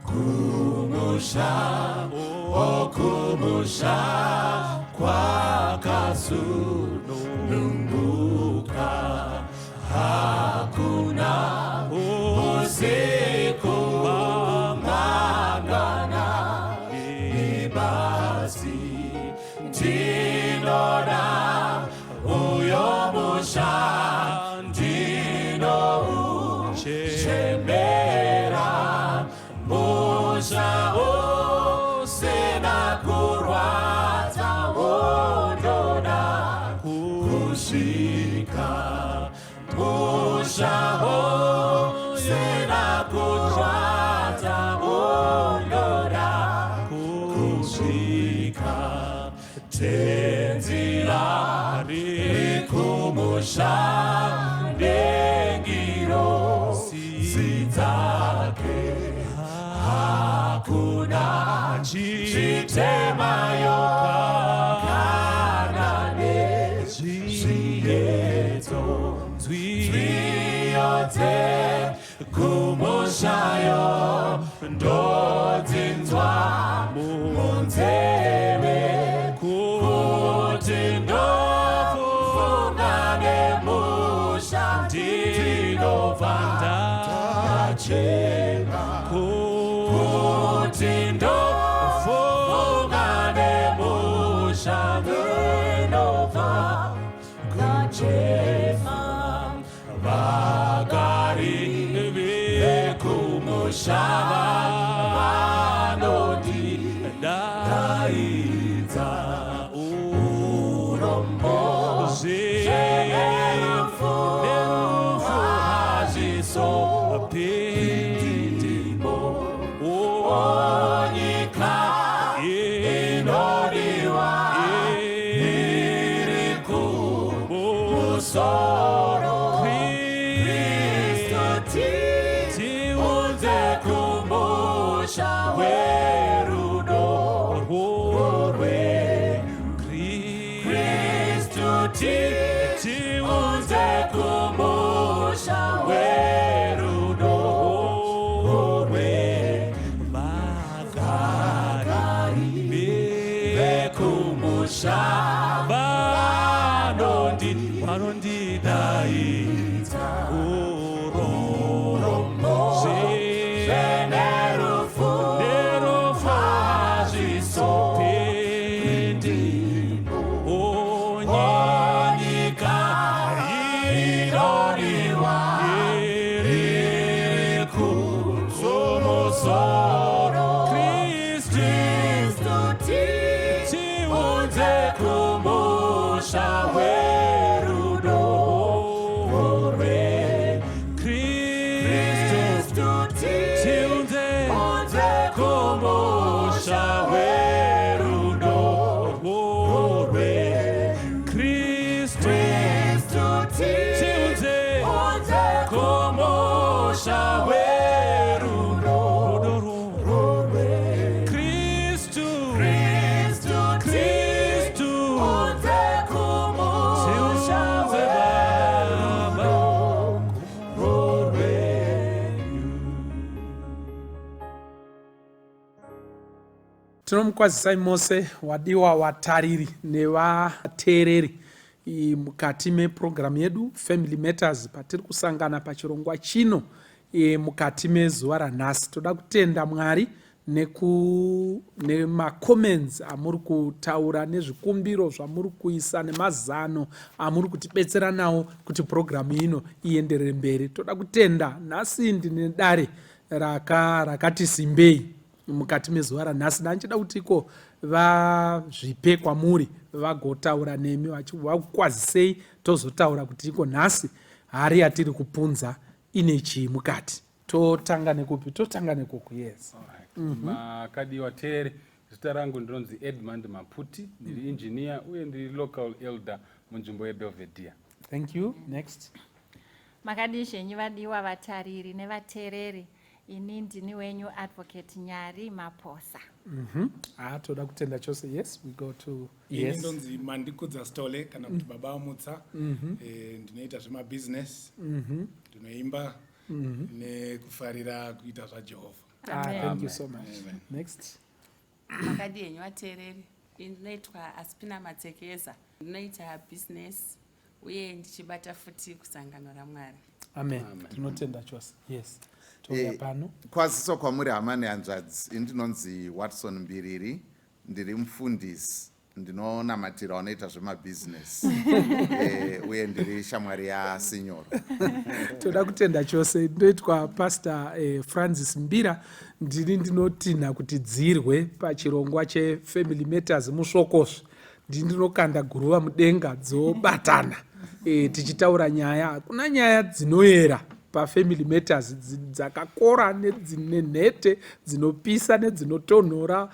Kumusha, o kumusha kwakasununguka, hakuna usiku mangwana ibasi. Ndinoda uyo musha, ndinouchemera, musha usina kurwadza, wondoda kusvika, musha usina kurwadza, wondoda kusvika. Tenzi ari kumusha nengirozi dzake, hakuna chitemayo kana nezviyedzo. Nziyo dzekumushayo ndodzinzwa munzeve, kuti ndofunga nemusha, ndinobva ndachema, kuti ndofunga nemusha, ndinobva ndachema. Vagari vekumusha vanondidaidza, urombo zvenerufu hazvizopindimo. Nyika inodiwa iri kumusoro. Kristu tiunze kumusha werudo rwenyu. Kristu tiunze kumusha werudo rwenyu. Vagari vekumusha vanondidaidza, urombo zvenerufu hazvizopindimo. Nyika inodiwa iri kumusoro. Kristu tiunze kumusha werudo rwenyu. Kristu tiunze kumusha werudo rwenyu. Kristu tiunze kumusha werudo rwenyu. Kristu Kristu tiunze Baba rwenyu. Tinomukwazisai mose, wadiwa watariri nevateereri, mukati mepurogiramu yedu Family Matters, patiri kusangana pachirongwa chino mukati mezuva ranhasi. Toda kutenda Mwari nemacomments amuri kutaura, nezvikumbiro zvamuri kuisa, nemazano amuri kutibetsera nawo kuti purogiramu ino ienderere mberi. Toda kutenda. Nhasi ndine dare rakati simbei mukati mezuva ranhasi. Ndanchida kuti iko vazvipe kwamuri, vagotaura nemi, vakukwazisei, tozotaura kuti iko nhasi hari yatiri kupunza ine chii mukati. Totanga nekupi? Totanga nekuku, yes. Makadiwa teere. Zita rangu ndinonzi Edmund Maputi, ndiri engineer uye ndiri local elder munzvimbo yeBelvedere. Thank you. Next. Makadii zvenyu, vadiwa vatariri nevateereri? Ini ndini wenyu Advocate Nyari Maposa. Ah, toda kutenda chose. Yes, we go to Ini yes. ndonzi Mandikudza Stole, kana kuti Baba Amutsa. Ndinoita zvemabhizinesi, ndinoimba nekufarira kuita zvaJehovha. Ah, thank you so much. Next. Makadii henyu vateereri? Ini ndinoitwa Aspina Matsekeza. Ndinoita business uye ndichibata futi kusangano raMwari. Amen. Tinotenda chose. Yes. Touya pano. Kwaziso kwamuri hama nehanzvadzi. Ini ndinonzi Watson Mbiriri, ndiri mufundisi, ndinonamatira vanoita zvemabhizinesi uye ndiri shamwari yaSinyoro. Toda kutenda chose. Ndinoitwa Pastor Francis Mbira, ndini ndinotinha kuti dzirwe pachirongwa cheFamily Matters musvokosve. Ndini ndinokanda guruva mudenga dzobatana tichitaura nyaya. Hakuna nyaya dzinoyera paFamily Matters, dzakakora nedzine nhete, dzinopisa nedzinotonhora,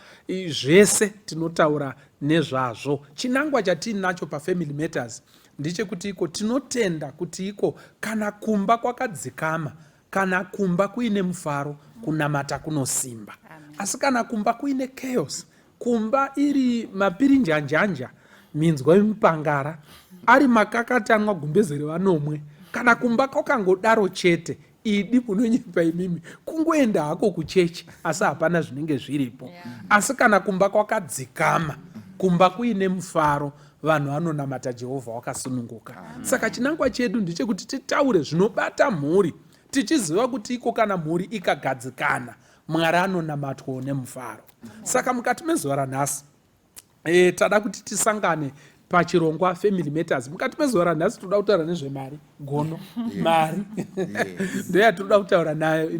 zvese tinotaura nezvazvo. Chinangwa chatiinacho paFamily Matters ndechekuti iko tinotenda kuti iko kana kumba kwakadzikama, kana kumba kuine mufaro, kunamata kunosimba. Asi kana kumba kuine chaos, kumba iri mapirinjanjanja, minzwa yemupangara, ari makakatanwa gumbeze revanomwe, kana kumba kwakangodaro chete, idi munonyepa imimi, kungoenda hako kuchechi asi hapana zvinenge zviripo. Asi kana kumba kwakadzikama, kumba kuine mufaro, vanhu vanonamata Jehovha wakasununguka. Saka chinangwa chedu ndechekuti titaure zvinobata mhuri, tichiziva kuti iko kana mhuri ikagadzikana, Mwari anonamatwawo nemufaro. Saka mukati mezuva ranhasi tada kuti tisangane pachirongwa Family Matters. Mukati mezuva ranhasi toda kutaura nezvemari, gono mari ndoyatinoda kutaura nayo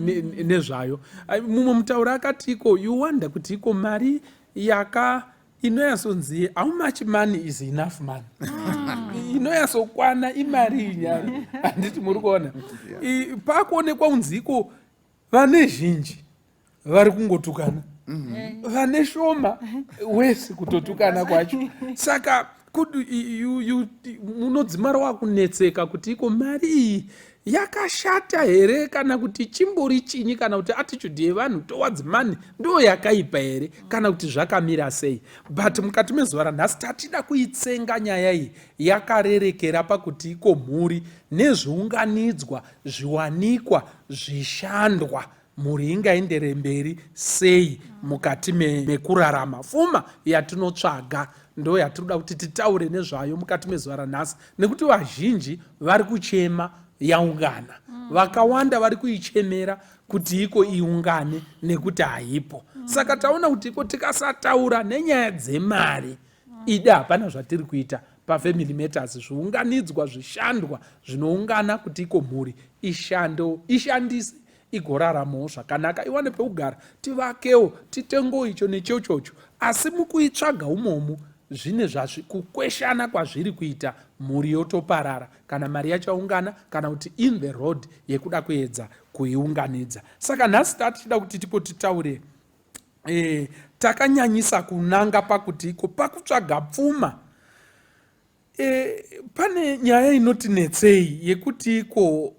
nezvayo. Mumwe mutauri akati iko you wonder kuti iko mari yaka inoyasonzi how much money is enough money, inoyasokwana imari inyari, handiti muri kuona? Pakuonekwa unzi iko vane zhinji vari kungotukana, vane shoma wese kutotukana kwacho. Saka munodzimara wakunetseka kuti iko mari iyi yakashata here, kana kuti chimbori chinyi, kana kuti attitude yevanhu towards money ndo yakaipa here, kana kuti zvakamira sei? But mukati mezuva ranhasi tatida kuitsenga nyaya iyi yakarerekera pakuti iko mhuri nezviunganidzwa, zviwanikwa, zvishandwa, mhuri ingaendere mberi sei mukati mekurarama. Pfuma yatinotsvaga ndo yatinoda kuti titaure nezvayo mukati mezuva ranhasi, nekuti vazhinji vari kuchema yaungana. Vakawanda vari kuichemera kuti iko iungane nekuti haipo. Saka taona kuti iko tikasataura nenyaya dzemari, ide hapana zvatiri kuita paFamily Matters. Zviunganidzwa, zvishandwa zvinoungana kuti iko mhuri ishando ishandise, igoraramawo zvakanaka, iwane pekugara, tivakewo, titengewo icho nechochocho. Asi mukuitsvaga umomu zvine kukweshana kwazviri kuita, mhuri yotoparara kana mari yachaungana, kana kuti in the road yekuda kuedza kuiunganidza. Saka nhasi tatichida kuti tiko titaure takanyanyisa kunanga pakuti iko pakutsvaga pfuma pane nyaya inotinetsei yekuti iko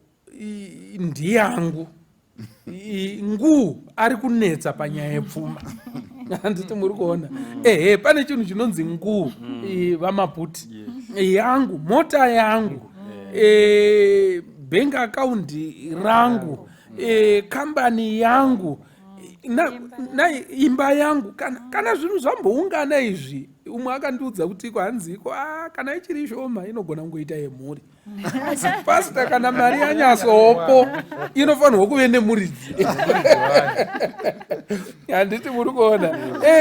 ndiyangu nguu ari kunetsa panyaya yepfuma, handiti muri kuona? Ehe, pane chinhu chinonzi nguu, vaMaputi, yangu mota, yangu bank account rangu, kambani yangu, na imba yangu. Kana zvinhu zvamboungana izvi, umwe akandiudza kuti iko hanzi iko kana ichiri shoma inogona kungoita yemhuri, asi pastor, kana mari yanyatsopo inofanirwa kuve nemuridzi, handiti muri kuona?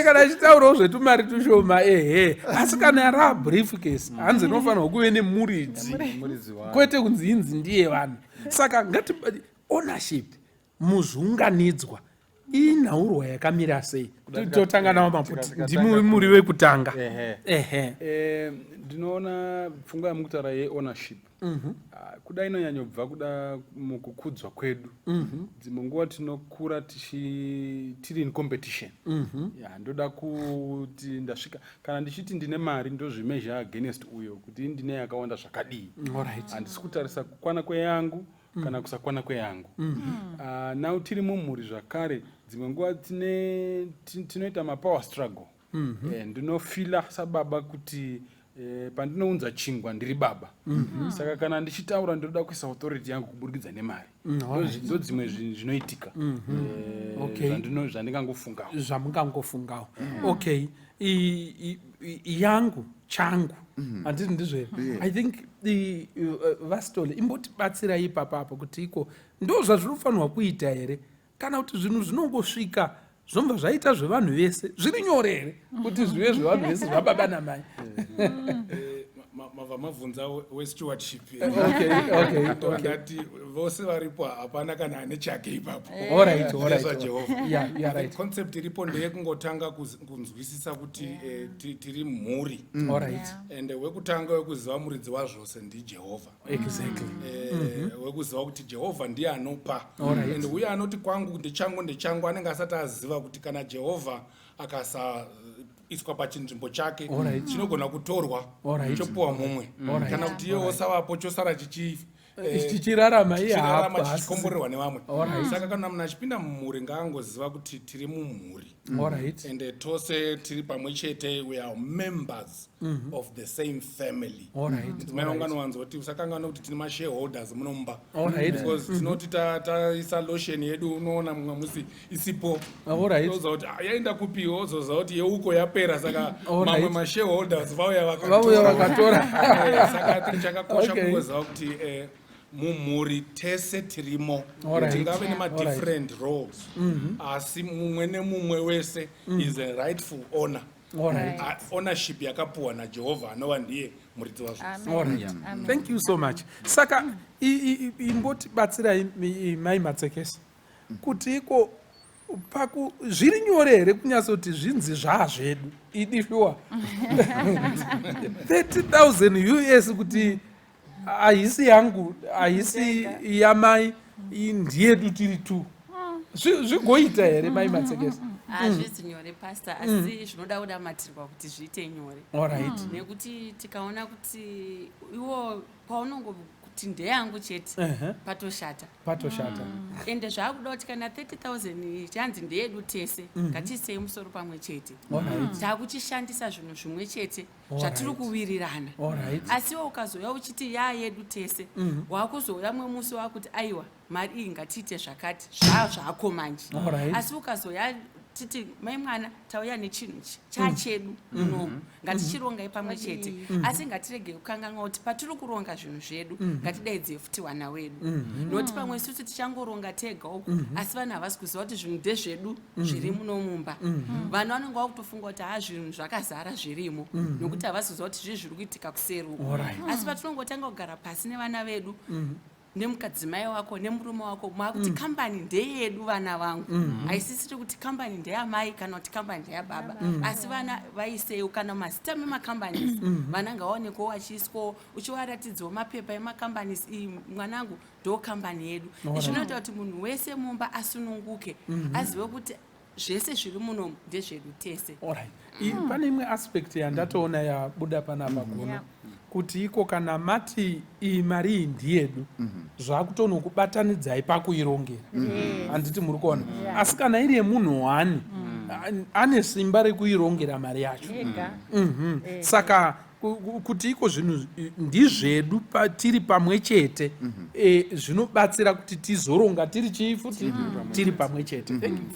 Kana achitaurawo zvetumari tushoma, ehe, asi kana raa briefcase, hanzi inofanirwa kuve nemuridzi, kwete kunzi inzi ndiye vanhu. Saka ngati ownership muzviunganidzwa inhaurwa yakamira sei? Totanga nawo Maputi, ndimi muri wekutanga. Ehe. Ndinoona pfungwa yamukutaura yeownership kuda inonyanyobva kuda mukukudzwa kwedu. Dzimwe nguva tinokura tiri in competition. Ya, ndoda kuti ndasvika, kana ndichiti ndine mari, ndozvimeasure against uyo kuti ndine yakawanda zvakadii. Handisi kutarisa kukwana kweyangu kana kusakwana kweyangu. Now tiri mumhuri zvakare, dzimwe nguva tinoita mapower struggle. Ndinofeela sababa kuti Pandinounza chingwa ndiri baba. Saka kana ndichitaura ndinoda kuisa authority yangu kuburikidza nemari. Ndo dzimwe zvinhu zvinoitika zvandingangofungawo. Zvamungangofungawo, okay. Yangu changu, handiti ndizvo here? I think vaStole, imbotibatsirai ipapapo kuti iko ndo zvazvinofanirwa kuita here, kana kuti zvinhu zvinongosvika zvobva zvaita zvevanhu vese? Zviri nyore here kuti zvive zvevanhu vese, zvababa namai? Mabva mabvunza westewardship. Ndati vose varipo hapana kana ane chake ipapo. ZvaJehovha. Concept iripo ndeyekungotanga kunzwisisa kuti tiri mhuri and wekutanga wekuziva muridzi wazvose ndiJehovha. Wekuziva kuti Jehovha ndiye anopa and uye anoti kwangu ndechangu, ndechangu, anenge asati aziva kuti kana Jehovha akasaiswa pachinzvimbo chake, chinogona kutorwa chopiwa mumwe, kana kuti iye osavapo, chosara chichi chichirarama iye chichirarama, hapo chichikomborerwa nevamwe. Saka kana munhu achipinda mumhuri, ngaangoziva kuti tiri mumhuri and tose tiri pamwe chete. We are members of the same family. Mudzimai wangu anowanzoti, "Usakanganwa kuti tine mashareholders munomba," because tinoti taisa lotion yedu, unoona mumwe musi isipo. Ozoza kuti, "Ah, yaenda kupiwo?" Ozoza kuti yeuko yapera, saka mamwe mashareholders vauya Vauya vakatora. Saka I think chakakosha kungoziva kuti mumhuri tese tirimo. Tingave nemadifferent roles, asi mumwe nemumwe wese is a rightful owner. Ownership yakapuwa naJehovha, anova ndiye muridzi wazvose. Amen. All right. Amen. Thank you so much. Saka imbotibatsirai mai Matsekesi kuti iko paku zviri nyore here kunyatsoti zvinzi zvaazvedu idi shuwa 30,000 US, kuti haisi yangu, haisi yamai, ndiyedu tiri two? Zvigoita here, mai Matsekesi? Hazvisi nyore, Pastor, asi zvinoda kudamatirwa kuti zviite nyore. Nekuti tikaona kuti iwo paunongokuti ndeyangu chete, patoshata. Patoshata. Ende zvaakuda kuti kana 30,000 chanzi ndeyedu tese, ngatiisei musoro pamwe chete. Taakuchishandisa zvinhu zvimwe chete zvatiri kuwirirana. Asiwo ukazouya uchiti yaa yedu tese, wakuzouya mumwe musi wakuti, "Aiwa, mari iyi ngatiite zvakati," zvaa zvako manje. Asi ukazoya titi, "Mai mwana, tauya nechinhu ichi chachedu munomu, ngatichirongai pamwe chete," asi ngatiregei kukanganwa kuti patiri kuronga zvinhu zvedu, ngatidaidzei futi vana wedu, nokuti pamwe isusu tichangoronga tega uku, asi vanhu havasi kuziva kuti zvinhu ndezvedu zviri muno mumba. Vanhu vanenge vakutofunga kuti ha, zvinhu zvakazara zvirimo, nokuti havasi kuziva kuti zvii zviri kuitika kuseri uku. Asi patinongotanga kugara pasi nevana vedu, nemukadzimai wako nemurume wako, maakuti kambani ndeyedu, vana vangu, haisisiri kuti kambani ndeyamai kana kuti kambani ndeyababa. Asi vana vaiseiwo kana mazita memacompanies, vana ngawaonekwawo vachiiswawo, uchivaratidzawo mapepa emacompanies, iyi mwanangu ndo kambani yedu. Zvinoita kuti munhu wese mumba asununguke, azive kuti zvese zviri munomu ndezvedu tese. Alright. Pane imwe aspect yandatoona yabuda panapa, Gono, kuti iko kana mati iyi mari iyi ndiyedu, zvakutonokubatanidzai pakuirongera, handiti muri kuona? Asi kana iri yemunhu one, ane simba rekuirongera mari yacho. Ega. Saka kuti iko zvinhu ndizvedu tiri pamwe chete, zvinobatsira kuti tizoronga tiri chii futi, tiri pamwe chete. Thank you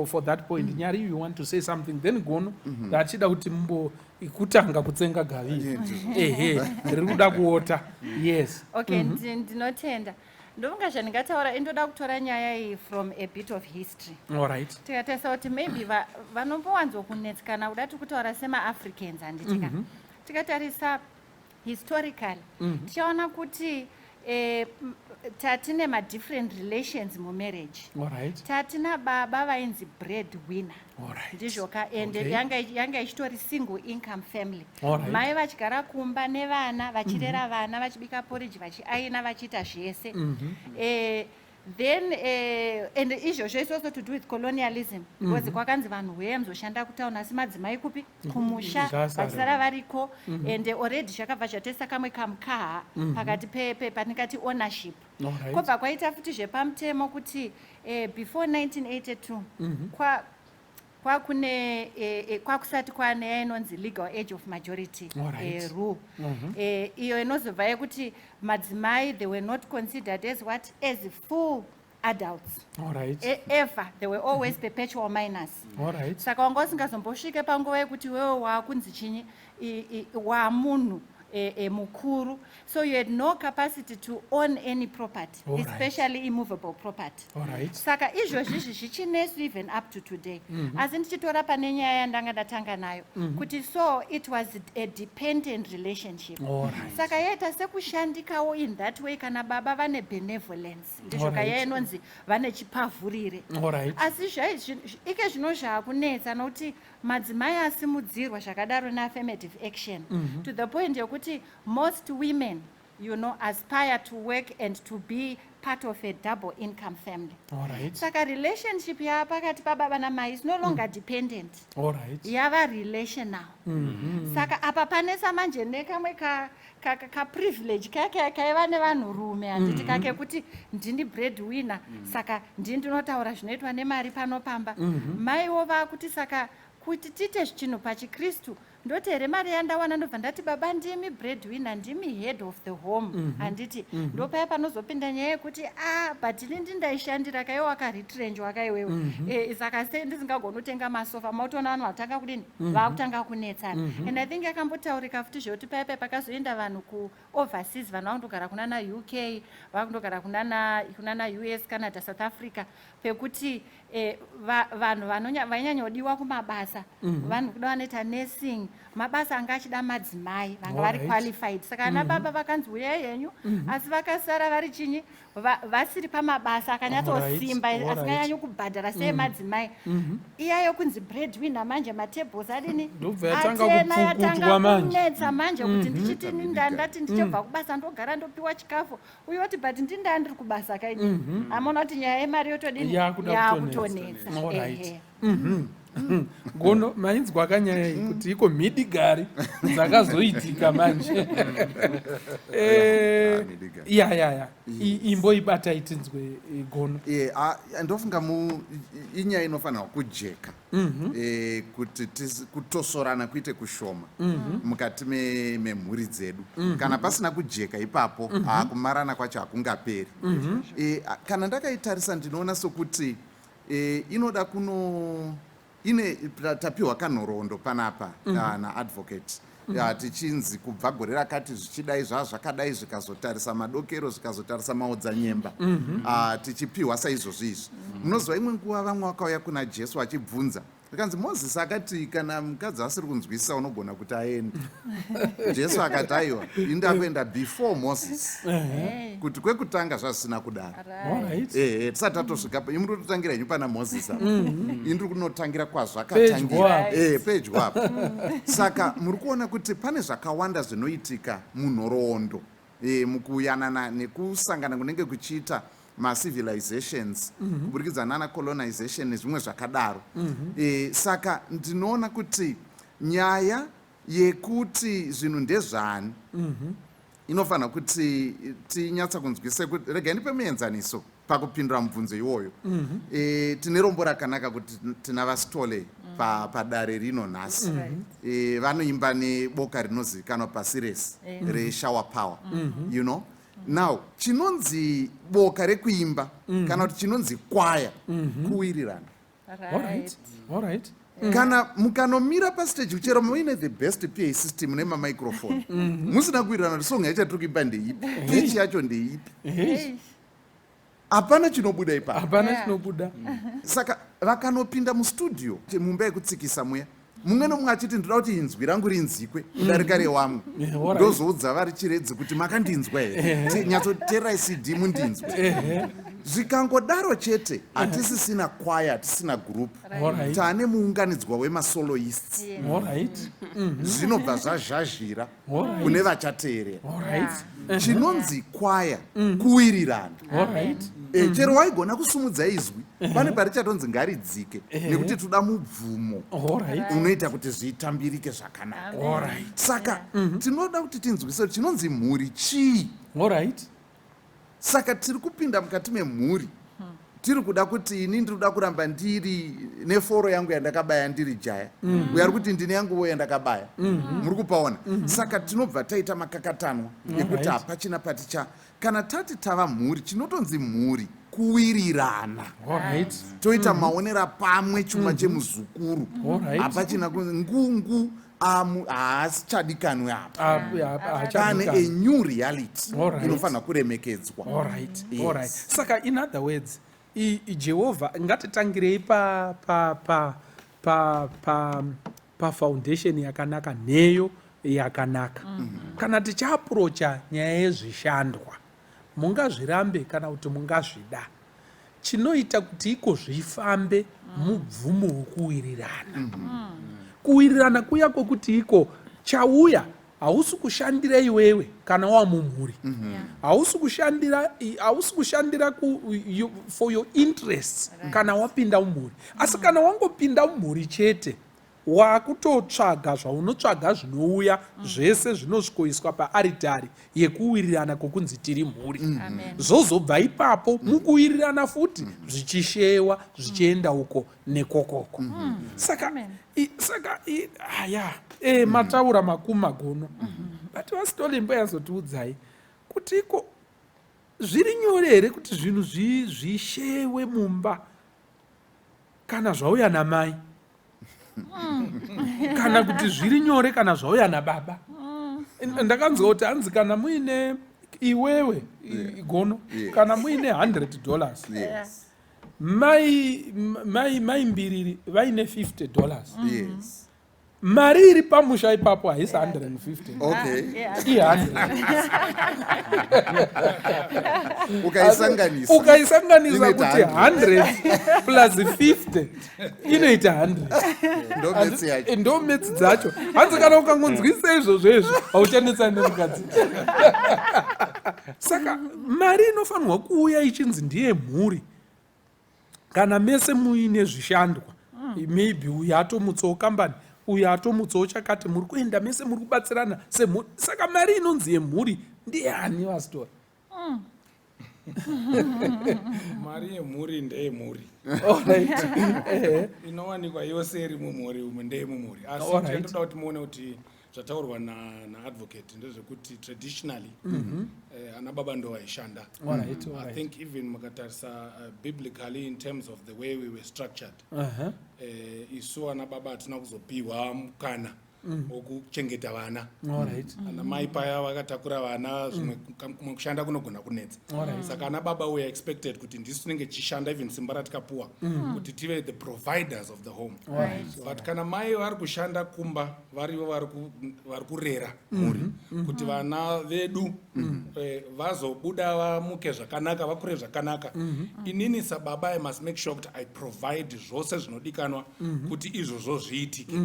for that point. Nyari, you want to say something? Then Gono, ndachida kuti mumbo kutanga kutsenga gavi, ehe, riri kuda kuota, yes. Okay, ndinotenda. Ndofunga zvandingataura, indoda kutora nyaya iyi from a bit of history. All right. Tikatarisa kuti maybe vanombowanzokunetsekana kuda, tiri kutaura semaAfricans, handiti ka? Tikatarisa historically, tichaona kuti tatine madifferent relations mumarriage. Tatina baba vainzi bread winner. Ndizvo ka? And yanga ichitori single income family. Mai vachigara kumba nevana, vachirera vana, vachibika porridge, vachiaina, vachiita zvese. Then and izvozvo is also to do with colonialism, because kwakanzi vanhu huye muzoshanda kutauni, asi madzimai kupi? Kumusha. Zvasara. Vachisara variko. And already zvakabva zvatoisa kamwe kamukaha pakati patingati ownership. Kwobva kwaita futi zvepamutemo kuti before 1982 kwa Kwakune kwakusati kwane inonzi legal age of majority rule iyo inozobva yekuti madzimai, they were not considered as what? As full adults. Ever they were always perpetual minors. Saka wanga usingazombosvike panguva yekuti iwewe waakunzi chinyi, wamunhu mukuru, so you had no capacity to own any property, especially immovable property. Saka izvozvizvi zvichinesu even up to today. Asi ndichitora pane nyaya yandanga ndatanga nayo kuti so it was a dependent relationship. Saka yaita sekushandikawo in that way kana baba vane benevolence, ndizvo kaya inonzi vane chipavhurire. Asi ike zvino zvaakunetsa nokuti madzimai asimudzirwa zvakadaro neaffirmative action to the point yekuti most women aspire to work and to be part of a double income family. Saka relationship yaapakati pababa namai is no longer dependent, yava relational. Saka apa panetsa manje nekamwe kaprivilege kake kaiva nevanhurume, handiti, kake kuti ndini breadwinner, saka ndini ndinotaura zvinoitwa nemari pano pamba. Maiwo vaakuti saka kuti tiite chinhu pachikristu, ndoti here mari yandawana ndobva ndati baba ndimi breadwinner, ndimi head of the home, handiti? Ndopaya panozopinda nyaya yekuti a but ini ndindaishandira kaiwe wakaretrenchwa kaiwewe. Saka sei ndisingagoni kutenga masofa? Mautoona vanhu vatanga kudini, vaakutanga kunetsana. And I think yakambotaurika futi zvekuti paya paya pakazoenda vanhu kuoverseas, vanhu vakundogara kunana UK, vakundogara kunana US, Canada, South Africa, pekuti vanhu vainyanyodiwa kumabasa, vanhu kuda vanoita nursing, mabasa anga achida madzimai vanga vari qualified. Saka ana baba vakanzi uyai henyu, asi vakasara vari chinyi, vasiri pamabasa akanyatsosimba, asinganyanyi kubhadhara seemadzimai. Iya yokunzi breadwinner manje, matables adini? Ndobva yatanga Atena, kupfukutwa yatanga manje. kunetsa manje kuti ndichiti ini ndati ndichobva kubasa ndogara ndopiwa chikafu, uyoti but ndindaa ndiri kubasa kaini. Amaona kuti nyaya yemari yotodini? Yakuda Yakutonetsa. Alright. Gono, mainzwa kanyaya iyi kuti iko mhidigari dzakazoitika manje. Ah, mhidigari. Ya, imboibatai tinzwe, Gono. Ndofunga inyaya inofanirwa kujeka kuti kutosorana kuite kushoma mukati memhuri dzedu. Kana pasina kujeka ipapo, kumarana kwacho hakungaperi. Kana ndakaitarisa, ndinoona sokuti inoda kuno ine tapiwa kanhoroondo panapa naadvocate, tichinzi kubva gore rakati zvichidai zvaa zvakadai, zvikazotarisa madokero, zvikazotarisa maodzanyemba, tichipiwa saizvozvo izvi. Munoziva, imwe nguva vamwe vakauya kuna Jesu vachibvunza, zvikanzi Mozisi akati kana mukadzi asiri kunzwisisa unogona kuti aende. Jesu akati aiwa, indakuenda before Moses, kuti kwekutanga zvazvisina kudaro. Ehe, tisati tatosvika, imi muri kutotangira henyu pana Mozisi apa, ini ndiri kunotangira Pedyo kwazvakatangira. Apo. Pedyo apo. Saka muri kuona kuti pane zvakawanda zvinoitika munhoroondo mukuyanana nekusangana kunenge kuchiita macivilizations kuburikidza nana colonization nezvimwe zvakadaro. Saka ndinoona kuti nyaya yekuti zvinhu ndezvani inofanira kuti tinyatsa kunzwise kuti, regai ndipe muenzaniso pakupindura mubvunzo iwoyo. Tine rombo rakanaka kuti tina vaSitole padare rino nhasi. Vanoimba neboka rinozivikanwa pasi rese reShower Power. Now chinonzi boka rekuimba kana kuti chinonzi kwaya kuwirirana. Kana mukanomira pastage, chero muine the best PA system nemamicrophone, musina kuwirirana kuti song yacho yatiri kuimba ndeipi, pitch yacho ndeipi, hapana chinobuda ipapo. Hapana chinobuda. Saka vakanopinda mustudio, mumba yekutsikisa muya, mumwe nomumwe achiti ndoda kuti inzwi rangu rinzikwe kudarika rewamwe. Ndozoudza vari Chiredzi kuti makandinzwa here? Nyatsoteerai CD mundinzwe. Zvikangodaro chete, hatisisina kwaya, hatisina group, taane muunganidzwa wemasoloists. Zvinobva zvazhazhira kune vachateerera. Chinonzi kwaya kuwirirana. Chero waigona kusumudza izwi, pane parichatonzi ngaridzike nekuti toda mubvumo unoita kuti zvitambirike zvakanaka. Saka tinoda kuti tinzwise kuti chinonzi mhuri chii. Saka tiri kupinda mukati memhuri. Tiri kuda kuti ini ndiri kuda kuramba ndiri neforo yangu yandakabaya ndiri jaya. Uyo ari kuti ndine yanguvo yandakabaya. Muri kupaona? Saka tinobva taita makakatanwa ekuti hapachina paticha. Kana tati tava mhuri, chinotonzi mhuri kuwirirana. Toita maonera pamwe chuma chemuzukuru. Hapachina ngungu haasichadikanwi apa. Pane a new reality inofanira kuremekedzwa. Alright. Saka in other words, Jehovha, ngatitangirei pa pa pa pa pa pafoundation yakanaka, nheyo yakanaka. Kana tichiaprocha nyaya yezvishandwa, mungazvirambe kana kuti mungazvida, chinoita kuti iko zvifambe mubvumo wekuwirirana. Kuwirirana kuya kwekuti iko chauya hausi kushandira iwewe kana wamumhuri, hausi kushandira, hausi kushandira for your interests kana wapinda mumhuri. Asi kana wangopinda mumhuri chete, wakutotsvaga zvaunotsvaga zvinouya zvese zvinosvikoiswa paaritari yekuwirirana kwokunzi tiri mhuri. Zvozobva ipapo mukuwirirana futi zvichishewa zvichienda uko nekokoko. Saka saka aya mataura makumi magono, but vaSitolimbo yazotiudzai kuti iko zviri nyore here kuti zvinhu zvishewe mumba kana zvauya namai, kana kuti zviri nyore kana zvauya nababa? Ndakanzwa kuti hanzi kana muine iwewe gono, kana muine $100, mai Mbiriri vaine $50, mari iri pamusha ipapo haisi 150, i100. Ukaisanganisa. Ukaisanganisa kuti 100 plus 50 inoita 100. Ndo maths dzacho. Hanzi kana ukangonzwisa izvozvo izvo, hauchanetsani nemukadzi. Saka mari inofanirwa kuuya ichinzi ndiye mhuri kana mese muine zvishandwa, maybe uyu atomutsawo kambani, uyu atomutsawo chakati, muri kuenda mese, muri kubatsirana semhuri. Saka mari inonzi yemhuri ndiyani, vasitora? Mari yemhuri ndeyemhuri. Inowanikwa yose iri mumhuri umu ndeyemumhuri. Asi chandoda kuti muone kuti zvataurwa naadvocate ndezvekuti traditionally ana baba ndo vaishanda. I think even mukatarisa biblically, in terms of the way we were structured, isu ana baba hatina kuzopiwa mukana wokuchengeta vana. Ana mai paya vakatakura vana, zvimwe kumwe kushanda kunogona kunetsa. Saka ana baba, we are expected kuti ndisu tinenge tichishanda, even simba ratikapuwa kuti tive the providers of the home. But kana mai vari kushanda kumba, varivo vari kurera mhuri kuti vana vedu vazobuda, vamuke zvakanaka, vakure zvakanaka, inini sababa I must make sure kuti I provide zvose zvinodikanwa kuti izvozvo zviitike,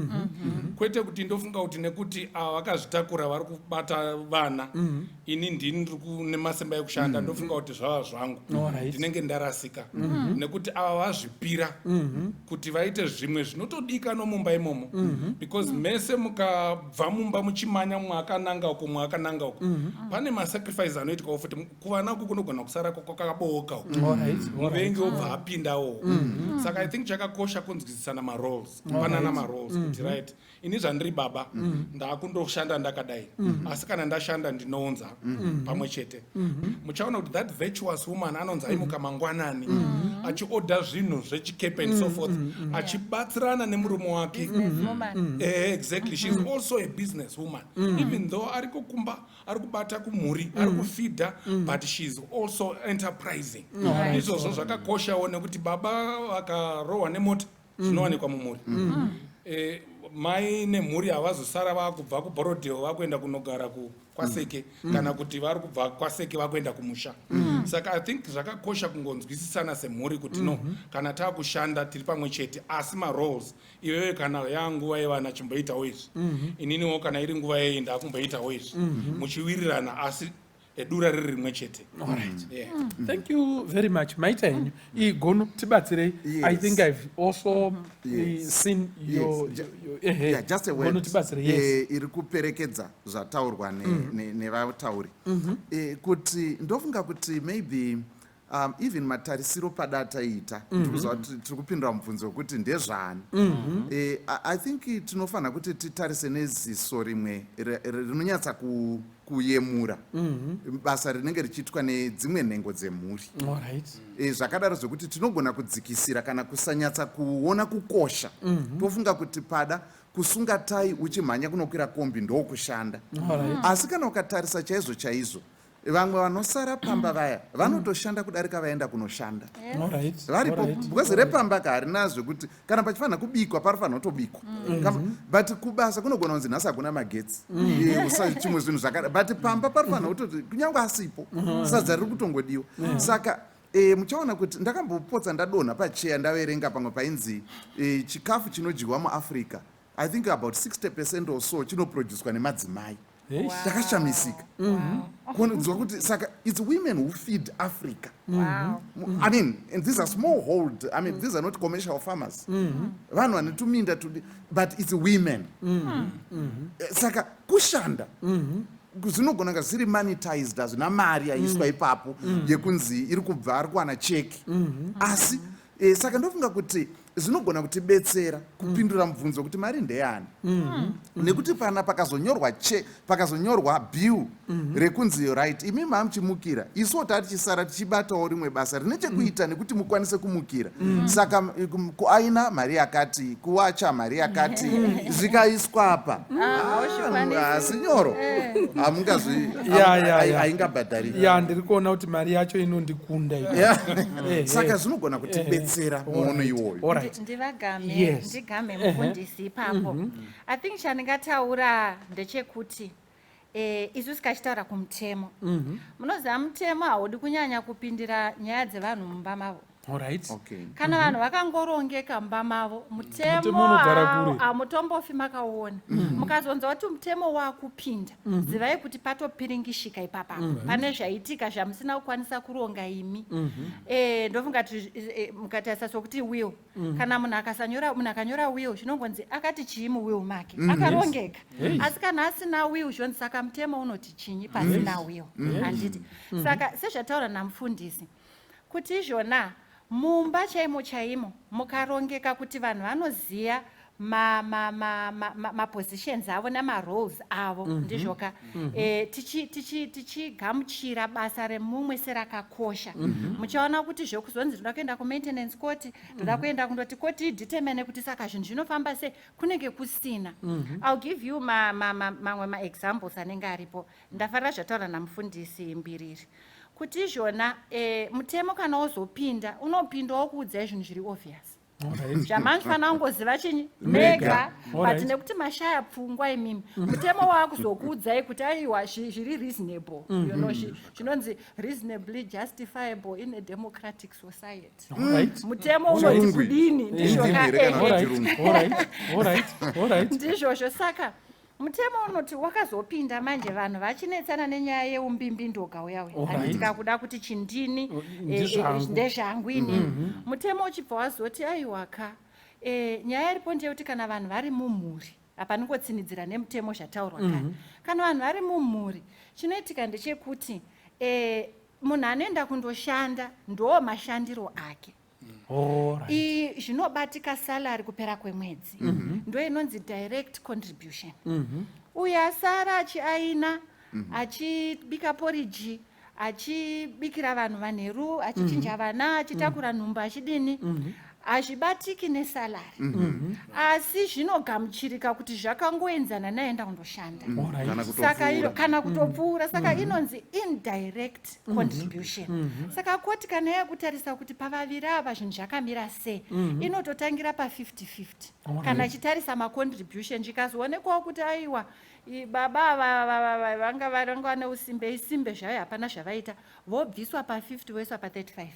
kwete kuti ndofunga kuti nekuti ava vakazvitakura vari kubata vana, ini ndini ndiri kune masimba ekushanda, ndofunga kuti zvava zvangu. Ndinenge ndarasika nekuti ava vazvipira kuti vaite zvimwe zvinotodikanwa mumba imomo, because mese mukabva mumba muchimanya, mumwe akananga uko, mumwe akananga uko, pane masacrifice anoitikawo futi kuvana uku, kunogona kusara kwakabooka uku, muvengi wobva apindawo. Saka I think chakakosha kunzwisisana maroles, kupanana maroles kuti right, ini zvandiri baba ndaakundoshanda ndakadai, asi kana ndashanda ndinounza pamwe chete. Muchaona kuti that virtuous woman anonzi aimuka mangwanani achiodha zvinhu zvechikepe and so forth, achibatsirana nemurume wake. Businesswoman. Exactly, she's also a business woman, even though ari kukumba, ari kubata kumhuri, ari kufeeda, but she is also enterprising. Izvozvo zvakakoshawo nekuti baba vakarohwa nemota, zvinowanikwa mumhuri, mai nemhuri havazosara vakubva kuBorrowdale vakuenda kunogara kwaSeke, kana kuti vari kubva kwaSeke vakuenda kumusha. Saka I think zvakakosha kungonzwisisana semhuri kuti no, kana taakushanda tiri pamwe chete, asi maroles, iwewe kana yanguva yevana chimboitawo izvi, ininiwo kana iri nguva yei ndakumboitawo izvi, muchiwirirana, asi edura riri rimwe chete. Alright. Thank you very much. Maita henyu. Igono tibatsirei. I think I've also seen your, your. Yeah, just a word. Gono, tibatsirei. Yes. Iri kuperekedza zvataurwa nevatauri, kuti ndofunga kuti maybe Even matarisiro pada ataiita, tiri kuziva kuti tiri kupindura mubvunzo wekuti ndezvaani. I think tinofanira kuti titarise neziso rimwe rinonyatsa kuyemura basa rinenge richiitwa nedzimwe nhengo dzemhuri. Zvakadaro zvekuti tinogona kudzikisira kana kusanyatsa kuona kukosha, tofunga kuti pada kusunga tai uchimhanya kunokwira kombi ndokushanda. Asi kana ukatarisa chaizvo chaizvo, vamwe vanosara pamba vaya vanotoshanda kudarika vaenda kunoshanda. Varipo, because repamba ka harina zvekuti kana pachifanira kubikwa panofanira kutobikwa. But kubasa kunogona kunzi nhasi hakuna magetsi. Chimwe zvinhu zvakada, but pamba panofanira kutoti kunyange asipo, sadza riri kutongodiwa. Saka muchaona kuti ndakambopotsa ndadonha pacheya ndaverenga pamwe painzi chikafu chinodyiwa muAfrica, I think about 60% or so chinoproducwa nemadzimai. Ndakashamisika kunzwa kuti saka it's women who feed Africa. I mean, and these are small hold, I mean, these are not commercial farmers, vanhu vane tuminda tudi, but it's women. Saka kushanda zvinogona kunga zviri monetized, hazvina mari yaiswa ipapo yekunzi iri kubva ari kuwana cheki. Asi saka ndofunga kuti zvinogona kutibetsera kupindura mubvunzo kuti mari ndeyani, nekuti pana pakazonyorwa che pakazonyorwa bill rekunzi, right, imi mamuchimukira, isuwo tatichisara tichibatawo rimwe basa rine chekuita nekuti mukwanise kumukira. Saka kuaina mari yakati, kuwacha mari yakati, zvikaiswa apa, Hauzvikwanisi. Asi nyoro hamungazvi haingabhadhariki. Ya, ndiri kuona kuti mari yacho inondikunda iyo. Saka zvinogona kutibetsera muono iwoyo. Ndivagame. Ndigame mufundisi ipapo. I think chandingataura ndechekuti isu tikachitaura kumutemo, munoziva mutemo haudi kunyanya kupindira nyaya dzevanhu mumba mavo. Kana vanhu vakangorongeka mumba mavo, mutemo Mutemo unogara kure. Hamutombofi makauona. Mukazonzwa kuti mutemo wakupinda, zivai kuti patopiringishika ipapapo, pane zvaitika zvamusina kukwanisa kuronga imi. Ndofunga kuti mukatarisa sokuti will, kana munhu akasanyora, munhu akanyora will, zvinongonzi akati chii muwill make, akarongeka. Asi kana asina will, zvonzi saka mutemo unoti chinyi pasina will, handiti? Saka sezvataura namufundisi kuti izvona mumba chaimo chaimo mukarongeka kuti vanhu vanoziva mapositions avo namaroles avo, ndizvoka? Tichigamuchira basa remumwe serakakosha, muchaona kuti zvekuzonzi ndoda kuenda kumaintenance court, ndoda kuenda kundoti koti determine kuti saka zvinhu zvinofamba sei, kunenge kusina. I'll give you mamwe maexamples anenge aripo. Ndafarira zvataura namufundisi Mbiriri kuti izvona mutemo kana wozopinda, unopindawo kuudzai zvinhu zviri obvious zvamanofanira kungoziva chinyi mega, but nekuti mashaya pfungwa imimi, mutemo waakuzokuudzai kuti aiwa, zviri reasonable, zvinonzi reasonably justifiable in a democratic society. Mutemo unoti Chirungu. kudini? Ndizvo Ndimi ka here kana kuti chirungu? Ndizvozvo. Saka mutemo unoti wakazopinda manje, vanhu vachinetsana nenyaya yeumbimbindoga uya uya, handiti? Kakuda kuti chindini, Ndezvangu. Ndezvangu inini. Mutemo uchibva wazoti aiwaka, nyaya iripo ndeyekuti kana vanhu vari mumhuri, hapanongotsinidzira nemutemo zvataurwa kare, kana vanhu vari mumhuri, chinoitika ndechekuti munhu anoenda kundoshanda ndo mashandiro ake. Iyi zvinobatika salary kupera kwemwedzi, ndo inonzi direct contribution. Uyo asara achiaina, achibika poriji, achibikira vanhu manheru, achichinja vana, achitakura nhumbu, achidini, hazvibatiki nesalary, asi zvinogamuchirika kuti zvakangoenzana naenda kundoshanda. Kana Saka kutopfuura. Kana kutopfuura. Saka inonzi indirect contribution. Saka koti kana yakutarisa kuti pavaviri ava zvinhu zvakamira sei, inototangira pa50-50 kana ichitarisa macontribution. Zvikazoonekwawo kuti aiwa, baba ava vanga vanga vane usimbe, isimbe zvayo, hapana zvavaita, vobviswa pa50 voiswa pa35.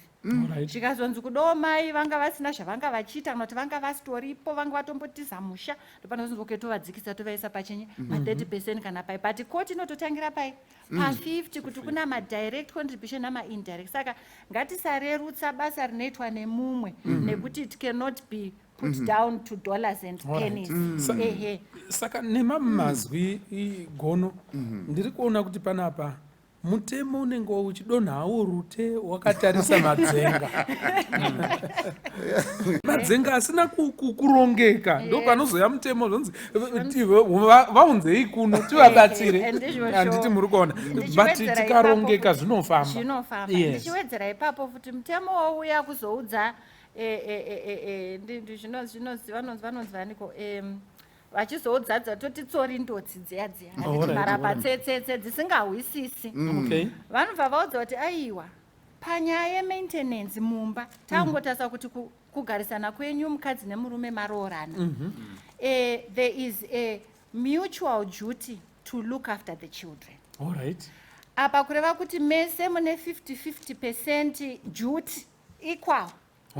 Zvikazonzi kudawo mai vanga vasina zvavanga vachiita, kana kuti vanga vasitoripo, vanga vatombotiza musha, ndopanozonzi okay, tovadzikisa, tovaisa pachinyi, pa30% kana pai. But koti inototangira pai, pa50, kuti kuna madirect contribution namaindirect. Saka ngatisarerutsa basa rinoitwa nemumwe, nekuti it cannot be put down to dollars and pennies. Ehe. Saka nemamwe mazwi, gono ndiri kuona kuti panapa Mutemo unenge uchidonhawo rute wakatarisa madzenga. Madzenga asina kurongeka ndo panozoya mutemo zvonzi vaunzei kuno tivabatsire. Handiti muri kuona, but tikarongeka zvinofamba. Zvinofamba. Ndichiwedzera ipapo futi, mutemo wouya kuzoudza vanonzi vaniko, vachizoudzadza toti tsori ndotsi dziya dziya, marapa tsetsetse dzisingahwisisi. Vanobva vaudza kuti aiwa, panyaya yemaintenance mumba tangotarisa kuti kugarisana kwenyu mukadzi nemurume maroorana, there is a mutual duty to look after the children. Apa kureva kuti mese mune 50-50% duty equal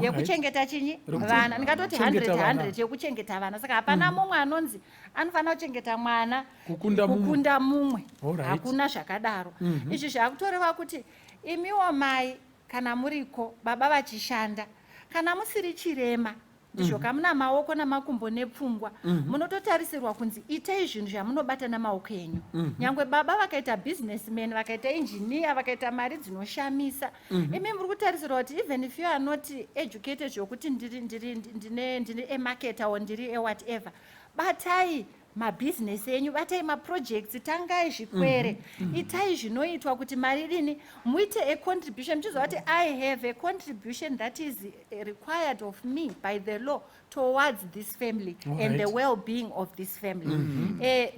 yekuchengeta chinyi vana. Ndingatoti 100 100 yekuchengeta vana. Saka hapana mumwe anonzi anofanira kuchengeta mwana kukunda mumwe. Hakuna zvakadaro. Izvi zvakutoreva kuti imiwo mai, kana muriko, baba vachishanda, kana musiri chirema, ndizvo, kamuna maoko namakumbo nepfungwa, munototarisirwa kunzi itei zvinhu zvamunobata namaoko enyu. Nyangwe baba vakaita businessman, vakaita engineer, vakaita mari dzinoshamisa, imi muri kutarisirwa kuti even if you are not educated zvokuti ndiri amarketer or ndiri awhatever, batai mabhizinesi enyu, batai maprojects, tangai zvikwere, itai zvinoitwa kuti mari dini, muite a contribution, muchiziva kuti I have a contribution that is required of me by the law towards this family and the well-being of this family.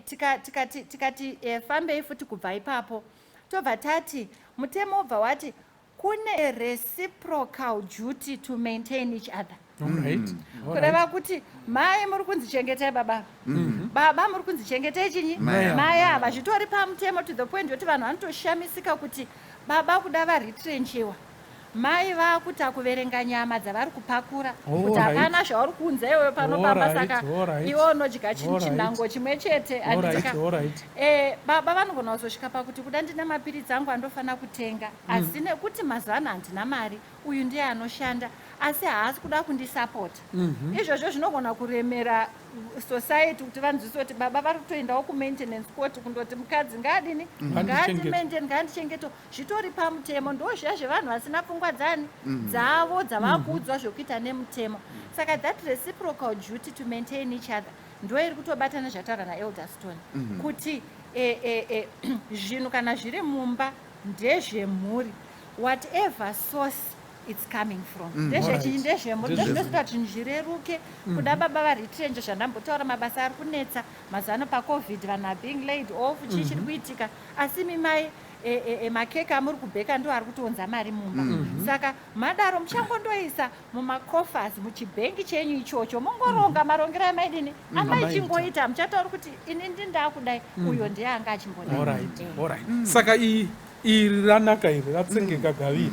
Tikati fambei futi kubva ipapo, tobva tati mutemo wobva wati kune reciprocal duty to maintain each other. Kureva kuti mai muri kunzi chengetai baba, baba muri kunzi chengetai chinyi? Mai ava. Zvitori pamutemo to the point yekuti vanhu vanotoshamisika kuti baba kuda varetrenchiwa, mai vakuta kuverenga nyama dzavari kupakura kuti hapana zvauri kuunza iwewe pano pamba, saka iwe unodya chinhango chimwe chete. Handitika? Baba vanogona kuzosvika pakuti kuda ndine mapiritsi angu andofanira kutenga, asi nekuti mazuva ano handina mari, uyu ndiye anoshanda, asi haasi kuda kundisapota. Izvozvo zvinogona kuremera society kuti vanzwise kuti baba vari kutoendawo kumaintenance court kundoti mukadzi ngaadini, ngaandimaintain, ngaandichengeto. Zvitori pamutemo. Ndo zviya zvevanhu vasina pfungwa dzani dzavo dzavakuudzwa zvokuita nemutemo. Saka that reciprocal duty to maintain each other ndo iri kutobatana zvataura naElder Stone kuti zvinhu kana zviri mumba ndezvemhuri, whatever source it's coming from, ndezvechinyi, ndezvemhuri. Ndozvinozoita kuti zvinhu zvireruke. Kuda baba varetrenche, zvandambotaura, mabasa ari kunetsa mazuva ano paCovid, vanhu are being laid off, chii chiri kuitika, asi mimai makeke amuri kubheka ndo ari kutounza mari mumba. Saka madaro muchangondoisa mumacoffers, muchibhengi chenyu ichocho, mongoronga marongero amaidini amaichingoita. Muchatauri kuti ini ndindakudai, uyo ndiye anga achimbodai. Alright. Saka iyi iri ranaka, iri ratsengeka gaviri,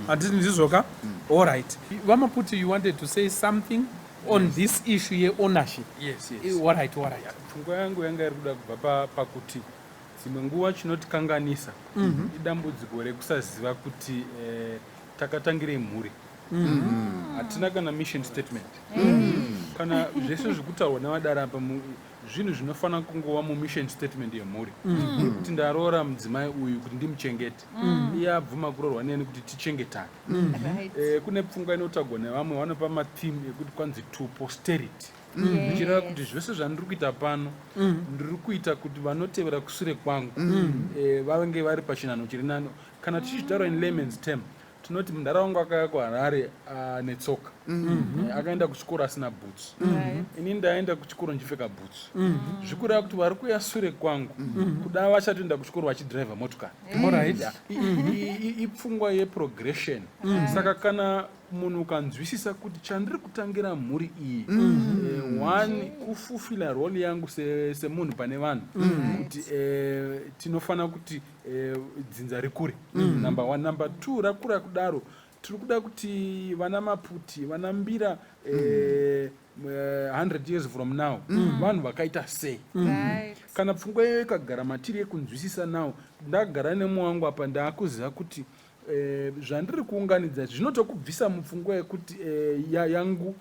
handiti ndizvoka? Alright, VaMaputi, you wanted to say something on this issue yeownership? Yes. Alright. Pfungwa yangu yanga iri kuda kubva pakuti dzimwe nguva chinotikanganisa idambudziko rekusaziva kuti takatangirei mhuri. Hatina kana mission statement kana zvese zvekutaurwa nevadara apa zvinhu zvinofanira kungova mumission statement yemhuri, kuti ndaroora mudzimai uyu kuti ndimuchengete, iye abvuma kuroorwa neni kuti tichengetane. Kune pfungwa inotagwa nevamwe vanopa matheme ekuti kwanzi to posterity, zvichireva kuti zvese zvandiri kuita pano ndiri kuita kuti vanotevera kusure kwangu vange vari pachinhanho chiri nani. Kana tichitaura in layman's term, tinoti munharaunda akauya kuHarare netsoka, akaenda kuchikoro asina boots. Ini ndaenda kuchikoro ndichipfeka boots. Zvikureva kuti vari kuuya sure kwangu kuda vachatoenda kuchikoro vachidhiraivha motokari. Ipfungwa yeprogression. Saka kana munhu ukanzwisisa kuti chandiri kutangira mhuri iyi, one, kufulfilla role yangu semunhu pane vanhu, kuti tinofanira kuti dzinza rikure, number one. Number two, rakura kudaro, tiri kuda kuti vana Maputi, vana Mbira, 100 years from now vanhu vakaita sei? Kana pfungwa iyoyo ikagara matiri yekunzwisisa, now ndagara nemwe wangu apa, ndaakuziva kuti zvandiri kuunganidza zvinotokubvisa mupfungwa yekuti yangu,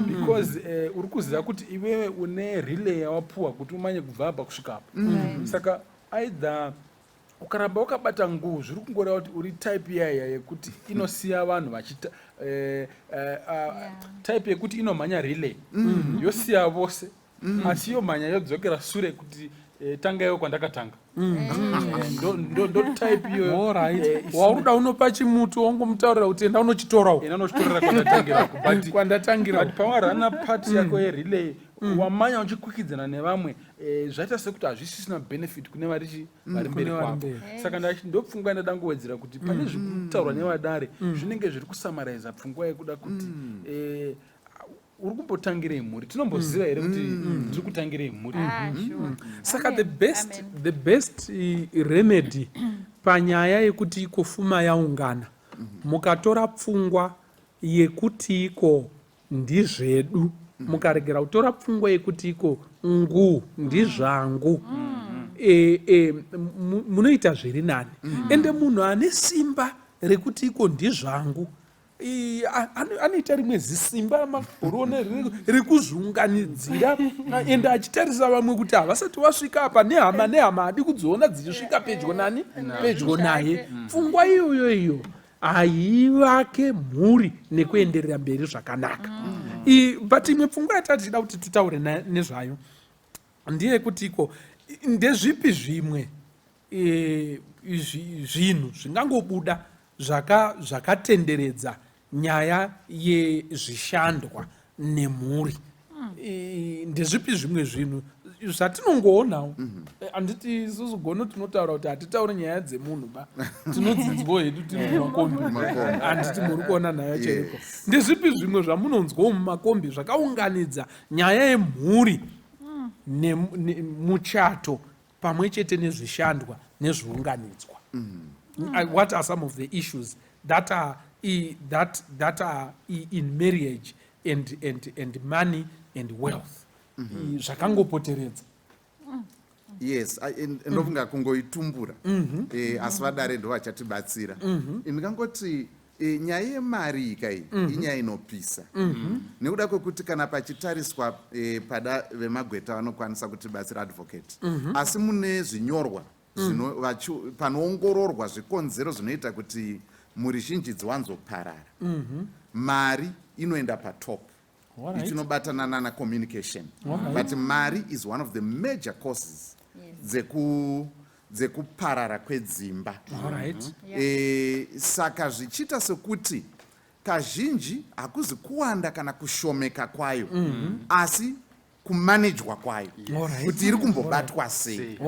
because uri kuziva kuti iwewe une relay yawapuwa kuti umanye kubva apa kusvika apa. Saka either Ukaramba wakabata nguu zviri kungoreva kuti uri type iyaiya yekuti inosiya vanhu vachita type yekuti inomhanya relay yosiya vose asi yomhanya yodzokera sure kuti tangaiwo kwandakatanga. Ndo type iyoyo. Alright. Wauri unopa chimuti wongomutaurira kuti enda unochitorawo. Enda unochitorera kwandatangira, but Kwandatangira. But pawarana part yako yerelay, wamanya uchikwikwidzana nevamwe, zvaita sekuti hazvisisina benefit kune vari vari mberi Kune vari kwako. mberi. Saka ndopfungwa yandada ngowedzera kuti pane zviri kutaurwa nevadare zvinenge zviri kusummariza pfungwa yekuda kuti uri kumbotangirei mhuri, tinomboziva here kuti tiri kutangirei mhuri? Ah, sure. Saka Amen. the best Amen. the best remedy panyaya yekuti iko fuma yaungana, mukatora pfungwa yekuti iko ndizvedu, mukaregera kutora pfungwa yekuti iko ngu ndizvangu, munoita zviri nani. Ende munhu ane simba rekuti iko ndizvangu anoita rimwe zisimba ramagorona rekuzviunganidzira, ende achitarisa vamwe kuti havasati vasvika apa, nehama nehama hadi kudziona dzichisvika pedyo nani, pedyo naye. Pfungwa iyoyo iyo haivake mhuri nekuenderera mberi zvakanaka. But imwe pfungwa yatati tichida kuti titaure nezvayo ndeyekuti iko ndezvipi zvimwe zvinhu zvingangobuda zvakatenderedza nyaya yezvishandwa nemhuri? Ndezvipi zvimwe zvinhu zvatinongoonawo? Handiti isusu gono tinotaura kuti hatitauri nyaya dzemunhu ba, tinodzinzwawo hedu tiri mumakombi. Handiti muri kuona nhayo chaiko? Ndezvipi zvimwe zvamunonzwawo mumakombi zvakaunganidza nyaya yemhuri nemuchato pamwe chete nezvishandwa nezviunganidzwa? What are some of the issues that are in marriage and money and wealth zvakangopoteredza? Yes, ndofunga kungoitumbura, asi vadare ndo vachatibatsira. Ndingangoti nyaya yemari ika iyi inyaya inopisa nekuda kwekuti kana pachitariswa pada vemagweta vanokwanisa kutibatsira, advocate, asi mune zvinyorwa panoongororwa zvikonzero zvinoita kuti mhuri zhinji dziwanzoparara, mari inoenda patop ichinobatana nana communication, but mari is one of the major causes dzekuparara kwedzimba. Saka zvichiita sekuti kazhinji hakuzi kuwanda kana kushomeka kwayo, asi kumanejwa kwayo, kuti iri kumbobatwa sei,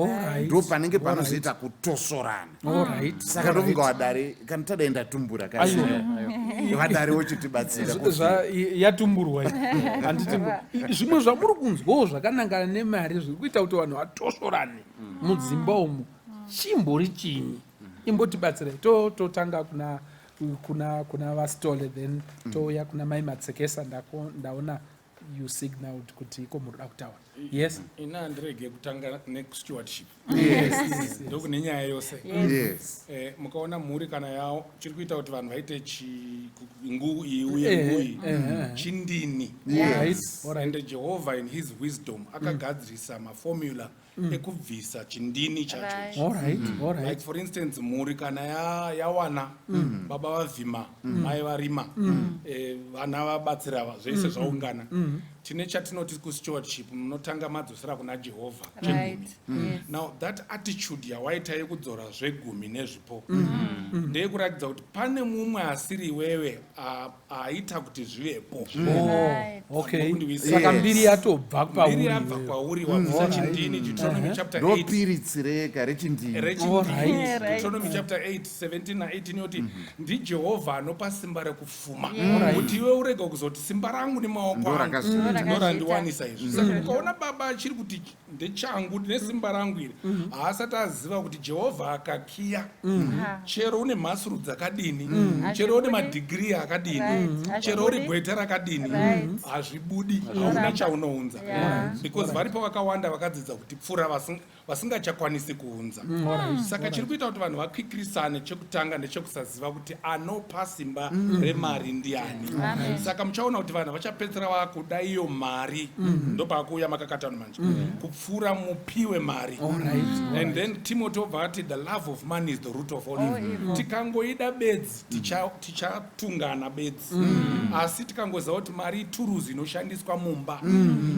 ndo panenge panozoita kutosorana. Saka ndofunga vadare, kana tadai ndatumbura kasi, vadare wochitibatsira. Yatumburwa iyi. Handiti zvimwe zvamuri kunzwawo zvakanangana nemari zviri kuita kuti vanhu vatosorane mudzimba umu chimbori chinyi? Imbotibatsirai. Totanga kuna vaStole, then touya kuna mai Matsekesa. Ndaona you signaled kuti iko muri kuda kutaura. Yes. Ina handirege kutanga nestewardship, ndokune nyaya yose. Mukaona mhuri kana yao chiri kuita kuti vanhu vaite nguu iyi uye nguu iyi chindini. Ende Jehovha in his wisdom akagadzirisa maformula ekubvisa chindini chacho ichi. Like for instance, mhuri kana yawana baba vavhima, mai varima, vana vabatsira, zvese zvaungana, tine chatinoti kustewardship munotanga madzosera kuna Jehovha chegumi. Now that attitude yawaita yekudzora zvegumi nezvipo ndeyekuratidza kuti pane mumwe asiri iwewe aita kuti zvivepo. Oh, okay. Mukundiwisisa. Saka mbiri yatobva Mbiri kwauri. yabva kwauri, wabvisa chindini. Deuteronomy chapter 8 Ndopiritsi rega rechindini. Rechindini. Deuteronomy chapter 8 17 na18 yoti ndiJehovha anopa simba rekufuma, kuti iwe urege kuzoti simba rangu nemaoko Ndo angu rakazviita. ndo randiwanisa izvi. Saka ukaona baba achiri kuti ndechangu, ndine simba rangu iri, haasati aziva kuti Jehovha akakiya. Chero une mhasuru dzakadini, chero une Hazvibudi. madhigiri akadini, chero uri Hazvibudi. gweta rakadini, hazvibudi, hauna chaunounza, because varipo vakawanda vakadzidza kuti pfuura vasingachakwanisi kuunza. Saka chiri kuita kuti vanhu vakwikirisane chekutanga ndechekusaziva kuti anopa simba remari ndiani. Amen. Saka muchaona kuti vanhu vachapedzisira vakuda iyo. chaiyo mari ndopakuuya makakatano manje kupfuura mupiwe mari. And then Timothy obva ati the love of money is the root of all evil. Tikangoida bedzi tichatungana bedzi, asi tikangoziva kuti mari ituruzi inoshandiswa mumba,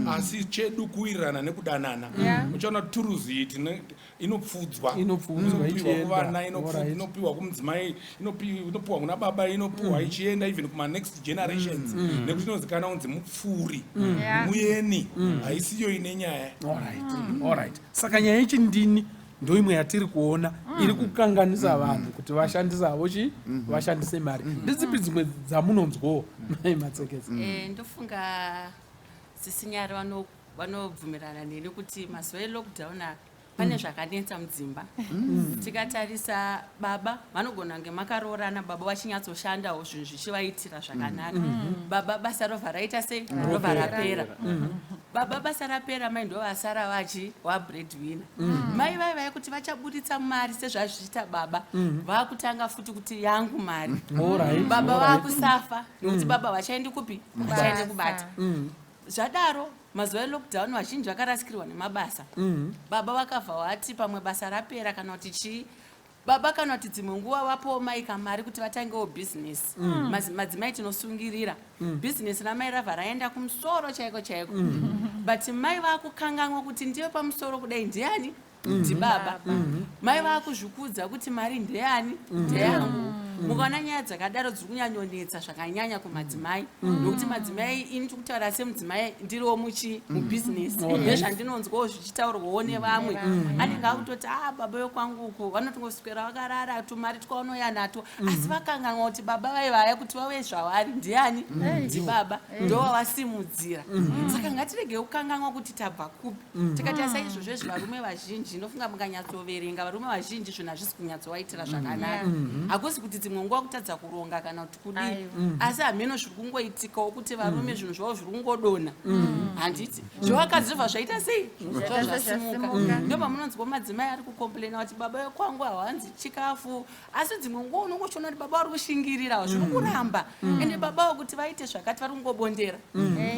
asi chedu kuwirirana nekudanana. Uchaona kuti turuzi iyi inopfudzwa. Inopfudzwa, inopiwa ichienda. Kuvana, inopiwa kumudzimai, inopiwa kuna baba, inopiwa ichienda even kumanext generations, nekuti inozikanwa kunzi mupfuri muyeni, haisiyo ine nyaya. Alright, saka nyaya yechindini ndoimwe yatiri kuona iri kukanganisa vanhu kuti vashandise havo chi vashandise mari. Ndedzipi dzimwe dzamunonzwawo, mai Matseketsa? Ndofunga sisinyari vanobvumirana neni kuti mazuva elockdown aya pane zvakanetsa mudzimba. Tikatarisa, baba vanogona kunge makaroorana, baba vachinyatsoshandawo, zvinhu zvichivaitira zvakanaka. Baba basa robva raita sei? Robva rapera. Baba basa rapera, mai ndo vasara vachi wabreadwinner. Mai vai vai kuti vachaburitsa mari sezvazvichiita baba, vakutanga futi kuti yangu mari. Baba vakusafa nekuti baba vachaendi kupi? Vachaendi kubata. Zvadaro, mazuva elockdown vazhinji vakarasikirwa nemabasa. Baba vakabva vati pamwe basa rapera kana kuti chii, baba kana kuti dzimwe nguva vapowo mai kamari kuti vatangewo bhizinesi. Madzimai tinosungirira bhizinesi ramai rabva raenda kumusoro chaiko chaiko, but mai vakukanganwa kuti ndiyo pamusoro kudai ndiani? Ndibaba. Mai vakuzvikudza kuti mari ndeyani? Ndeyangu. Mukaona nyaya dzakadaro dziri kunyanyonetsa zvakanyanya kumadzimai, nokuti madzimai, ini tiri kutaura semudzimai ndiriwo muchi mubhizinesi, nezvandinonzwawo zvichitaurwawo nevamwe, anenge akutoti a baba vekwangu uku vanotongoswera vakarara, tumari twaunoya nato, asi vakanganwa kuti baba vaivaya kuti vave zvavari ndiani? Ndibaba, ndovavasimudzira. Saka ngatiregei kukanganwa kuti tabva kupi. Tikatarisa izvozvo izvi, varume vazhinji, ndofunga mukanyatsoverenga, varume vazhinji zvinhu hazvisi kunyatsovaitira zvakanaka. Hakusi kuti dzimwe nguva kutadza kuronga kana kuti kudii, asi hameno zviri kungoitikawo kuti varume zvinhu zvavo zviri kungodonha, handiti? Zvevakadzi zvobva zvaita sei? Zvobva zvasimuka. Ndo pamunonzwa madzimai ari kucomplaina kuti baba vekwangu hawanzi chikafu, asi dzimwe nguva unongochiona kuti baba vari kushingirira, zviri kuramba, ende baba kuti vaite zvakati vari kungobondera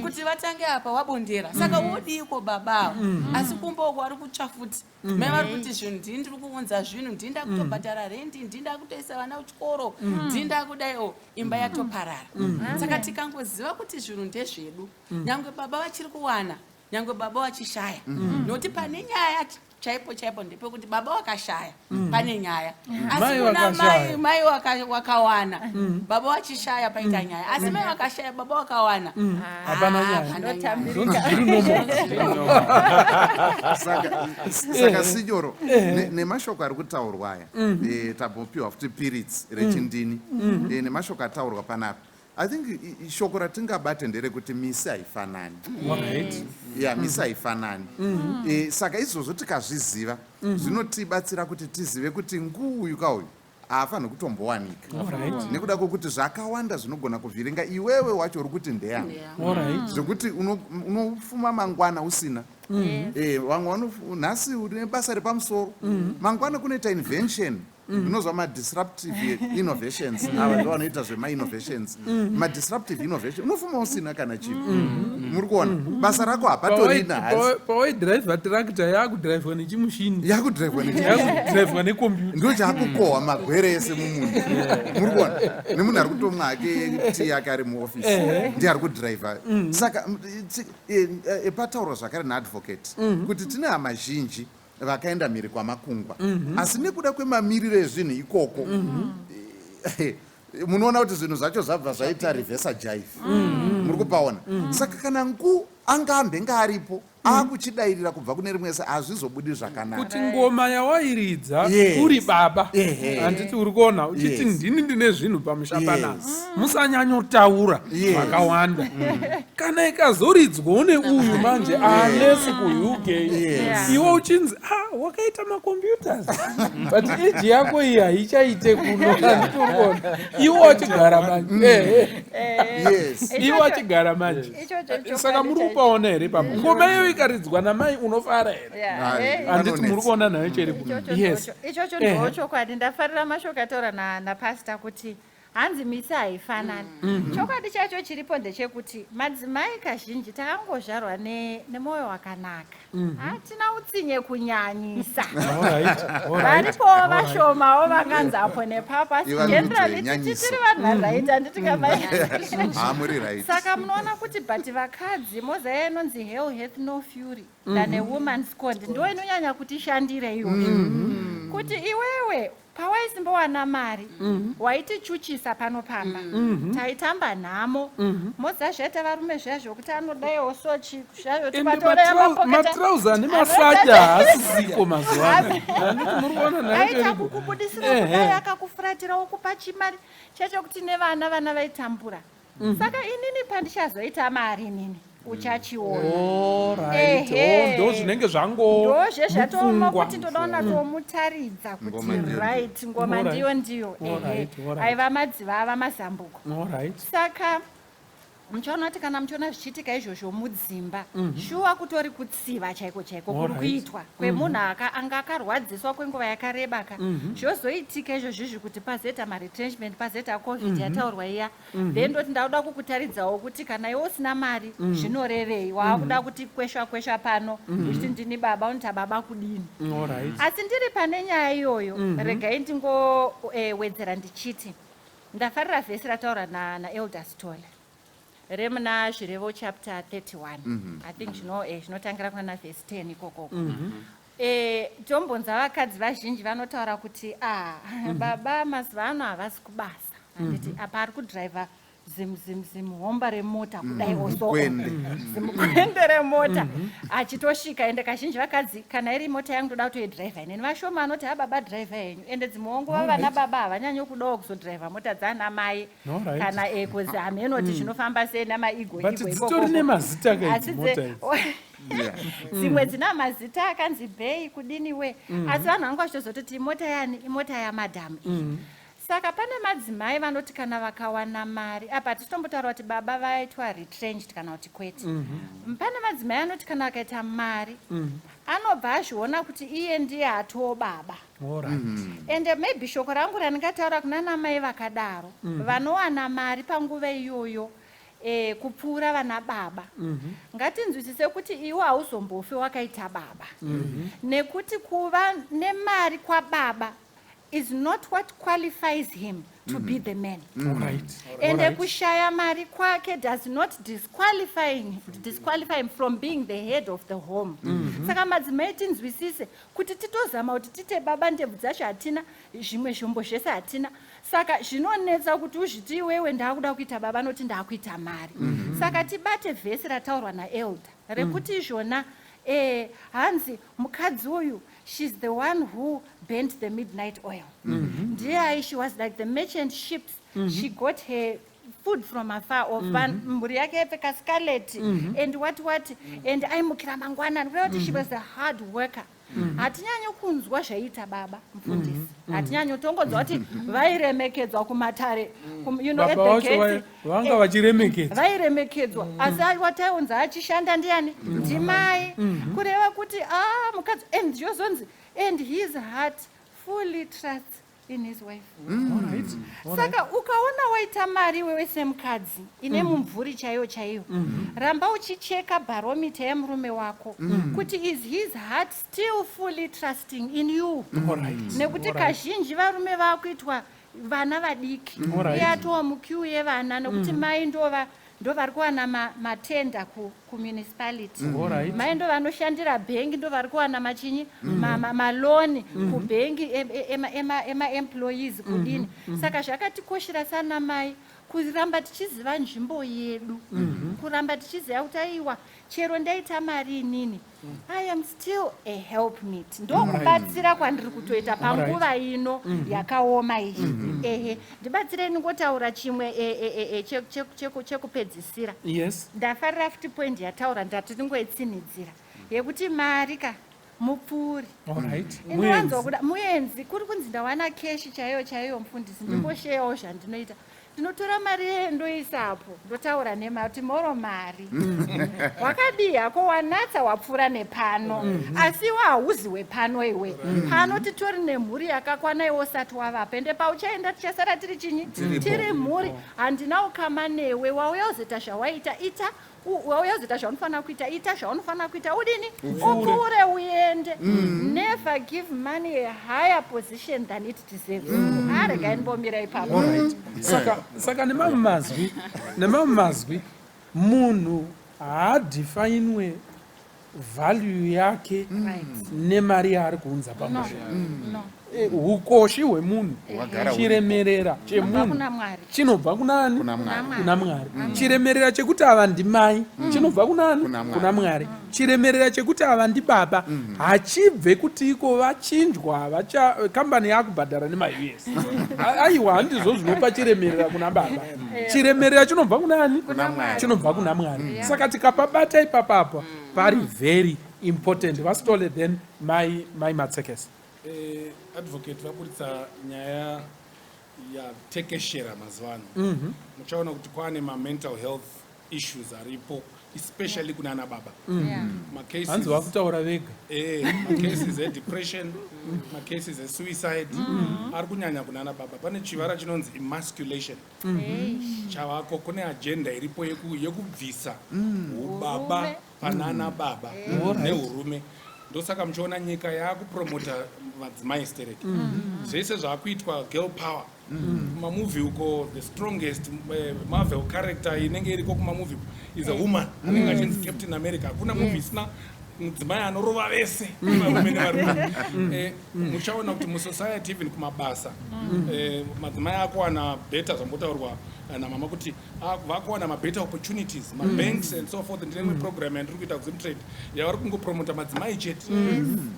kuti vatange apa wabondera, saka wodiko baba avo? Asi kumba uko vari kutsva futi. Mai vari kuti zvinhu ndini ndiri kuunza zvinhu, ndini ndakutobhadhara rendi, ndini ndakutoisa vana kuchikoro, ndini ndakudaiwo, imba yatoparara. Saka tikangoziva kuti zvinhu ndezvedu, nyange baba vachiri kuwana, nyange baba vachishaya, nokuti pane nyaya chaipo chaipo ndepekuti baba wakashaya pane nyaya, asi Mai kuna vakashaya. mai mai wakawana baba vachishaya paita nyaya, asi mai vakashaya baba wakawana, Hapana nyaya. hapana nyaya. Zvonzi zviri normal. Saka sinyoro, nemashoko ari kutaurwa aya, tambopiwa futi piritsi rechindini. Nemashoko ataurwa panapa, I think shoko ratingabate nderekuti misi haifanani. Ya, misi haifanani. Saka izvozvo tikazviziva, zvinotibatsira kuti tizive kuti nguuyu kauyu haafaniri kutombowanika, nekuda kwokuti zvakawanda zvinogona kuvhiringa iwewe wacho uri kuti ndeyangu, zvekuti unofuma mangwana usina. Vamwe nhasi une basa repamusoro, mangwana kunoita invention inozwa madisruptive innovations. Ava ndo vanoita zvemainnovations, madisruptive innovation. Unofuma usina kana chinhu. Muri kuona basa rako hapatorina hasi. Pawaidhiraivha tractor, yakudhiraivhwa nechimushini. Yakudhiraivhwa. Yakudhiraivhwa nekombiyuta. Ndo chaakukohwa magwere ese mumunda. Muri kuona nemunhu ari kutomwa hake tii yake ari muofisi, ndiye ari kudhiraivha. Saka pataurwa zvakare naadvocate kuti tine hama zhinji vakaenda mhiri kwamakungwa, asi nekuda kwemamiriro ezvinhu ikoko, munoona kuti zvinhu zvacho zvabva zvaita reverse jive. Muri kupaona? Saka kana ngu anga ambenge aripo akuchidairira kubva kune rimwe se, hazvizobudi zvakanaka. Kuti ngoma yawairidza uri baba, handiti uri kuona uchiti ndini ndine zvinhu pamusha panapa, musanyanyotaura zvakawanda, kana ikazoridzwawo neuyu manje anesi kuUK, iwe uchinzi ah, wakaita macomputers, but age yako iyi haichaite kuno, handiti uri kuona iwe wachigara manje? Yes. Iwe wachigara manje. Ichocho Saka muri chokwadi. kupaona here papo ngoma iyo ikaridzwa namai, unofara here? Yeah. Hai. Handiti Anonetsa. muri kuona nayo cheripo? Ichocho Yes. ichocho ndo chokwadi. Ndafarira mashoko ataura napastor kuti Hanzi misi haifanani. Chokwadi chacho chiripo ndechekuti madzimai kazhinji takangozvarwa nemwoyo wakanaka. Hatina utsinye kunyanyisa. Varipowo vashomawo vakanzi apo nepapo, asi Iva generally nyanyiso. tiri vanhu varight, handiti kamai? Ha, muri right. Saka munoona kuti, but vakadzi, mozaya inonzi "Hell hath no fury than a woman scorned", ndo inonyanya kutishandire iyoyo, kuti iwewe pawaisimbowana mari waitichuchisa pano pamba, taitamba nhamo. Moziva zvaita varume zviya zvokuti anodaiwo sochi Ende matrauza nemasaja haasisiko mazuva ano, handiti? Muri kuona? Aita Nhaiperipo kukubudisira kudai, akakufuratira, wokupa chimari chacho kuti nevana, vana vaitambura. Saka inini pandichazoita mari inini, uchachiona. Alright. Ehe. Oh, ndo zvinenge zvango Ndozvezvatoma mupfungwa. kuti ndoda kunatsomutaridza kuti Ngoma ndiyo ndiyo. right, ngoma ndiyo ndiyo. Ehe. Aiva madziva ava mazambuko. Saka muchaona kuti kana muchiona zvichiitika izvozvo mudzimba, shuwa kutori kutsiva chaiko chaiko kuri kuitwa kwemunhu anga akarwadziswa kwenguva yakareba ka. Zvozoitika izvozvizvi kuti pazoita maretrenchment, pazoita COVID yataurwa iya, then ndoti ndauda kukutaridzawo kuti kana iwe usina mari zvinorevei. Waakuda kuti kweshwa kweshwa pano uchiti ndini baba, unoita baba kudini? Asi ndiri pane nyaya iyoyo, regai ndingowedzera ndichiti ndafarira vhesi rataura naElder Stola remuna Zvirevo chapter 31, I think zvinotangira kuna vhesi 10 ikokoko. Tombonza vakadzi vazhinji vanotaura kuti ah, baba mazuva ano havasi kubasa, handiti? Apa ari kudhiraivha zimuhomba remota kudai oso. Mukwende. Zimukwende remota achitosvika. Ende kazhinji vakadzi, kana iri mota yangu ndoda kutoidhiraivha inini. Vashoma anoti ha, baba dhiraivha henyu. Ende dzimwewo nguva vana baba havanyanyi kudawo kuzodhiraivha mota dzana mai kana kuzi hamenoti zvinofamba sei namaigo. But dzitori nemazita ka idzi mota idzi. Dzimwe dzina mazita akanzi bei kudini we, asi vanhu vanga vachitozototi imota yani, imota yamadhamu iyi. Saka pane madzimai vanoti kana vakawana mari, apa tichitombotaura kuti baba vaitwa retrenched kana kuti kwete, pane madzimai anoti kana akaita mari anobva azviona kuti iye ndiye atoo baba. Ende maybe shoko rangu randingataura kuna namai vakadaro vanowana mari panguva iyoyo kupfuura vana baba, ngatinzwisise kuti iwe hauzombofi wakaita baba, nekuti kuva nemari kwababa is not what qualifies him to be the man. Ende kushaya mari kwake does not disqualify him from being the head of the home. Saka madzimai, tinzwisise kuti titozama kuti tite baba, ndebvu dzacho hatina, zvimwe zvombo zvese hatina. Saka zvinonetsa kuti uzviti iwewe ndaakuda kuita baba nokuti ndaakuita mari. Saka tibate vhesi rataurwa naelder rekuti izvona hanzi mukadzi uyu, she's the one who burnt the midnight oil. Ndiye, she was like the merchant ships. She got her food from afar off. Mhuri yake yaipfeka scarlet and what what, and aimukira mangwanani, kureva kuti she was a hard worker. Hatinyanyi kunzwa zvaiita baba, mufundisi, hatinyanyi tongonzwa kuti vairemekedzwa kumatare, at Baba the vacho gates. vanga vachiremekedzwa. Vairemekedzwa, asi aiwa, taionzi achishanda ndiani? Ndimai. Kureva kuti a mukadzi, and zvozonzi and his heart fully trusts in his wife. Saka ukaona waita mari iwewe semukadzi ine mumvuri chaiyo chaiyo, ramba uchicheka barometer yemurume wako kuti is his heart still fully trusting in you? Nekuti kazhinji varume vakuitwa vana vadiki. Iye atova muqueue yevana nekuti mai ndova ndo vari kuwana matenda kumunicipality, mai ndo vanoshandira bhengi, ndo vari kuwana machinyi maloni kubhengi emaemployees kudini. Saka zvakatikoshera sana mai kuramba tichiziva nzvimbo yedu, kuramba tichiziva kuti aiwa, chero ndaita mari inini, I am still a helpmeet. Ndokubatsira kwandiri kutoita panguva ino yakaoma iyi. Ehe, ndibatsirei ningotaura chimwe chekupedzisira. Ndafarira futi point yataura, ndati tingoitsinidzira, yekuti mari ka mupfuuri. Inowanzwa kuda muenzi. Kuri kunzi ndawana cash chaiyo chaiyo, mufundisi, ndimbosheyawo zvandinoita. Ndinotora mari yeye ndoisapo ndotaura nemari kuti moro mari wakadii hako wanatsa wapfuura nepano asi iwe hauzi wepano iwe pano titori nemhuri yakakwana iwe usati wavapo ende pauchaenda tichasara tiri chinyi tiri mhuri handina ukama newe wauya uzoita zvawaita ita wauya uzoita zvaunofanira kuita ita zvaunofanira kuita udini upfuure uende mm. never give money a higher position than it deserves mm. ah, regai ndimbomira ipapo saka, saka nemamwe mazwi nemamwe mazwi munhu haadhifainwe value yake nemari yaari kuunza pamusha no. Eh, hukoshi hwemunhu chiremerera chemunhu chinobva kunani kuna mwari mm. chiremerera chekuti ava ndimai mm. chinobva kunani kuna mwari mm. chiremerera chekuti ava ndibaba hachibve kuti iko vachinjwa kambani yakubhadhara nemaus aiwa handizvo zvinopa chiremerera kuna baba chiremerera chinobva kunani chinobva kuna mwari saka tikapabata ipapapa pari very important vastole then mai mai matsekesa eh, advocate vaburitsa nyaya yatekeshera mazuva ano mhm. muchaona kuti kwane mamental health issues aripo especially kuna ana baba mm. hanzi vakutaura vega eh, macases edepression macases esuicide mm. ari kunyanya kuna ana baba pane chivara chinonzi emasculation mm. chavako kune agenda iripo yekubvisa ubaba panana baba nehurume ndosaka muchiona nyika yakupromota madzimai stereki zvese zvaakuitwa girl power kumamovie uko the strongest eh, marvel character inenge iriko kumamovie is a woman anenge achinzi captain america hakuna movie isina mudzimai anorova vese varume nevarume eh, muchaona kuti musociety even kumabasa eh, madzimai akuwana better zvambotaurwa namama kuti ah, vakuwana mabetter opportunities mabanks and so forth ndine imwe program yandiri kuita kuzimtrade yavari kungopromota madzimai chete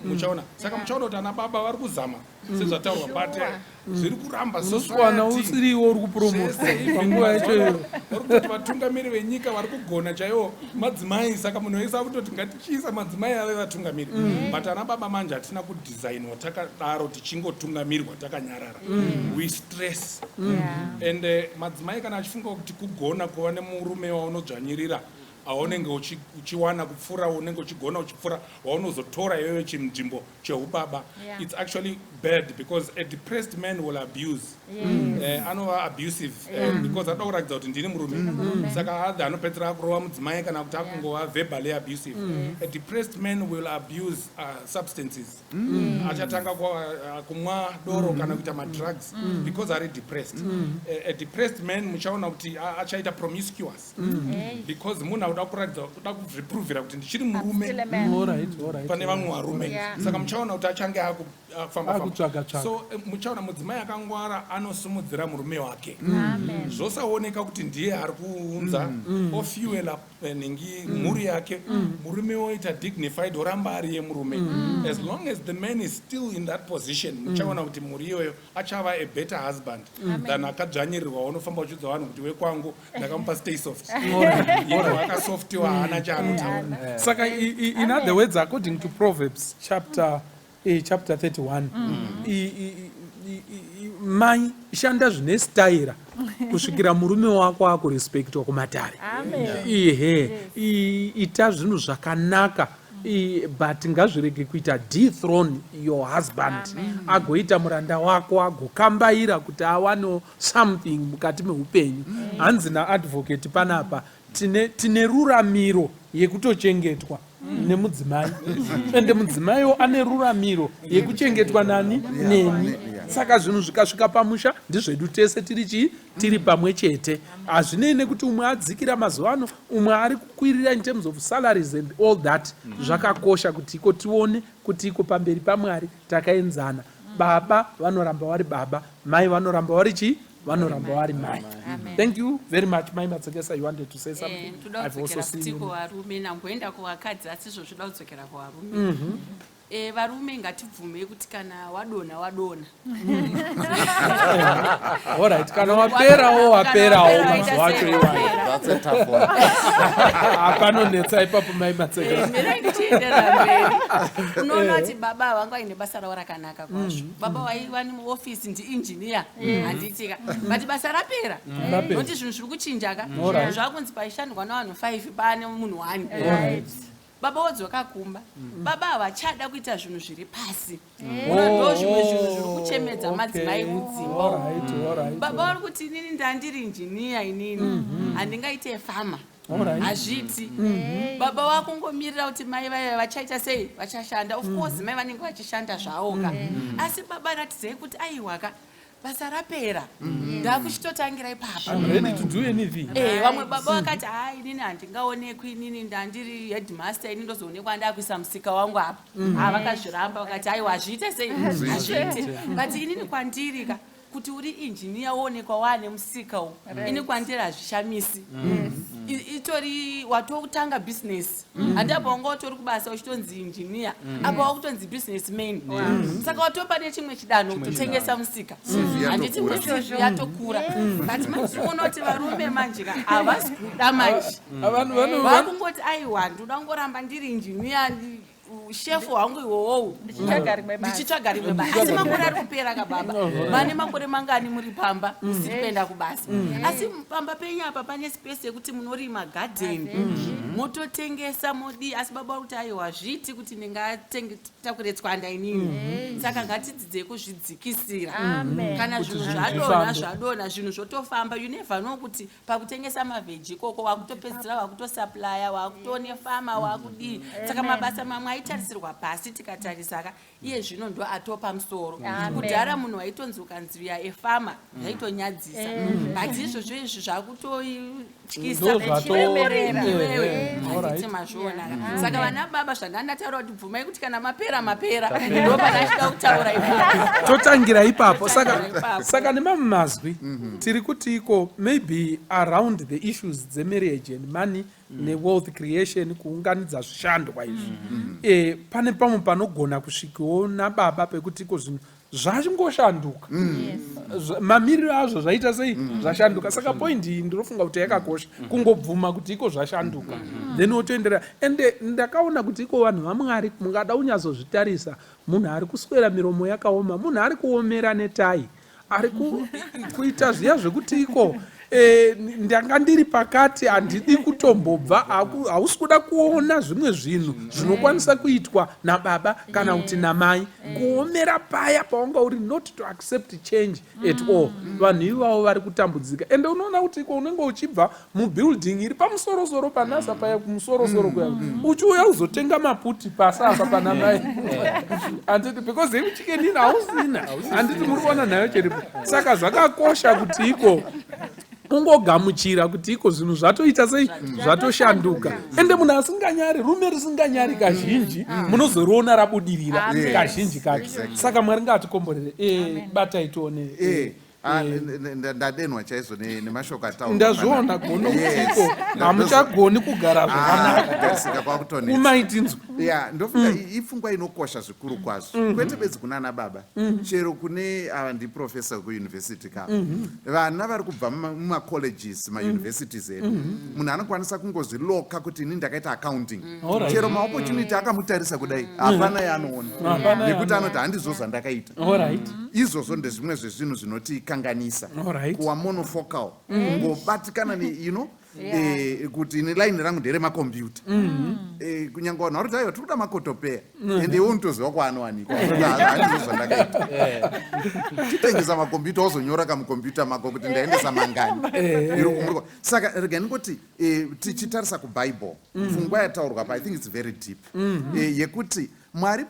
muchaona saka muchaona kuti ana baba vari kuzama sezvataurwa but eh, zviri kuramba unoswana usiriwo uri kupromotwa panguva yacho iyo vari kutoti vatungamiri venyika vari kugona chaiwo madzimai saka munhu wese akutoti ngatichiisa madzimai ave vatungamiri mm. but ana baba manje hatina kudesignwa takadaro tichingotungamirwa takanyarara mm. we stress mm. and uh, madzimai kana achifunga kuti kugona kuva nemurume waunodzvanyirira aunenge uchiwana kupfuura unenge uchigona uchipfuura waunozotora iyoyo chinzvimbo chehubaba yeah. It's actually bad because a depressed man will abuse yes. uh, anova abusive eh, yeah. uh, because anoda kuratidza kuti ndini murume mm. Saka adha anopedzera akurova mudzimai kana kuti akungova yeah. verbally abusive mm. A depressed man will abuse uh, substances mm. Achatanga uh, kumwa doro mm. Kana kuita madrugs mm. Because ari depressed mm. A, a depressed man muchaona kuti achaita promiscuous mm. Because munhu akuda kuratidza kuda kuzviprovhera kuti ndichiri murume pane vamwe varume saka muchaona kuti achange akufamba so eh, muchaona mudzimai akangwara anosumudzira murume wake mm. Zvosaoneka kuti ndiye ari kuunza mm. Ofuela eh, nhingi mhuri yake murume oita dignified oramba ari yemurume as long as the man is still in that position muchaona kuti mhuri iyoyo achava a better husband than akadzvanyirirwa unofamba uchiudza vanhu kuti wekwangu ndakamupa stay soft ivo akasoftiwa haana chaanotaura saka in other words according to Proverbs chapter eh, chapter 31 mm. Mai shanda zvine staira kusvikira murume wako akurespektwa kumatare ihe ita zvinhu zvakanaka but ngazvirege kuita dethrone your husband agoita muranda wako agokambaira kuti awanewo something mukati meupenyu hanzi naadvocate panapa tine, tine ruramiro yekutochengetwa nemudzimai ende mudzimaiwo ane ruramiro yekuchengetwa nani neni saka zvinhu zvikasvika pamusha ndizvedu tese tiri chii tiri pamwe chete hazvinei nekuti umwe adzikira mazuva ano umwe ari kukwirira in terms of salaries and all that zvakakosha kuti iko tione kuti iko pamberi pamwari takaenzana baba vanoramba vari baba mai vanoramba vari chii vanoramba vari mai thank you very much mai Matsekesa you wanted to say something eh, toda kudzokera futi kuvarume namboenda kuvakadzi asi izvo zvoda kudzokera kuvarume mhm. eh, varume ngatibvumei kuti kana wadonha wadonha Alright, kana waperawo waperawo mazuva acho iwayo That's a tough one. Hapanonetsa ipapo mai Matsekesa eh, Tichienderera mberi, unoona kuti baba vanga vaine basa ravo rakanaka kwazvo. Baba vaiva nemuofisi, ndiinjiniya, handitika? But basa rapera. Rapera. Nokuti zvinhu zviri kuchinja ka. Zvakunzi paishandwa navanhu 5, paane munhu 1. Baba wodzoka kumba, baba havachada kuita zvinhu zviri pasi. Uno ndo zvimwe zvinhu zviri kuchemedza madzimai kudzimba umu. Baba vari kuti, "Inini ndandiri injiniya, inini handingaite farmer." Hazviiti. Baba vakungomirira kuti mai vaya vachaita sei, vachashanda. Of course mai vanenge vachishanda zvavo ka, asi baba ratidzai kuti aiwaka, basa rapera, ndakuchitotangira ipapa. I'm ready to do anything. Vamwe baba vakati, "Ha, inini handingaonekwi, inini ndandiri headmaster, ini ndozoonekwa ndakuisa musika wangu apa." Ha, vakazviramba, vakati, "Aiwa, hazviite sei, hazviite." But inini kwandiri ka, kuti uri injiniya woonekwa waane musika uwu, ini kwandiri hazvishamisi. Itori watotanga bhizinesi, handi? Apa wanga watori kubasa uchitonzi injiniya, apa wakutonzi business man, saka watopa nechimwe chidanho kutotengesa musika, CV handiti? Yatokura. CV yatokura. But manje unoona kuti varume manje ka havasi kuda manje. Vanhu Vakungoti, "Aiwa, ndoda kungoramba ndiri injiniya, shefu hwangu iwowowu." Ndichitsvaga rimwe basa. Ndichitsvaga rimwe basa, asi makore ari kupera kababa. Vane makore mangani muri pamba musiri kuenda kubasa? Asi pamba penyu apa pane space yekuti munorima gadheni, mototengesa, modii. Asi baba vari kuti, "Aiwa, zviiti kuti ndingatakure tswanda inini." Saka ngatidzidzei kuzvidzikisira. Amen. Kana Kuti zvinhu zvinhu zvadonha, zvifambe. zvadonha, zvinhu zvotofamba. You never know kuti pakutengesa mavheji ikoko wakutopedzisira wakutosupplya, wakutone farmer, wakudii. Saka mabasa mamwe aitarisirwa pasi, tikatarisa ka, iye zvino ndo atopa musoro. Amen. Kudhara munhu waitonzi ukanzi uya efarmer zvaitonyadzisa, but izvozvo izvi zvakutotyisa. Ndo zvato- Chiremerera. Iwewe, handiti? Mazviona ka? Saka vana baba, zvandandataura kuti bvumai kuti kana mapera, mapera, ndo pandachida kutaura ipapo. Totangira ipapo saka. Totangira ipapo. Saka nemamwe mazwi tiri kuti iko maybe around the issues dzemarriage and money newealth creation, kuunganidza zvishandwa izvi, pane pamwe panogona kusvikiwo nababa pekuti iko zvinhu zvachingoshanduka. Mamiriro azvo zvaita sei, zvashanduka. Saka point iyi ndinofunga kuti yakakosha, kungobvuma kuti iko zvashanduka, then wotoenderera. Ende ndakaona kuti iko vanhu vaMwari, mungada kunyatsozvitarisa, munhu ari kuswera miromo yakaoma, munhu ari kuomera netai, ari kuita zviya zvekuti iko ndanga ndiri pakati, handidi kutombobva, hausi kuda kuona zvimwe zvinhu zvinokwanisa kuitwa nababa kana kuti namai. Kuomera paya pawanga uri, not to accept change at all. Vanhu ivavo vari kutambudzika. Ende unoona kuti iko unenge uchibva mubuilding iri pamusorosoro panasa paya, kumusorosoro kuya, uchiuya kuzotenga maputi pasi apa pana mai, handiti? Because ekuChicken Inn hausina, handiti? Muri kuona nhayo cheripo. Saka zvakakosha kuti iko ungogamuchira kuti iko zvinhu zvatoita sei, zvatoshanduka. Ende munhu asinganyari, rume risinganyari, kazhinji munozoriona rabudirira. Amen. Kazhinji kacho. Saka Mwari ngaatikomborere. Batai tione. Ndadenwa chaizvo nemashoko ataurwa. Ndazviona gono kuti iko hamuchagoni kugara zvakanaka. Kugarisika kwakutonetsa. Kumaitinzwa. Ya, ndofunga ipfungwa inokosha zvikuru kwazvo, kwete bedzi kuna ana baba, chero kune ava ndiprofesa wekuyunivhesiti ka. Vana vari kubva mumacolleges, mauniversities edu, munhu anokwanisa kungozviloka kuti ini ndakaita accounting. Chero maopportunity akamutarisa kudai, hapana yaanoona, Hapana. nekuti anoti handizvo zvandakaita. Izvozvo ndezvimwe zvezvinhu zvinotikanganisa, kuva monofocal, kungobatikana ne kuti ini line rangu nderemakombiyuta. Kunyange vanhu vari kuti, "Aiwa, tiri kuda makotopeya," ende iwe unotoziva kwaanowanikwa. "Handizvo zvandakaita." Chitengesa makombiyuta, wozonyora kamukombiyuta mako kuti ndaendesa mangani. Saka rega ndingoti tichitarisa kubhaibheri, pfungwa yataurwa pa, I think it's very deep, yekuti Mwari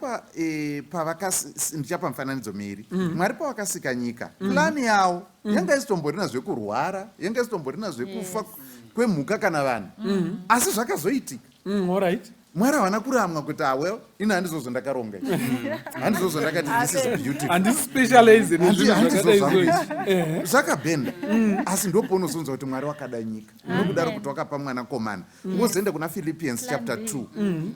ndichapa mufananidzo miiri. Mwari pavakasika nyika, plani yavo yanga isitomborina zvekurwara, yanga isitomborina zvekufa kwemhuka kana vanhu, asi zvakazoitika. Mwari havana kuramwa kuti, "Ah, well, ini handizvo zvandakaronga izvi, handizvo zvandakati this is beautiful." Handisi specialize nezvinhu Handizvo zvakadai zvangu so izvi. izvi. Zvakabhenda, asi ndopaunozonzwa kuti Mwari wakada nyika nokudaro kuti wakapa mwanakomana. Wozoenda kuna Philippians chapter 2,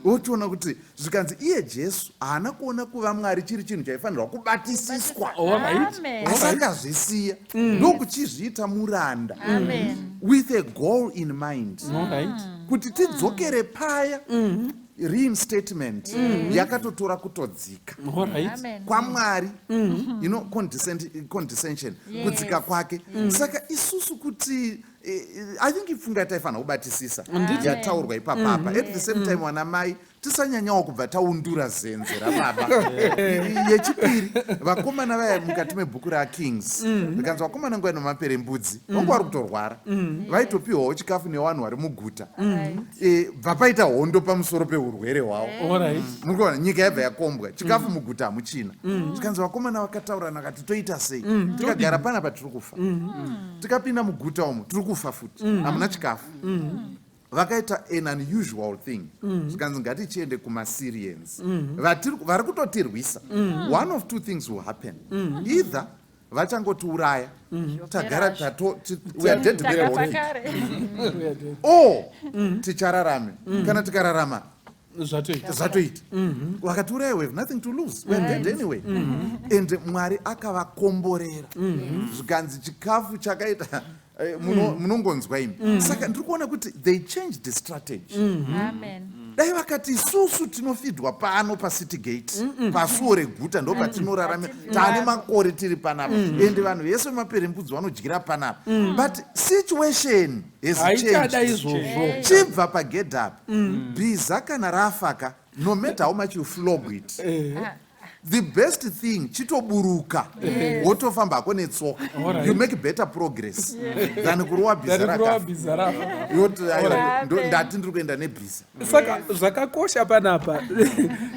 wotoona kuti zvikanzi iye Jesu haana kuona kuva Mwari chiri chinhu chaifanirwa kubatisiswa, Amen. asi akazvisiya ndokuchizviita muranda Amen. with a goal in mind, kuti tidzokere paya. Reinstatement yakatotora kutodzika Alright. kwaMwari, condescension, kudzika kwake. Saka isusu kuti I think ipfunga yataifanira kubatisisa yataurwa ipapapa. At the same time, vana mai, tisanyanyawo kubva taundura zenze rababa. Yechipiri, vakomana vaya mukati mebhuku raKings, rikanzi vakomana nguva inomaperembudzi vanga vari kutorwara, vaitopiwawo chikafu nevanhu vari muguta. Bva paita hondo pamusoro peurwere hwavo. Muri kuona nyika yabva yakombwa, chikafu muguta hamuchina. Zvikanzi vakomana vakataurana vakati, "Toita sei? Tikagara panapa tiri kufa, tikapinda muguta umu tiri kufa futi, hamuna chikafu." Vakaita an unusual thing. Zvikanzi ngatichiende kumaSyrians vari kutotirwisa. One of two things will happen: either vachangotiuraya, tagara we are dead men walking, or tichararame. Kana tikararama, Zvatoita. Zvatoita. Vakatiuraya, we have nothing to lose, we are dead anyway. And Mwari akavakomborera, zvikanzi chikafu chakaita munongonzwa imi. Saka ndiri kuona kuti they changed the strategy. Amen. Dai vakati isusu tinofidwa pano pacity gate, pasuo reguta, ndo patinoraramira, taane makore tiri panapa, ende vanhu vese vemaperembudzi vanodyira panapa, but situation has Haichada changed. izvozvo. Chibva pagedhi apa, bhiza kana rafaka, no matter how much you flog it, the best thing chitoburuka, wotofambako netsoka. You make better progress than kurova bhiza Than kurova rakafa. bhiza rafa. Yoti, aiwa, ndati ndiri kuenda nebhiza. Saka zvakakosha panapa,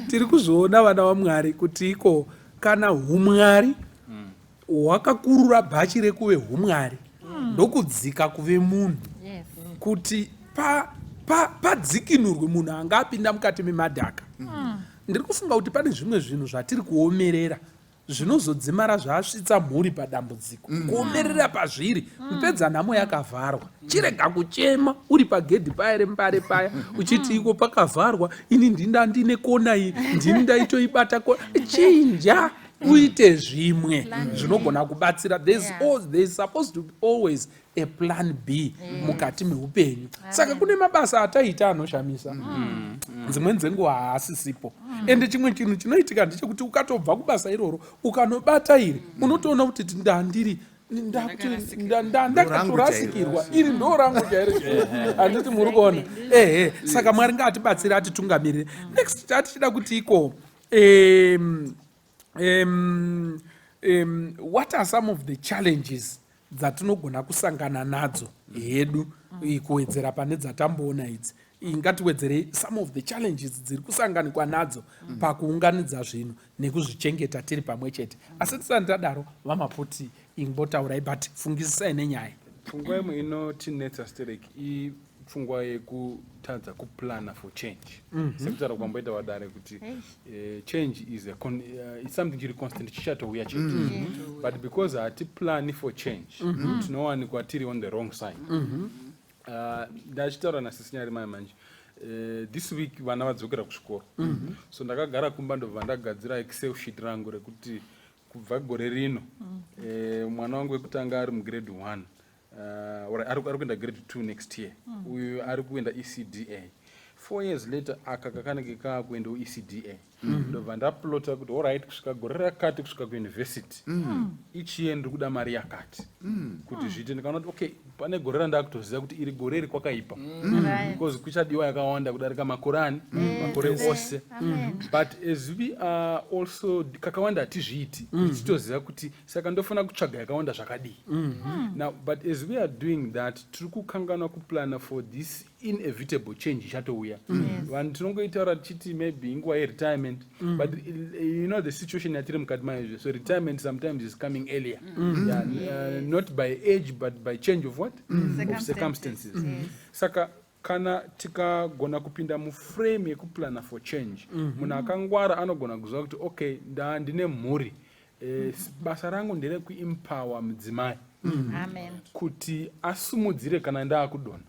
tiri kuzviona, vana vaMwari, kuti iko kana humwari hwakakurura bhachi rekuve humwari, ndokudzika kuve munhu, kuti padzikinurwe munhu anga apinda mukati memadhaka. Ndiri kufunga kuti pane zvimwe zvinhu zvatiri kuomerera zvinozodzimara zvasvitsa mhuri padambudziko. Kuomerera pazviri kupedza nhamo yakavharwa. Chirega kuchema uri pagedhi paya reMbare paya uchiti iko pakavharwa, ini ndinda ndine kona iyi, ndini ndaitoibata kona. Chinja uite zvimwe zvinogona kubatsira. There is supposed to be always a plan B mukati meupenyu. Saka kune mabasa ataita anoshamisa, dzimweni dzenguva haasisipo. Ende chimwe chinhu chinoitika ndechekuti ukatobva kubasa iroro ukanobata iri, unotoona kuti ndandiri ndakatorasikirwa, iri ndo rangu chairo chairo. Handiti muri kuona? Ehe. Saka Mwari ngaatibatsire, atitungamirire. Next, tatichida kuti iko what are some of the challenges dzatinogona kusangana nadzo hedu, kuwedzera pane dzatamboona idzi? Ngatiwedzerei some of the challenges dziri kusanganikwa nadzo pakuunganidza zvinhu nekuzvichengeta tiri pamwe chete. Asi tisati tadaro, VaMaputi, imbotaurai, but fungisisai nenyaya. Pfungwa imwe inotinetsa sterek ipfungwa yekutadza kuplana for change, sekutaura kwamboita vadare kuti change is it's something chiri constant, chichatouya chete, but because hatiplani for change, tinowanikwa tiri on the wrong side. Ndachitaura nasisinyari mai manje, this week vana vadzokera kuzvikoro, so ndakagara kumba, ndobva ndagadzira Excel sheet rangu rekuti kubva gore rino, mwana wangu wekutanga ari mugrade 1, or ari kuenda grade 2 next year, uyu ari kuenda ECDA, 4 years later aka kakanenge kaakuendawo ECDA. Ndobva ndaplota kuti alright, kusvika gore rakati, kusvika kuuniversity, each year ndiri kuda mari yakati kuti zviite. Ndikaona kuti okay, pane gore randakutoziva kuti iri gore iri kwakaipa, because kuchadiwa yakawanda kudarika makore ani, makore ose. Amen. But as we are also, kakawanda hatizviiti, tichitoziva kuti saka ndofanira kutsvaga yakawanda zvakadii now. But as we are doing that, tiri kukanganwa kuplana for this inevitable change ichatouya. Vanhu tinongoitaura tichiti maybe inguva yeretirement, but you know the situation yatiri mukati maizvo, so retirement sometimes is coming earlier, yeah, not by age but by change of what, of circumstances. Saka kana tikagona kupinda muframe yekuplana for change, munhu akangwara anogona kuziva kuti okay, ndine mhuri, basa rangu nderekuempower mudzimai Amen. kuti asumudzire kana ndaakudonha.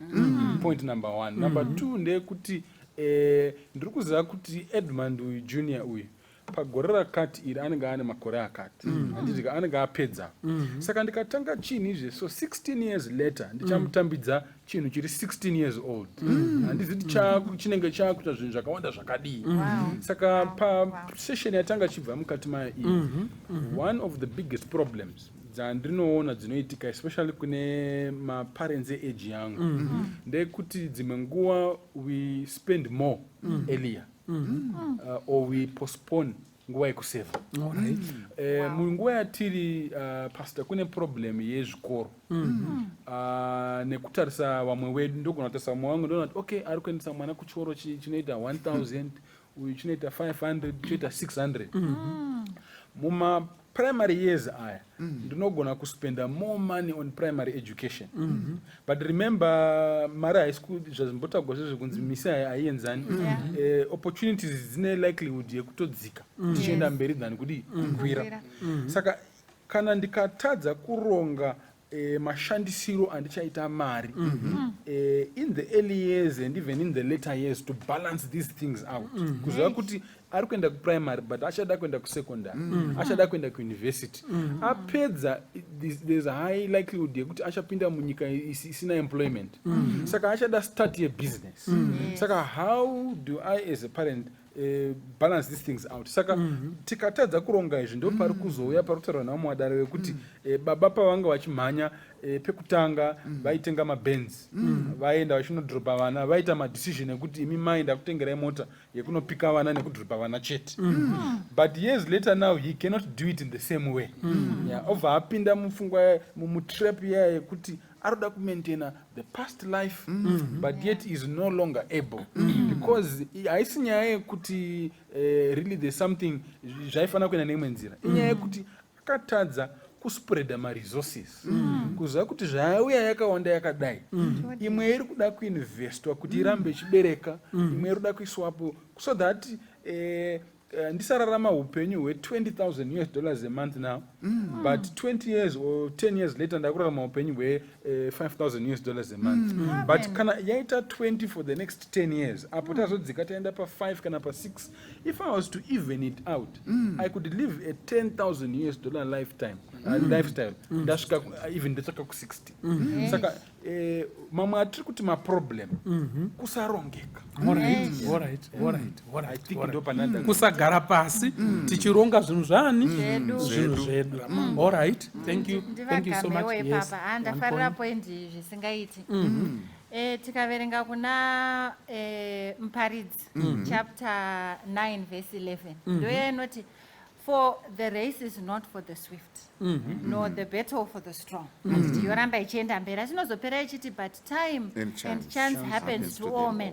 Point number one. Number two ndeyekuti ndiri kuziva kuti Edmund uyu, junior uyu. Pagore rakati iri anenge ane makore akati, handiti ka? Anenge apedza. Saka ndikatanga chinhu izve, so 16 years later ndichamutambidza chinhu chiri 16 years old. Handizi kuti chinenge chaakuita zvinhu zvakawanda zvakadii. Saka pasession yatanga chibva mukati mayo iyi, one of the biggest problems dzandinoona dzinoitika, especially kune maparents eage yangu, ndeyekuti dzimwe nguva we spend more earlier or we postpone nguva yekusevha. Munguva yatiri, pastor, kune problem yezvikoro nekutarisa vamwe wedu. Ndogona kutarisa vamwe vangu, ndoona kuti okay, ari kuendesa mwana kuchikoro chinoita 1000, uyu chinoita 500, choita 600. Muma primary years aya ndinogona kuspenda more money on primary education, but remember, mari haisi zvazvimbotaurwa zvezvo kunzi misi haienzani. Opportunities dzine likelihood yekutodzika tichienda mberi than kudii, kukwira. Kukwira. Saka kana ndikatadza kuronga mashandisiro andichaita mari in the early years and even in the later years to balance these things out, kuziva kuti ari kuenda kuprimary but achada kuenda kusecondary, achada kuenda kuuniversity, apedza, there's a high likelihood yekuti achapinda munyika isina employment, saka achada start yebusiness. Saka how do I as a parent balance these things out? Saka tikatadza kuronga izvi, ndo pari kuzouya pari kutaurwa navamwe vadare vekuti baba pavanga vachimhanya pekutanga vaitenga maBenz, vaenda vachinodhoropa vana, vaita madecision ekuti imi mai, ndakutengerai mota yekunopika vana nekudhoropa vana chete. But years later now he cannot do it in the same way. Yeah, obva apinda mupfungwa, mutrap iya yekuti arikuda kumaintaina the past life but yet is no longer able, because haisi nyaya yekuti really there's something zvaifanira kuenda neimwe nzira. Inyaya yekuti akatadza kuspreada maresources, kuziva kuti zvauya yakawanda yakadai, imwe iri kuda kuinvestwa kuti irambe ichibereka, imwe iri kuda kuiswapo so that ndisararama upenyu hwe20 000 US dollars a month now, but 20 years or 10 years later ndakurarama upenyu hwe5 000 US dollars a month. But kana yaita 20 for the next 10 years, apo tazodzika taenda pa5 kana pa6, if I was to even it out, I could live a 10 000 US dollar lifetime lifestyle ndasvika even ndasvika ku60. Saka mamwe atiri kuti maproblem kusarongeka. All right. I think all right. ndo pananda. Kusagara pasi tichironga zvinhu zvani? Zvedu. Zvinhu zvedu. All right, thank you, thank you so much. Ndivagamewo Yes, ipapa. one Ndafarira point. point zvisingaiti. Tikaverenga kuna Muparidzi chapter 9 verse 11, ndoya inoti, "For the race is not for the swift, nor the battle for the strong." Handiti yoramba ichienda mberi, asi inozopera ichiti, "But time and and chance chance happens happens to to all them men."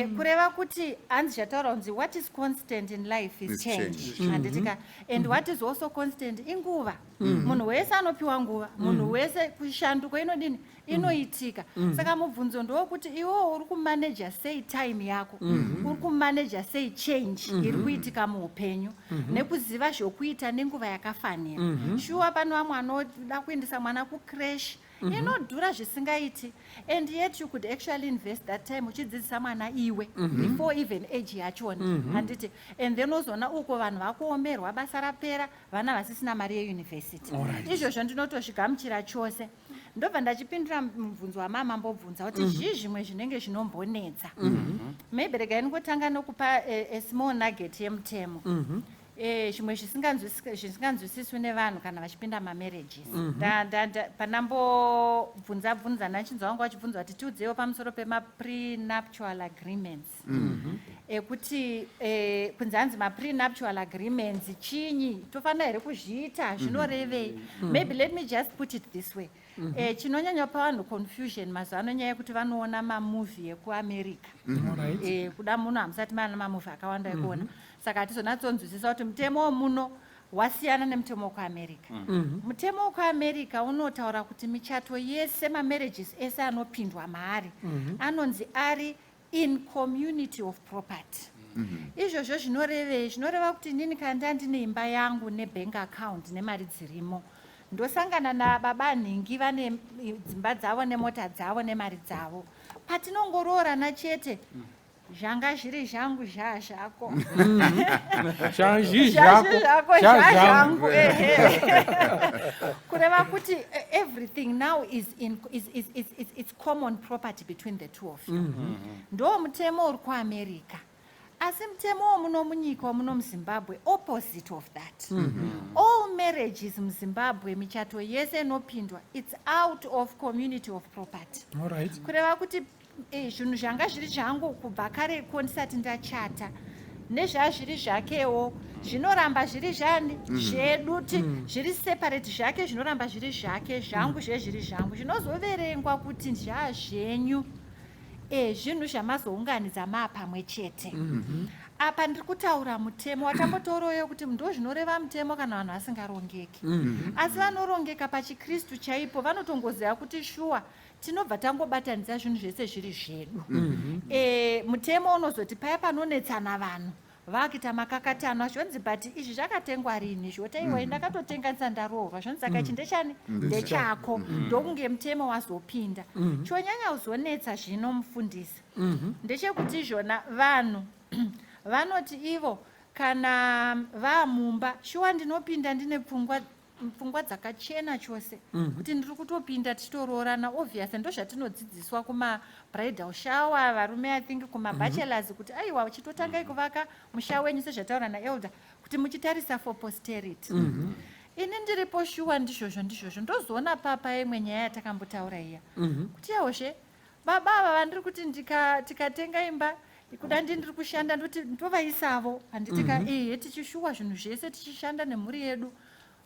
all. Kureva kuti hanzi zvataura kunzi what is constant in life is is change, change. Handiti ka? And what is also constant inguva. Munhu wese anopiwa nguva, munhu wese kushanduko inodini, inoitika. Saka mubvunzo ndowokuti iwewo uri kumaneja sei time yako, uri kumaneja sei change iri kuitika muupenyu nekuziva zvokuita nenguva yakafanira. Shuwa, pano vamwe anoda kuendesa mwana kucreche inodhura zvisingaiti, and yet you could actually invest that time uchidzidzisa mwana iwe before even age yachona, handiti? And then uzoona uko vanhu vakuomerwa, basa rapera, vana vasisina mari yeuniversity. Izvozvo ndinotozvigamuchira chose. Ndobva ndachipindura mubvunzo wamama mbobvunza kuti zvii zvimwe zvinenge zvinombonetsa. Maybe regai ndingotanga nokupa a small nugget yemutemo. Zvimwe zvisinganzwisiswi nevanhu kana vachipinda mamarriages. Panambobvunza bvunza nachinzwa vangu vachibvunza kuti tiudzewo pamusoro pemaprenuptial agreements, ekuti kunzi hanzi maprenuptial agreements chinyi, tofanira here kuzviita, zvinorevei? Maybe let me just put it this way. Chinonyanya pa vanhu confusion mazuva ano nyaya yekuti vanoona mamovie ekuAmerica. Kuda muno hamusati maana mamovie akawanda ekuona, saka hatizonatsonzwisisa kuti mutemo womuno wasiyana nemutemo wekuAmerica. Mutemo wekuAmerica unotaura kuti michato yese, mamarriages ese anopindwa maari anonzi ari in community of property. Izvozvo zvinorevei? Zvinoreva kuti inini kana ndandine imba yangu nebank account nemari dzirimo, ndosangana nababa nhingi vane dzimba dzavo nemota dzavo nemari dzavo, patinongoroorana chete. Zvanga zviri zvangu zvaa zvako. Zhazhi zvako zvako zvazvangu ehe. Kureva kuti everything now is in is, is, is, is, it's common property between the two of you. Ndo mutemo uri kuAmerica. Asi mutemo womuno munyika womuno muZimbabwe opposite of that. All marriages muZimbabwe, michato yese inopindwa, it's out of community of property. Alright. Kureva kuti zvinhu zvanga zviri zvangu kubva kareko ndisati ndachata nezvazviri zvakewo zvinoramba zviri zvani zvedu ti zviri separate, zvake zvinoramba zviri zvake, zvangu zvezviri zvangu. Zvinozoverengwa kuti zvazvenyu zvinhu zvamazounganidza maa pamwe chete. Apa ndiri kutaura mutemo watambotaurawo kuti ndo zvinoreva mutemo kana vanhu vasingarongeki. Asi vanorongeka pachikristu chaipo vanotongoziva kuti shuwa tinobva tangobatanidza zvinhu zvese zviri zvedu. Mutemo unozoti paya panonetsana vanhu vakuita makakatano, zvonzi but izvi zvakatengwa rini? Zvotaiwa ndakatotenganisa ndaroorwa. Zvonzi saka ichi ndechani? Ndechako. Ndokunge mutemo wazopinda. Chonyanya kuzonetsa zvino, mufundisi, ndechekuti izvona vanhu vanoti ivo kana vaamumba, shuwa ndinopinda ndine pfungwa dzakachena chose kuti ndiri kutopinda tichitoroorana. Obvious, ndo zvatinodzidziswa kumabridal shower, varume, I think kumabachelors, kuti aiwa, chitotangai kuvaka musha wenyu sezvataura naelder kuti muchitarisa for posterity. Ini ndiripo shuwa, ndizvozvo ndizvozvo. Ndozoona papa imwe nyaya yatakambotaura iya kuti yahoshe baba ava vandiri kuti tikatenga imba kuda ndiri kushanda, ndoti ndovaisavo handitika ehe, tichishuwa zvinhu zvese tichishanda nemhuri yedu,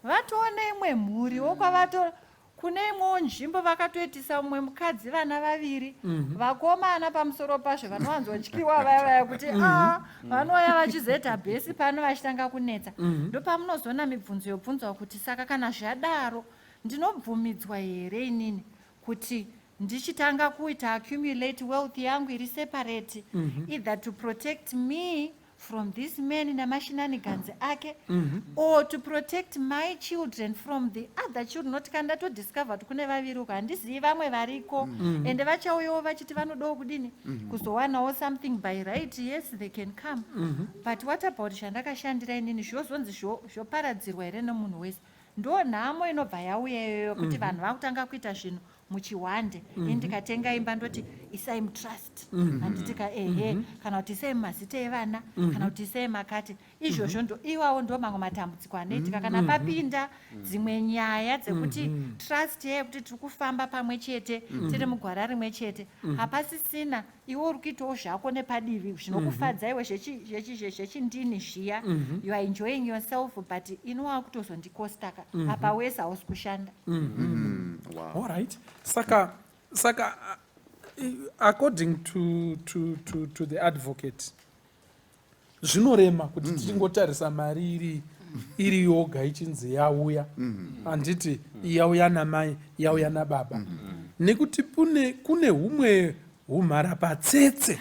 vatoone imwe mhuriwo kwavato kune imwewo nzvimbo, vakatoitisa mumwe mukadzi vana vaviri vakomana. Pamusoro pazvo vanowanzotyiwa vaya vaya kuti a vanouya vachizoita bhesi pano vachitanga kunetsa. Ndopamunozoona mibvunzo yobvunzwa kuti saka kana zvadaro ndinobvumidzwa here inini kuti ndichitanga kuita accumulate wealth yangu iri separate, either to protect me from this man namashenanigans ake or to protect my children from the other children? Not kana ndatodiscover kuti kune vaviri uko, handizivi vamwe variko, ende vachauyawo vachiti vanodawo kudini, kuzowanawo something by right. Yes, they can come, but what about zvandakashandira inini? Zvozonzi zvoparadzirwa here nemunhu wese? Ndo nhamo inobva yauya iyoyo kuti vanhu vakutanga kuita zvinhu muchihwande. Ini ndikatenga imba ndoti isai mutrust, handitika? Ehe, kana kuti isai mumazita evana, kana kuti isai makati izvozvo. Ndo iwawo ndo mamwe matambudziko anoitika kana papinda dzimwe nyaya dzekuti trust yekuti tiri kufamba pamwe chete, tiri mugwara rimwe chete, hapasisina. Iwe uri kuitawo zvako nepadivi zvinokufadza iwe zvechindini zviya, you are enjoying yourself, but ini wakutozondikostaka apa wese hausi kushanda. Wow. Alright, saka according to the advocate, zvinorema kuti tichingotarisa mari iri yoga ichinzi yauya, handiti? Yauya namai, yauya nababa, nekuti kune humwe humharapatsetse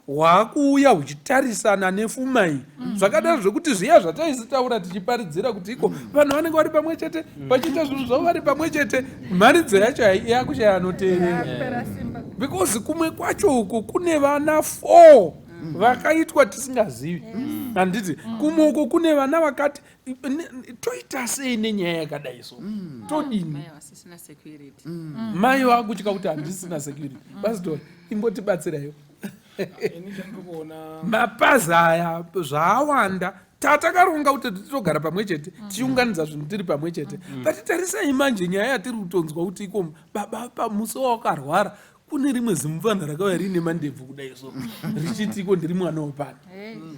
hwaakuuya huchitarisana nefuma iyi. Zvakadaro zvekuti zviya zvataisitaura tichiparidzira kuti iko vanhu vanenge vari pamwe chete vachiita zvinhu zvavo vari pamwe chete, mharidzo yacho yakushaya anoteerera, Yapera simba. Because kumwe kwacho uku kune vana 4 vakaitwa tisingazivi, handiti? Kumwe uku kune vana vakati toita sei nenyaya yakadai? So todini? Mai vasisina security. Mai vakutya kuti handisina security. Pasitori, imbotibatsiraiwo. Ini chandiri kuona, Mapazi aya zvaawanda, tatakaronga kuti titogara pamwe chete, tichiunganidza zvinhu tiri pamwe chete, but tarisai manje nyaya yatiri kutonzwa kuti iko baba pamusi wawakarwara kune rimwe zimufana rakauya riine mandebvu kudai so richiti iko ndiri mwana wepano.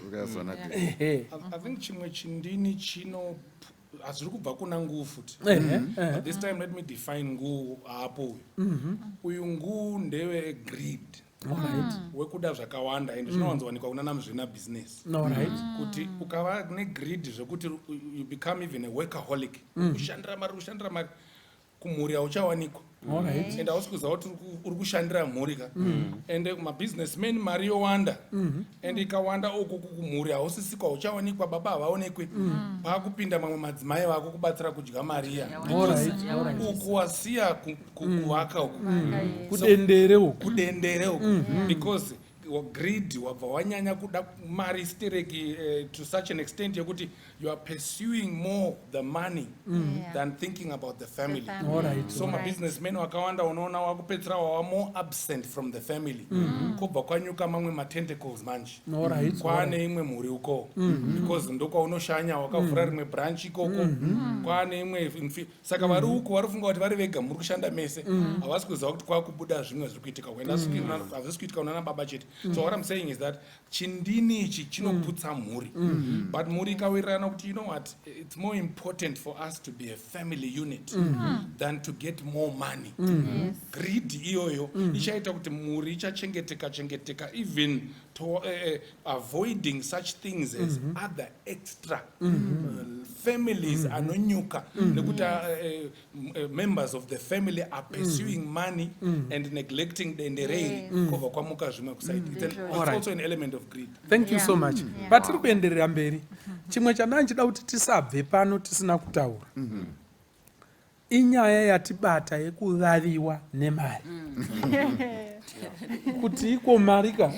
Ukazona ti Ehe. I think chimwe chindini chino hazviri kubva kuna nguu futi. Ehe, ehe. But this time let me define nguu haapo. Uyu uyu nguu ndewe greed, wekuda zvakawanda, and zvinowanzowanikwa kuna namuzvina business, kuti ukava negreed zvekuti you become even a workaholic, kushandira mari, kushandira mari, kumhuri hauchawanikwa. And hausi kuziva kuti uri kushandira mhuri ka. And mabusinessman mari yowanda, and ikawanda uku kumhuri hausisiko, hauchawanikwa, baba havaonekwi, paakupinda mamwe madzimai vako kubatsira kudya mari iya. Uku wasiya kuvaka uku. Kudendere uku. Kudendere uku, because Greed, wabva wanyanya kuda mari stereki to such an extent yekuti you are pursuing more the money than thinking about the family. The family. So mabusinessmen wakawanda unoona wakupedzisira wava more absent from the family, kwobva kwanyuka mamwe matentacles manje. Kwaane imwe mhuri uko, because ndokwaunoshanya wakavhura rimwe branch ikoko, kwaane imwe saka vari uko vari kufunga kuti vari vega muri kushanda mese. Havasi kuziva kuti kwakubuda zvimwe zviri kuitika. Hazvisi kuitika kunana baba chete. So what I'm saying is that chindini ichi chinoputsa mhuri, but mhuri ikawirirana kuti, you know what, it's more important for us to be a family unit than to get more money, greed iyoyo ichaita kuti mhuri ichachengeteka chengeteka, even to, avoiding such things as other extra families anonyuka nekuti members of the family are pursuing money and neglecting dende reiri, kwobva kwamuka zvimwe kuside. It's also an element of greed. Thank you so much. Patiri kuenderera mberi, chimwe chandanga ndichida kuti tisabve pano tisina kutaura inyaya yatibata yekuvaviwa nemari, kuti iko mari ka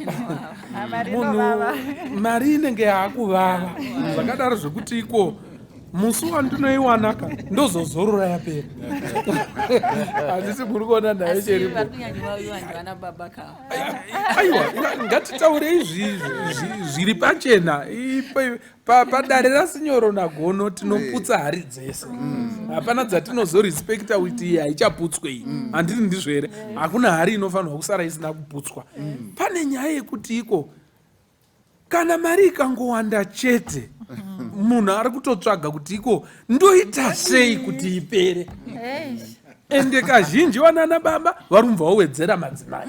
Mari munhu inovava. Mari inenge yaakuvava zvakadaro zvekuti iko musi wandinoiwanaka ndozozorora yapera. Handisi muri kuona naye Asi cheripo? vari kunyanyovaviwa ndivana baba kava. Aiwa, ngatitaurei zviri pachena. Padare rasinyoro nagono tinoputsa hari dzese. Hapana dzatinozorespekta kuti iyi haichaputswe iyi. Handiti ndizvo here? Hakuna hari inofanirwa kusara isina kuputswa. Pane nyaya yekuti iko kana mari ikangowanda chete, munhu ari kutotsvaga kuti iko ndoita sei kuti ipere. Ende kazhinji vanana baba vari kubva vawedzera madzimai.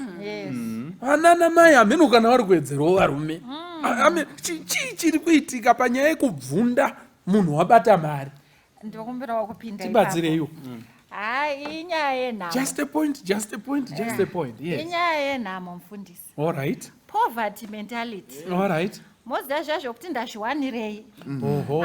Vanana mai hameno kana vari kuwedzerawo varume. I mean, chii chiri kuitika panyaya yekubvunda munhu wabata mari? Ndokumbirawo kupinda. Tibatsireiwo. Hayi, inyaya yenhamo. Just a point, just a point, just a point, yes. Inyaya yenhamo, mufundisi. All right. Poverty mentality. All right. Moziva zviya zvokuti ndazviwanirei?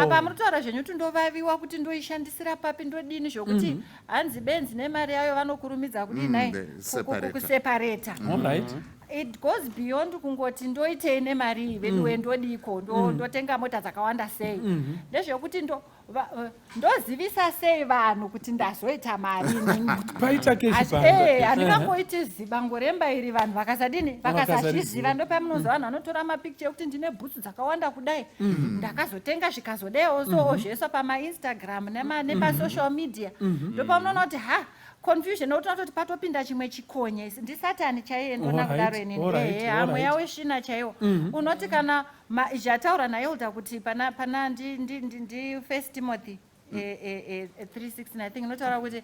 Apa muri kutaura zvenyu kuti ndovaviwa, kuti ndoishandisira papi, ndodini, zvokuti hanzi benzi nemari yayo vanokurumidza kudii nai? They separate. Kuseparata. All right. It goes beyond kungoti ndoitei nemari iyi veduwe, ndodiko, ndotenga mota dzakawanda sei. Ndezvekuti ndozivisa sei vanhu kuti ndazoita mari inini? Paita keshi pano. Handingangoiti zibango remba iri vanhu vakasadini, vakasazviziva. Vakasariziva. Ndopamunoziva vanhu vanotora mapicture ekuti ndine bhutsu dzakawanda kudai, ndakazotenga zvikazodaiwo, so zvoiswa pamaInstagram nepasocial media. Ndopamunoona kuti ha, confusion, nokuti unototi patopinda chimwe chikonye, ndisatani chaiye, ndona kudaro inini. Ehe, mweya wesvina chaiwo. Unoti kana zvataura naelder kuti pana ndi First Timothy 3:16, I think, inotaura kuti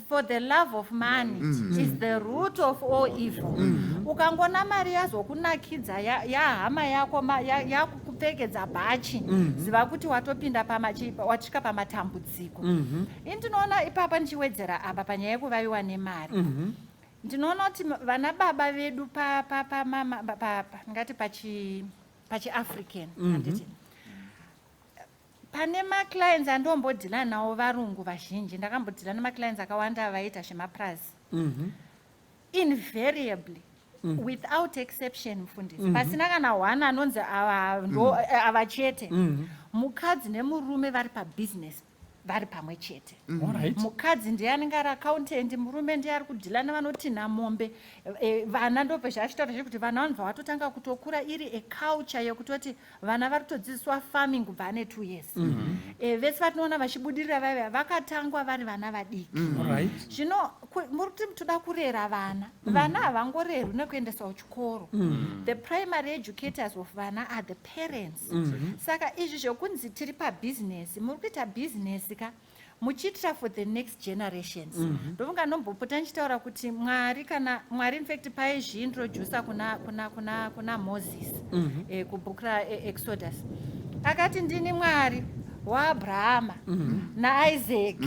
for the love of money is the root of all evil. Ukangona mari yazokunakidza yahama yako yakukupfekedza bhachi, ziva kuti watopinda wasvika pamatambudziko. Ini ndinoona ipapa, ndichiwedzera apa panyaya yekuvaviwa nemari, ndinoona kuti vana baba vedu ngati pachiAfrican, handiti pane maclients andombodhila nawo varungu vazhinji, ndakambodhila nemaclients akawanda vaiita zvemapurazi. Invariably, without exception, mufundisi, pasina kana one anonzi ava ndo ava chete, mukadzi nemurume vari pabhizinesi vari pamwe chete. Mukadzi ndiye anenge ari accountant, murume ndiye ari kudhila nevanotinha mombe. Vana ndopezvaachitaura zvekuti vana vanobva vatotanga kutokura iri aculture yekutoti vana vari kutodzidziswa farming kubva ane 2 years. Vese vatinoona vachibudirira vaiva vakatangwa vari vana vadiki. Zvino muri kuti toda kurera vana. Vana havangorerwi nekuendeswa kuchikoro. The primary educators of vana are the parents. Saka izvi zvokunzi tiri pabhizinesi, muri kuita bhizinesi ka muchiitira for the next generations. Ndofunga ndombopota ndichitaura kuti Mwari, kana Mwari infact paizviintrodusa kuna Moses, kubhuku raExodus, akati, "Ndini Mwari." waAbrahama naIsaac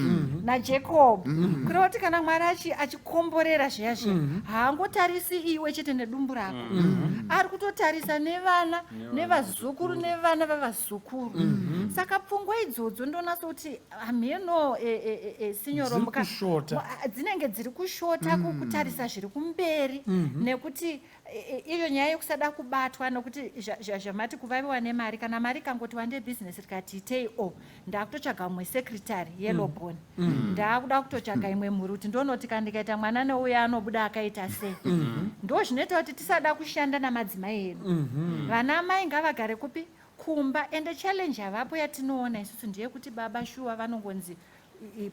naJacob. Kureva kuti kana Mwari achikomborera zviya zviya, haangotarisi iwe chete nedumbu rako, ari kutotarisa nevana nevazukuru nevana vavazukuru. Saka pfungwa idzodzo ndonatso kuti hamheno sinyoro Dziri kushota. Dzinenge dziri kushota kutarisa zviri kumberi, nekuti iyo nyaya yekusada kubatwa, nokuti zvamati kuvaviwa nemari, kana mari ikangoti wande, bhizinesi rikati itei, o ndakutotsvaga mumwe secretary, yellowbone, ndaakuda kutotsvaga imwe mhuri kuti ndonoti kana ndikaita mwana neuya anobuda akaita sei. Ndo zvinoita kuti tisada kushanda namadzimai edu. Vana mai ngavagare kupi? Kumba. Ende challenge yavapo yatinoona isusu ndeyekuti baba shuwa vanongonzi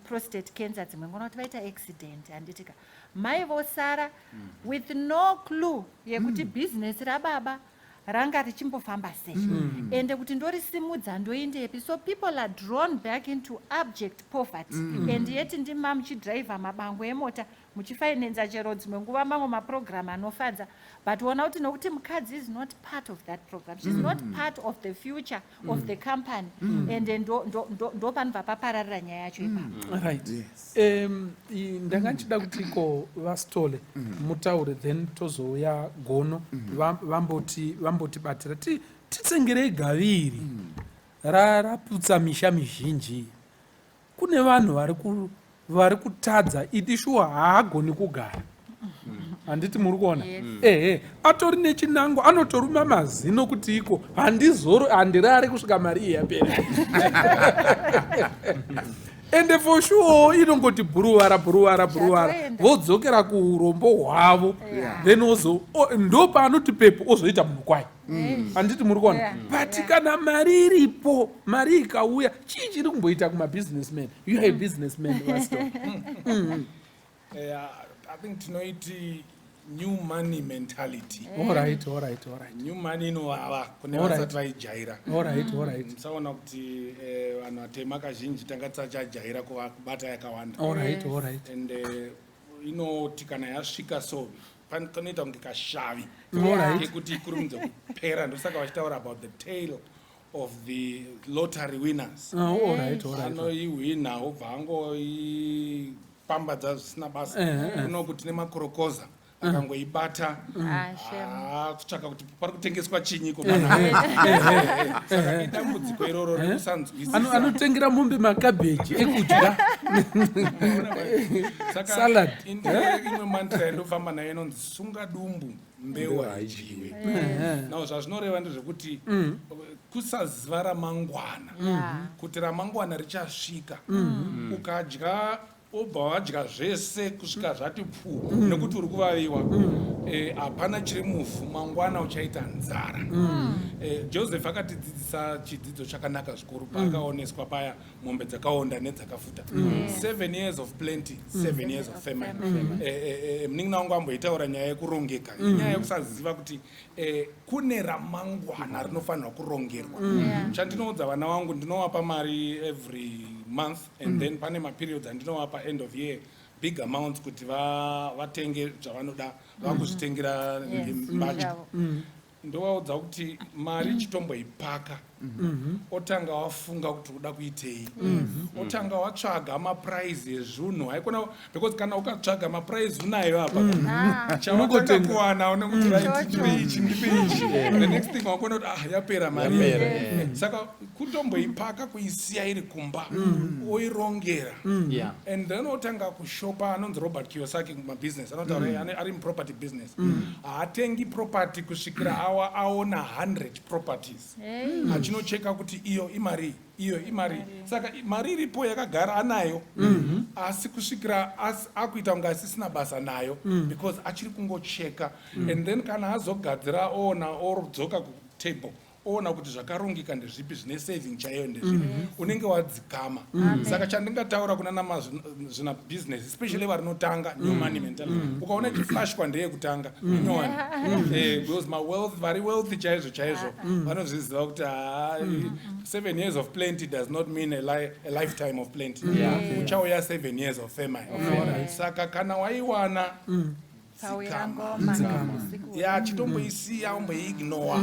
prostate cancer, dzimwe ngona kuti vaita accident, handitika? Mai vosara with no clue yekuti bhizinesi rababa ranga richimbofamba sei, ende kuti ndorisimudza ndoindepi. So people are drawn back into abject poverty, and yet ndima muchidhiraivha mabango emota, muchifinansa chero dzimwe nguva mamwe mapurogiramu anofadza, but ona kuti nokuti mukadzi is not part of that program, she's not part of the future of the company, and ndo panobva papararira nyaya yacho ipapo. Right. Ndanga ndichida kuti iko vaStole mutaure, then tozouya Gono. Vambotibatira titsengerei gaviri raputsa misha mizhinji. Kune vanhu vari kutadza idi shuwa, haagoni kugara, handiti muri kuona? Yes. Ehe, atori nechinangwa, anotoruma mazino kuti iko handizoro, handirari kusvika mari iyi yapera. Ende for sure inongoti bhuruvara, bhuruvara, bhuruvara. Zvatoenda. Vodzokera kuurombo hwavo. Then ndo paanoti pepo ozoita munhu kwai, handiti muri kuona? But kana mari iripo, mari ikauya, chii chiri kumboita kumabusinessman? You are a businessman, Vastor. I think tinoiti new money mentality. All right. New money inovava kune vasati vaijaira. all right. Musaona kuti vanhu vatema kazhinji tanga tisachajaira kubata yakawanda. all right all right And inoti kana yasvika so panoita kunge kashavi kekuti ikurumidze kupera. Ndosaka vachitaura about the tail of the lottery winners. Oh, all right. Anoihwina, obva angoipambadza zvisina basa. Kuno kuti nemakorokoza akangoibata, Ah, shame. ah, kutsvaka kuti pari kutengeswa chinyiko panapa. Saka idambudziko iroro rekusanzwisisa. Anotengera mombe makabheji ekudya. Saka Salad. Imwe mantra yandofamba nayo inonzi "Sunga dumbu, mbeu haidyiwe." Now zvazvinoreva ndezvekuti kusaziva ramangwana, kuti ramangwana richasvika. Ukadya, obva wadya zvese kusvika zvati pfu nekuti uri kuvaviwa, hapana chiri muvhu, mangwana uchaita nzara. Joseph akatidzidzisa chidzidzo chakanaka zvikuru paakaoneswa paya mombe dzakaonda nedzakafuta. 7 years of plenty, 7 years of famine. Munin'ina wangu amboitaura nyaya yekurongeka, inyaya yekusaziva kuti kune ramangwana rinofanirwa kurongerwa. Chandinoudza vana vangu, ndinovapa mari every month, and then pane maperiods andinovapa end of year big amounts kuti vatenge zvavanoda, vakuzvitengera mbatya. Zvavo. Ndovaudza kuti mari chitomboipaka, otanga wafunga kuti uda kuitei, otanga watsvaga maprice ezvinhu. Haikona, because kana ukatsvaga maprice unayo apa, chawatanga Unongotenga. kuwana unekuti right, Chocho. ndipe ichi, ndipe ichi. The next thing wakuona kuti ah, yapera mari. Yapera. Saka kutomboipaka, kuisiya iri kumba, oirongera, and then otanga kushopa. Anonzi Robert Kiyosaki mumabusiness anotaura, ari muproperty business, haatengi property kusvikira aona 100 properties. Hey. Achinocheka kuti iyo imari, iyo imari. Saka mari iripo yakagara anayo, asi kusvikira akuita kunge asisina basa nayo because achiri kungocheka. And then kana azogadzira, oona, odzoka kutable, oona kuti zvakarongeka ndezvipi, zvine saving chaiyo ndezvipi, unenge wadzikama. Saka chandingataura kuna namazvina business, especially varinotanga, new money mentality, ukaona ichiflashwa ndeyekutanga inyowani. Because mawealth, vari wealthy chaizvo chaizvo vanozviziva kuti haa, 7 years of plenty does not mean a lifetime of plenty. Uchauya 7 years of famine. Saka kana waiwana, Tsawira dzikama. ngoma usiku. Ya, chitomboisiya, omboiignora,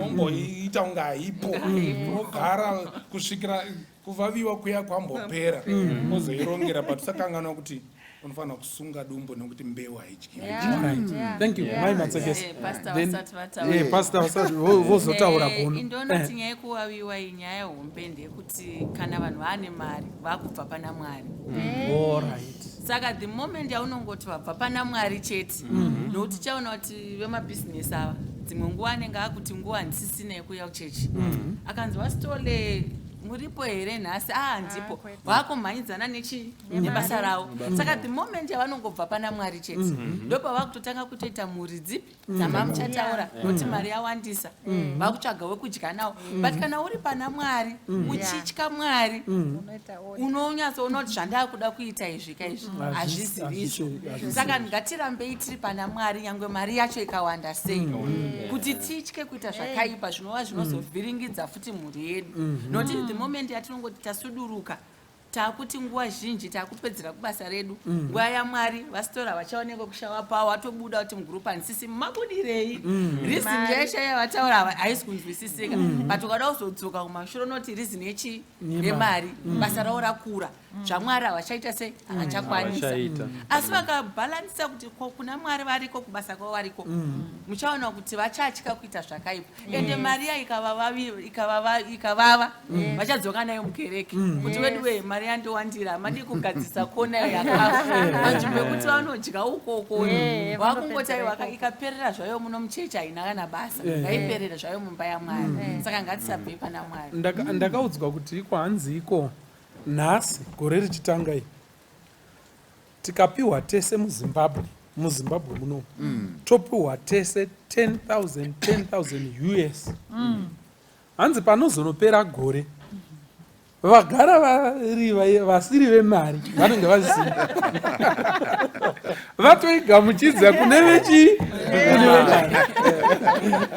omboiita kunge haipo, ogara kusvikira. Kuvaviwa kuya kwambopera, ozoirongera, but usakanganwa kuti unofanira kusunga dumbu nekuti mbeu haidyiwi. Right. Thank you, Mai Matsekesa. Pastor Then- vasati vataura. Pastor vasati vozotaura. Gono. Indonoti nyaya yekuwawiwa iyi, nyaya hombe ndeyekuti kana vanhu vaane mari, vaakubva pana Mwari. Saka the moment yaunongoti vabva pana Mwari chete, nokuti chaona kuti vemabhizinesi ava dzimwe nguva anenge akuti nguva handisisina yekuuya kuchechi. Akanzi, "Wasitole, muripo here nhasi?" "A, handipo." Vaakumhanyidzana nechi nebasa ravo. Saka the moment yavanongobva pana Mwari chete, ndopavakutotanga kutoita mhuri dzipi dzamamuchataura, nokuti mari yawandisa, vakutsvaga wekudya nawo. But kana uri pana Mwari, uchitya Mwari, Unoita order. Unonyatsoona kuti zvandakuda kuita izvi kaizvi hazvisirizvo. Saka ngatirambei tiri pana Mwari, nyangwe mari yacho ikawanda sei, kuti titye kuita zvakaipa zvinova zvinozovhiringidza futi mhuri yedu, nokuti the moment yatinongoti tasuduruka, taakuti nguva zhinji taakupedzera kubasa redu, nguva yaMwari vasitora vachaonekwa kushawa pavo, watobuda kuti mugurupu handisisi mabudirei. Reason yeshe yavataura ava haisi kunzwisisika, but ukada kuzodzoka kumashure unoti reason yechi yemari, basa ravo rakura, zvaMwari havachaita sei, havachakwanisa. Havachaita. Asi vakabhalansisa kuti kuna Mwari variko, kubasa kwavo variko, muchaona kuti vachatya kuita zvakaipa. Ende mari iya ikavava, vachadzoka nayo mukereke kuti, "Wedu, mari yandowandira, madi kugadzisa kona yakafa." Panzvimbo yekuti vanodya ukoko, vakungoti aiwa, ikaperera zvayo muno muchechi haina kana basa, ngaiperere zvayo mumba yaMwari. Saka ngatisabvei pana Mwari. Ndakaudzwa kuti iko hanzi iko nhasi gore richitanga iyi, tikapiwa tese muZimbabwe munomu, topiwa tese 10,000 10,000 US, hanzi panozonopera gore vagara vari vasiri vemari vanenge vasina, vatoigamuchidza kune vechi kune vemari.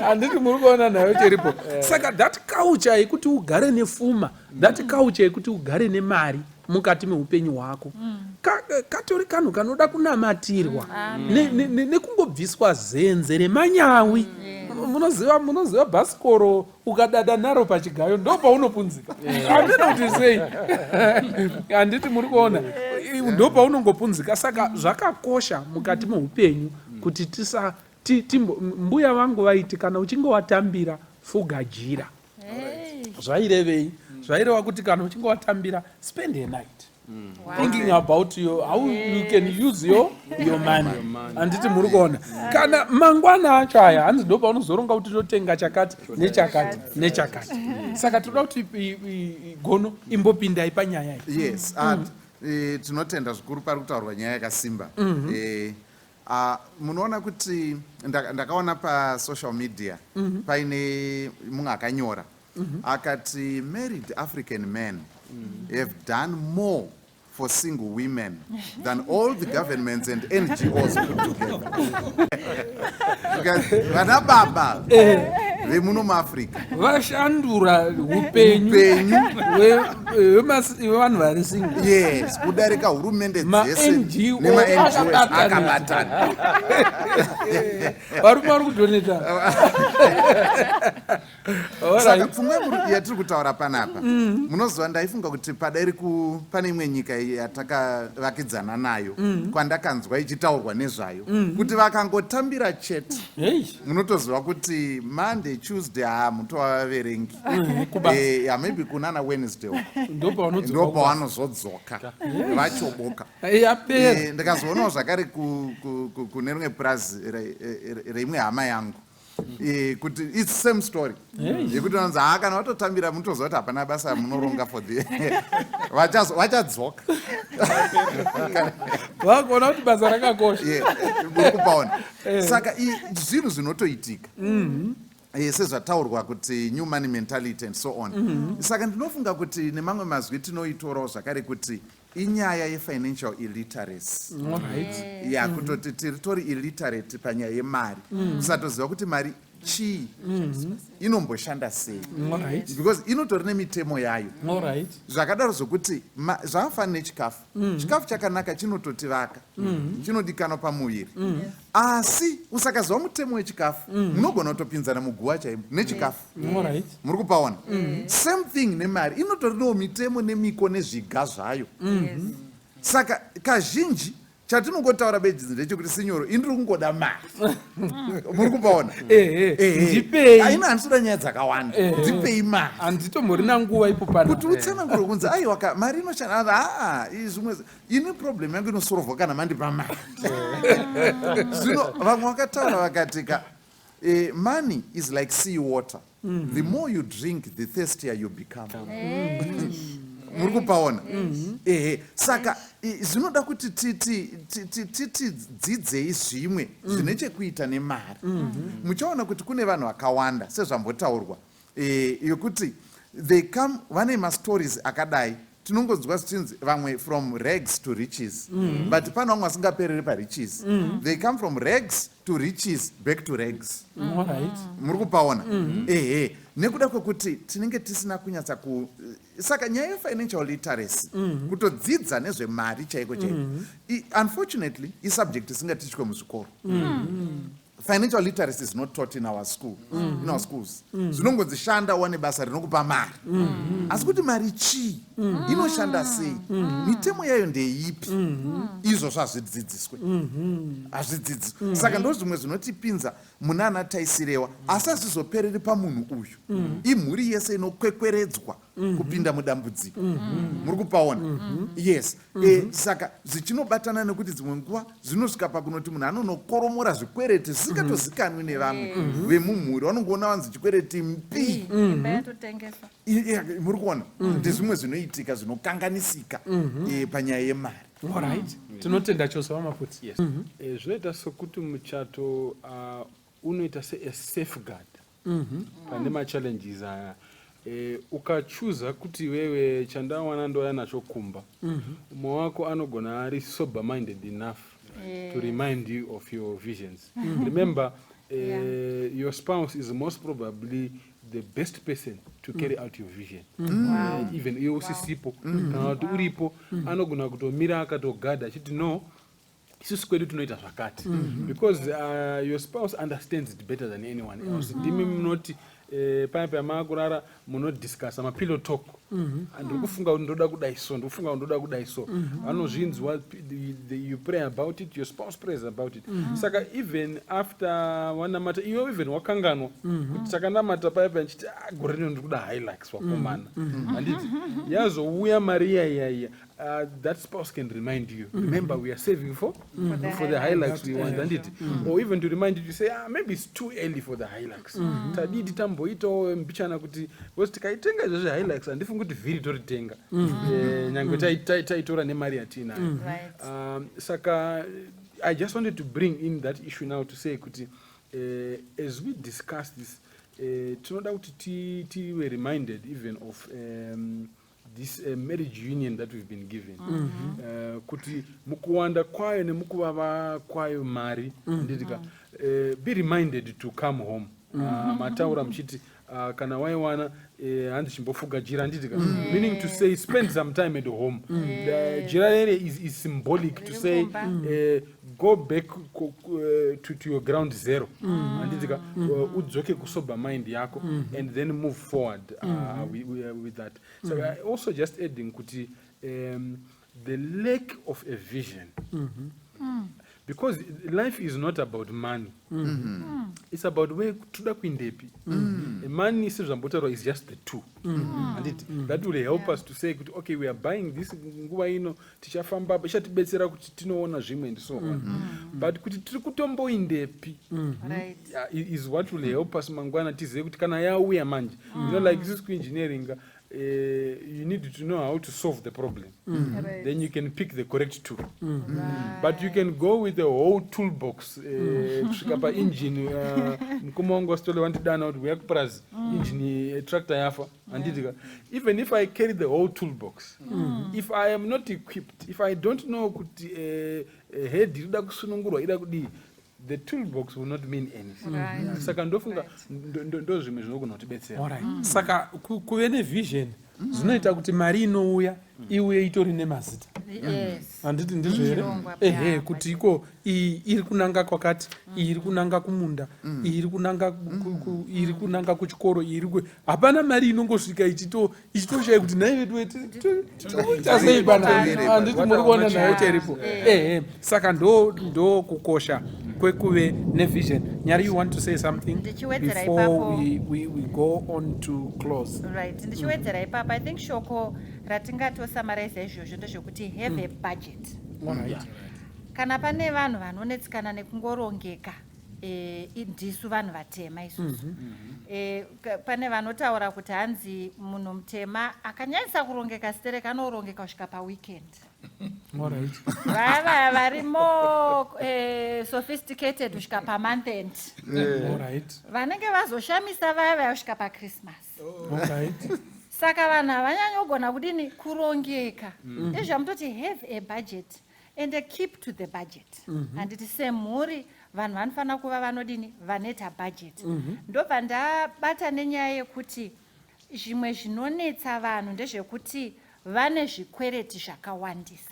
Handiti muri kuona nayo cheripo? Saka that culture yekuti ugare nefuma, that culture yekuti ugare nemari mukati meupenyu hwako, katori kanhu kanoda kunamatirwa nekungobviswa zenze remanyawi. Munoziva bhasikoro ukadada naro pachigayo ndo paunopunzika. Handina kuti sei, handiti muri kuona? Ndo paunongopunzika. Saka zvakakosha mukati meupenyu kuti tisa mbuya vangu vaiti kana uchinge watambira, fuga jira. Zvairevei? Zvaireva kuti kana uchinge watambira, spend a night thinking about how you can use your money. Handiti muri kuona? Kana mangwana acho aya, hanzi ndo paunozoronga kuti totenga chakati nechakati nechakati. Saka toda kuti Gono imbopindai panyaya iyi. Yes, tinotenda zvikuru. Pari kutaurwa nyaya yakasimba. Munoona kuti ndakaona pasocial media paine mumwe akanyora akati, "Married African men have done more for single women than all the governments and NGOs put together." Because vana baba vemuno muAfrica vashandura upenyu upenyu hwevanhu vari single yes, kudarika hurumende dzese Ma-NGO nema-NGOs akabatana. Akabatana. Varume vari kudoneta. Saka pfungwa yatiri kutaura panapa, munoziva, ndaifunga kuti padairi pane imwe nyika yatakavakidzana nayo kwandakanzwa ichitaurwa nezvayo kuti vakangotambira chete, munotoziva kuti Monday, Tuesday hamutovaverengi. Kubasa. Yeah, maybe kunana Wednesday uko Ndopavanodzoka. Ndopavanozodzoka vachoboka. Yapera. Ndikazoonawo zvakare kune rimwe purazi reimwe hama yangu, kuti it's same story yekuti vanonzi haa, kana watotambira munotoziva kuti hapana basa munoronga for the vachadzoka. Vakuona kuti basa rakakosha. Yeah, muri kupaona? Saka zvinhu zvinotoitika, sezvataurwa kuti new money mentality and so on. Saka ndinofunga kuti nemamwe mazwi tinoitorawo zvakare kuti inyaya yefinancial illiteracy. Ya, kutoti tiri tori illiterate panyaya yemari, kusatoziva kuti mari. Chii? Inomboshanda sei? Alright. Because inotori nemitemo yayo. Alright. Zvakadaro zvokuti zvakafanana nechikafu. Chikafu chakanaka chinototivaka, chinodikanwa pamuviri, asi usakaziva mutemo wechikafu, munogona kutopinzana muguva chaimo nechikafu. Alright. Muri kupaona? Same thing nemari, inotorinewo mitemo nemiko nezviga zvayo. Saka kazhinji chatinongotaura bedzi ndechekuti, "Sinyoro, indiri kungoda mari." Muri kupaona? Ehe. Ehe. Ndipei. Aina, handitoda nyaya dzakawanda, ndipei mari. Handitomborina nguva ipo pana. Kuti utsanangure kunzi, "Aiwa ka, mari inoshanda." Aa, zvimwe ini problem yangu inosorovhwa kana mandipa mari. Zvino vamwe vakataura vakati ka, "Money is like sea water. The more you drink, the thirstier you become." Muri kupaona? Ehe. Saka zvinoda kuti titi dzidzei zvimwe zvine chekuita nemari. Muchaona kuti kune vanhu vakawanda, sezvambotaurwa, yokuti they come vane mastories akadai. Tinongonzwa zvichinzi vamwe from rags to riches, but pane vamwe vasingapereri pariches. They come from rags to riches, back to rags. Muri kupaona? Ehe. Nekuda kwekuti tinenge tisina kunyatsa ku, saka nyaya yefinancial literacy, kutodzidza nezvemari chaiko chaiko, unfortunately isubject isingatichwe muzvikoro. Financial literacy is not taught in our school, in our schools. Zvinongonzi shanda, uwane basa rinokupa mari, asi kuti mari chii, inoshanda sei, mitemo yayo ndeipi, izvozvo hazvidzidziswe, hazvidzidziswe. Saka ndo zvimwe zvinotipinza munana taisirewa, asi hazvizopereri pamunhu uyu, imhuri yese inokwekweredzwa kupinda mudambudziko. Muri kupaona? Yes. Saka zvichinobatana nekuti dzimwe nguva zvinosvika pakunoti munhu anonokoromora zvikwereti zvisingatozikanwi nevamwe vemumhuri. Vanongoona vanzi chikwereti mpi. Imba yatotengeswa. Muri kuona? Ndezvimwe zvinoitika zvinokanganisika panyaya yemari. Alright, tinotenda chose, VaMaputsi. Yes. Zvinoita sokuti muchato unoita sea safeguard pane machallenges aya. Ukachuza kuti iwewe chandawana ndouya nacho kumba, umwe wako anogona ari sober minded enough to remind you of your visions. Remember, your spouse is most probably the best person to carry out your vision. Even iwe usisipo kana kuti uripo, anogona kutomira akatogadha achiti, "No, isusu kwedu tinoita zvakati," because your spouse understands it better than anyone else. Ndimi munoti paya paya maakurara munodiscussa mapillow talk. "Ndiri kufunga kuti ndoda kudai so, ndiri kufunga kuti ndoda kudai so." Vanozvinzwa. You pray about it, your spouse prays about it. Saka even after wanamata iwe, even wakanganwa kuti takanamata paya paya nchiti, "Ah, gore rino ndiri kuda Hilux, wakomana," handiti? Yazouya mari iya iya iya, that spouse can remind you, "Remember, we are saving For the for the Hilux." Hilux we want," handiti? Or even to remind you to say, "Ah, maybe it's too early for the Hilux. Tadidi tamboitawo mbichana kuti, because tikaitenga izvozvo Hilux, handifungi kuti vhiri toritenga." Nyangwe taitora nemari yatiinayo. Saka I just wanted to bring in that issue now to say kuti as we discuss this, tinoda kuti tive reminded even of this marriage union that we've been given, kuti mukuwanda kwayo nemukuvava kwayo mari, nditika be reminded to come home. Mataura muchiti kana waiwana, hanzi chimbofuga jira, handitika? Meaning to say, spend some time at home. The jira rere is symbolic to say go back to your ground zero, handitika? Udzoke kusober mind yako and then move forward with that. So I also just adding kuti the lack of a vision, because life is not about money, it's about where toda kuindepi. Money, sezvambotaurwa, is just the tool, handiti? That will help us to say kuti, "Okay, we are buying this nguva ino, tichafamba, ichatibetsera kuti tinoona zvimwe," and so on. But kuti tiri kutomboindepi is what will help us mangwana tizive kuti kana yauya manje, like isusu kuengineering, you need to know how to solve the problem. Then you can pick the correct tool. But you can go with the whole toolbox kusvika paengine. Mukoma wangu wasitole wandidana kuti uya kupurazi, engine tractor yafa, handitika? Even if I carry the whole toolbox, if I am not equipped, if I don't know kuti head irida kusunungurwa, ida kudii, The toolbox will not mean anything. Saka ndofunga ndo zvimwe zvinogona kutibetsera. Alright. Saka kuve nevision zvinoita kuti mari inouya iuye itori nemazita. Handiti ndizvo here? Chirongwa, Ehe, kuti iko iyi iri kunanga kwakati, iyi iri kunanga kumunda, iyi iri kunanga iyi iri kunanga kuchikoro, iyi iri hapana mari inongosvika ichitoshaya kuti nhai vedu toita sei pana. Handiti muri kuona nayo cheripo? Ehe, saka ndo kukosha kwekuve nevision. Nyari, you want to say something Ndichiwedzera before ipapo. we go on to close? Right, ndichiwedzera ipapo, I think shoko ratingatosummariza izvozvo ndezvekuti have a budget. Kana pane vanhu vanonetsekana nekungorongeka, ndisu vanhu vatema isusu. Pane vanotaura kuti hanzi munhu mutema akanyanyisa kurongeka sitereka anorongeka kusvika paweekend. Vaya vaya vari more sophisticated kusvika pamonth end. Vanenge vazoshamisa vaya vaya kusvika paChristmas. Saka vanhu havanyanyogona kudini kurongeka. Izvamutoti have a budget and keep to the budget. Handiti semhuri vanhu vanofanira kuva vanodini, vanoita budget. Ndobva ndabata nenyaya yekuti zvimwe zvinonetsa vanhu ndezvekuti vane zvikwereti zvakawandisa.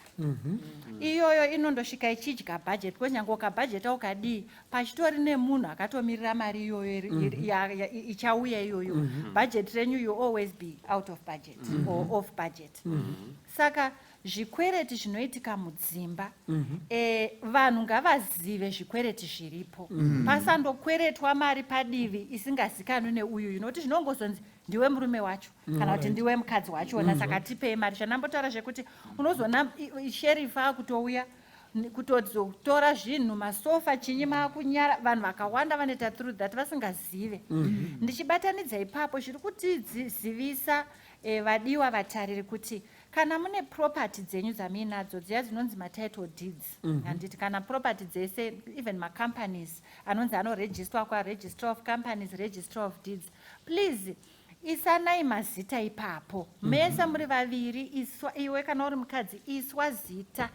Iyoyo inondosvika ichidya budget, because nyange ukabhajeta ukadii, pachitori nemunhu akatomirira mari iyoyo ichauya iyoyo. Budget renyu, you always be out of budget or off budget. Saka zvikwereti zvinoitika mudzimba, vanhu ngavazive zvikwereti zviripo. Pasandokweretwa mari padivi isingazikanwi neuyu, nokuti zvinongozonzi ndiwe murume wacho kana kuti ndiwe mukadzi wachona, saka tipei mari. Zvandambotaura zvekuti unozoona sheriff akutouya kutozotora zvinhu, masofa, chinyi, maakunyara. Vanhu vakawanda vanoita through that vasingazive. Ndichibatanidza ipapo, zviri kutizivisa, vadiwa vatariri, kuti kana mune property dzenyu dzamuinadzo dziya dzinonzi matitle deeds, handiti? Kana property dzese, even macompanies anonzi anoregistwa kwaregistrar of companies, registrar of deeds, please isanai mazita ipapo mese muri vaviri. Iswa, iwe kana uri mukadzi, iswa zita,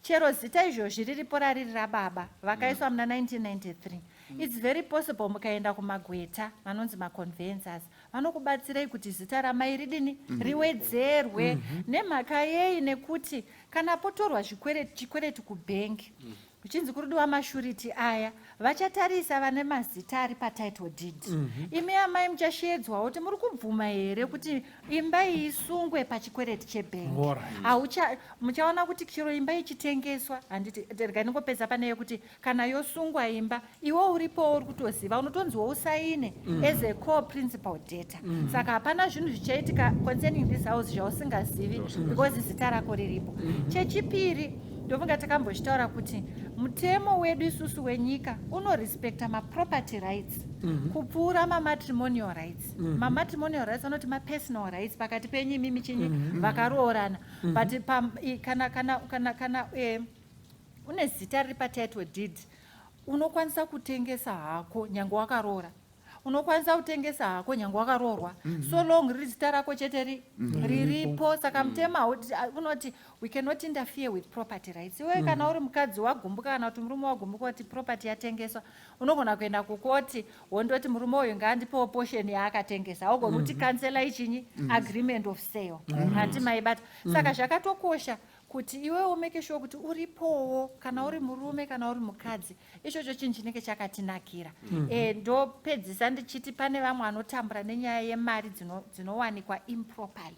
chero zita izvozvi riripo rariri rababa vakaiswa muna 1993. It's very possible mukaenda kumagweta vanonzi maconveyancers, vanokubatsirai kuti zita ramai ridini, riwedzerwe. Nemhaka yei? Nekuti kana potorwa chikwereti kubhengi, kuchinzi kuri diwa masurety aya, vachatarisa vane mazita ari patitle deed. Imi amai muchashedzwawo kuti muri kubvuma here kuti imba iyi isungwe pachikwereti chebhengi. Haucha muchaona kuti chero imba ichitengeswa, handiti? Rega ndingopedza pane yekuti kana yosungwa imba, iwe uripowo, uri kutoziva, unotonziwo usaine as a co principal debtor. Saka hapana zvinhu zvichaitika concerning this house zvausingazivi because zita rako riripo. Chechipiri, ndofunga takambozvitaura kuti mutemo wedu isusu wenyika unorespekta maproperty rights kupfuura mamatrimonial rights. Mamatrimonial rights anoti mapersonal rights pakati penyu imimi chinyi vakaroorana, but kana une zita riri patitle deed, unokwanisa kutengesa hako nyange wakaroora, unokwanisa kutengesa hako nyange wakaroorwa, so long riri zita rako chete riripo. Saka mutemo unoti we cannot interfere with property rights. Iwe kana uri mukadzi wagumbuka kana kuti murume wagumbuka kuti property yatengeswa, unogona kuenda kukoti wondoti murume uyu ngaandipewo portion yaakatengesa. Haugoni kuti cancela ichinyi, agreement of sale, handi maibata? Saka zvakatokosha kuti iwewo make sure kuti uripowo, kana uri murume, kana uri mukadzi. Ichocho chinhu chinenge chakatinakira. Ndopedzisa ndichiti pane vamwe vanotambura nenyaya yemari dzinowanikwa improperly.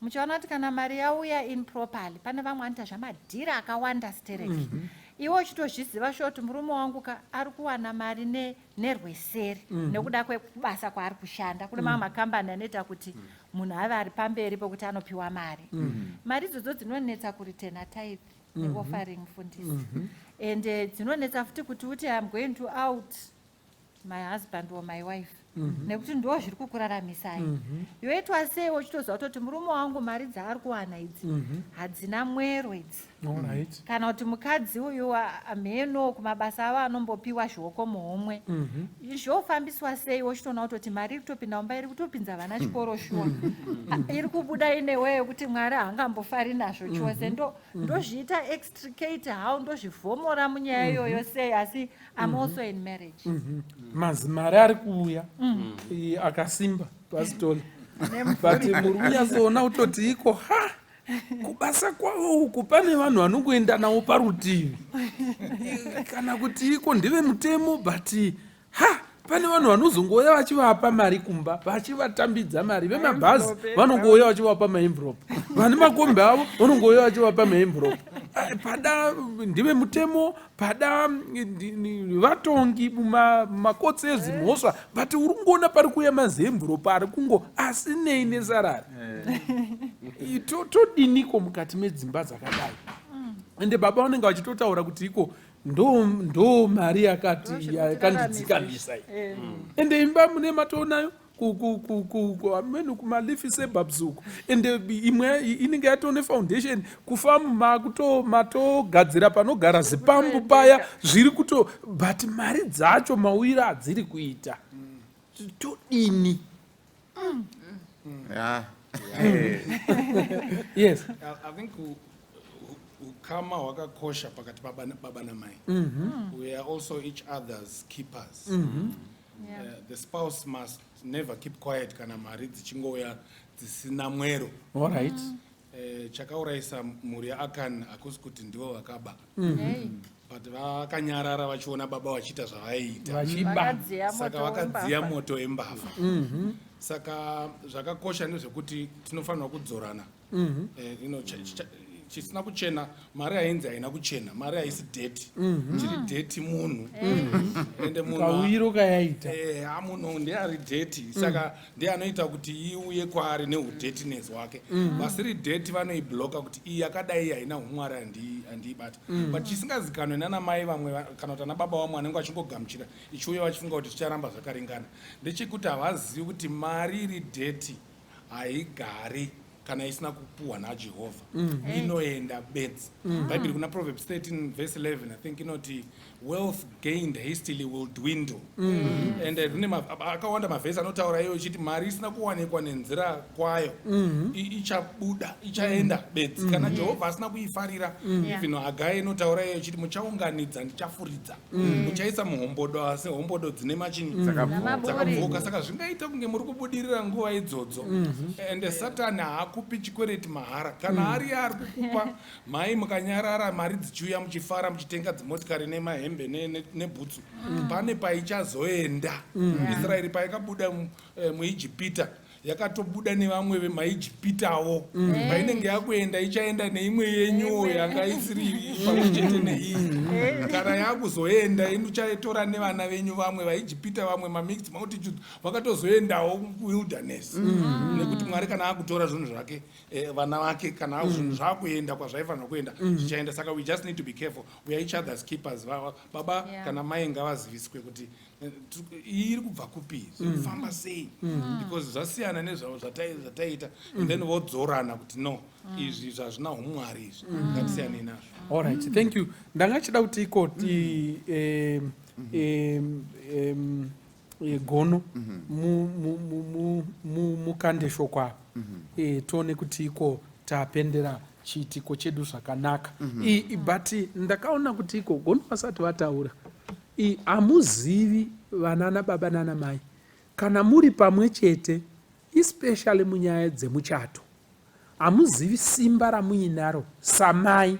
Muchaona kuti kana mari yauya improperly, pane vamwe vanoita zvamadhira akawanda stereki. Iwe uchitozviziva sure kuti murume wangu ka ari kuwana mari nerweseri nekuda kwekubasa kwaari kushanda. Kune mamwe makambani anoita kuti munhu ave ari pamberi pokuti anopiwa mari. Mari idzodzo dzinonetsa kuritena tithe neoffering, mufundisi, and dzinonetsa futi kuti uti, "I am going to out my husband or my wife." Nekuti ndo zviri kukuraramisai. Yoitwa sei uchitoziva kutoti murume wangu mari dzaari kuwana idzi hadzina mwero idzi? Alright. Kana kuti mukadzi uyu mheno kumabasa avo anombopiwa zvioko muhomwe, zvofambiswa sei wochitoona kutoti mari iri kutopinda mumba iri kutopinza vana chikoro shuwa, iri kubuda inewe yekuti Mwari haangambofari nazvo chose? Ndozviita extricate how, ndozvivhomora munyaya iyoyo sei, asi I'm also in marriage? Mazimari ari kuuya akasimba pasitoli, but muri kunyatsoona kutoti iko ha kubasa kwavo uku pane vanhu vanongoenda navo parutivi, kana kuti iko ndeve mutemo, but ha pane vanhu vanozongouya vachivapa mari kumba, vachivatambidza mari. Vemabhazi vanongouya vachivapa maenvelope, vane makombi avo vanongouya vachivapa maenvelope. Pada ndive mutemo, pada vatongi mumakotsi ezimhosva, but uri kungoona pari kuuya mazienvelope ari kungo asinei nesalary. Todiniko mukati medzimba dzakadai? Ende baba vanenge vachitotaura kuti iko ndo mari yakati yakandidzikamisa iyi. Ende imba mune matoonayo amene kumaleafy suburbs uku, ende imwe inenge yatone foundation, kufamu makuto matogadzira panogara zipambu paya zviri kuto, but mari dzacho mauyiro adziri kuita, todini? Yes. I think ukama hwakakosha pakati pababa namai. We are also each other's keepers. The spouse must never keep quiet kana mari dzichingouya dzisina mwero. Chakaurayisa mhuri yaAkan hakusi kuti ndivo vakaba, but vakanyarara vachiona baba vachiita zvavaiita. Vachiba. Vakadziya Saka moto vakadziya wembavha. Moto embavha. Saka zvakakosha ndezvekuti tinofanirwa kudzorana. Chisina kuchena, mari hainzi haina kuchena, mari haisi dirty. Chiri dirty munhu, ende munhu Kauyiro kayaita. Munhu ndiye ari dirty, saka ndiye anoita kuti iuye kwaari neudirtiness hwake. Vasiri dirty vanoibloka kuti iyi yakadai haina umwari, handiibata. But chisingazikanwe nana mai vamwe kana kuti ana baba vamwe vanenge vachingogamuchira ichiuya vachifunga kuti zvicharamba zvakaringana ndechekuti havazivi kuti mari iri dirty haigari kana isina kupuhwa naJehovha, inoenda bedzi. Bhaibheri kuna Proverbs 13 verse 11, I think, inoti wealth gained hastily will dwindle. And rine akawanda mavhesi anotaura iyo ichiti mari isina kuwanikwa nenzira kwayo ichabuda, ichaenda bedzi kana Jehovha asina kuifarira. Even Hagai inotaura iyo ichiti muchaunganidza, ndichafuridza, muchaisa muhombodo, asi hombodo dzine machini. Namaburi. Dzakabvuka. Saka zvingaita kunge muri kubudirira nguva idzodzo, ende Satani haakupi chikwereti mahara. Kana ari ari kukupa mhai, mukanyarara mari dzichiuya, muchifara, muchitenga dzimotikari nemahembe nebhutsu, pane paichazoenda. Israeri paikabuda muIjipita yakatobuda nevamwe vemaIjipitawo. Painenge yakuenda, ichaenda neimwe yenyuwo yanga isiri pamwe chete neiyi. Kana yakuzoenda, inuchaitora nevana venyu vamwe vaIjipita, vamwe mamixed multitude vakatozoendawo kuwilderness, nekuti Mwari kana akutora zvinhu zvake, vana vake, kana zvinhu zvakuenda kwazvaifanira kuenda, zvichaenda. Saka we just need to be careful. We are each other's keepers. Baba kana mai ngavaziviswe kuti iyi iri kubva kupi, zviri kufamba sei, because zvasiyana nezvavo zvataita. And then vodzorana kuti no, izvi zvazvina umwari izvi, ngatisiyanei nazvo. Alright, thank you. Ndanga chida kuti ikoti gono mukande shoko apa, tione kuti iko tapendera chiitiko chedu zvakanaka. But ndakaona kuti iko gono vasati vataura, hamuzivi vanana baba nana mai kana muri pamwe chete, especially munyaya dzemuchato, hamuzivi simba ramuinaro samai.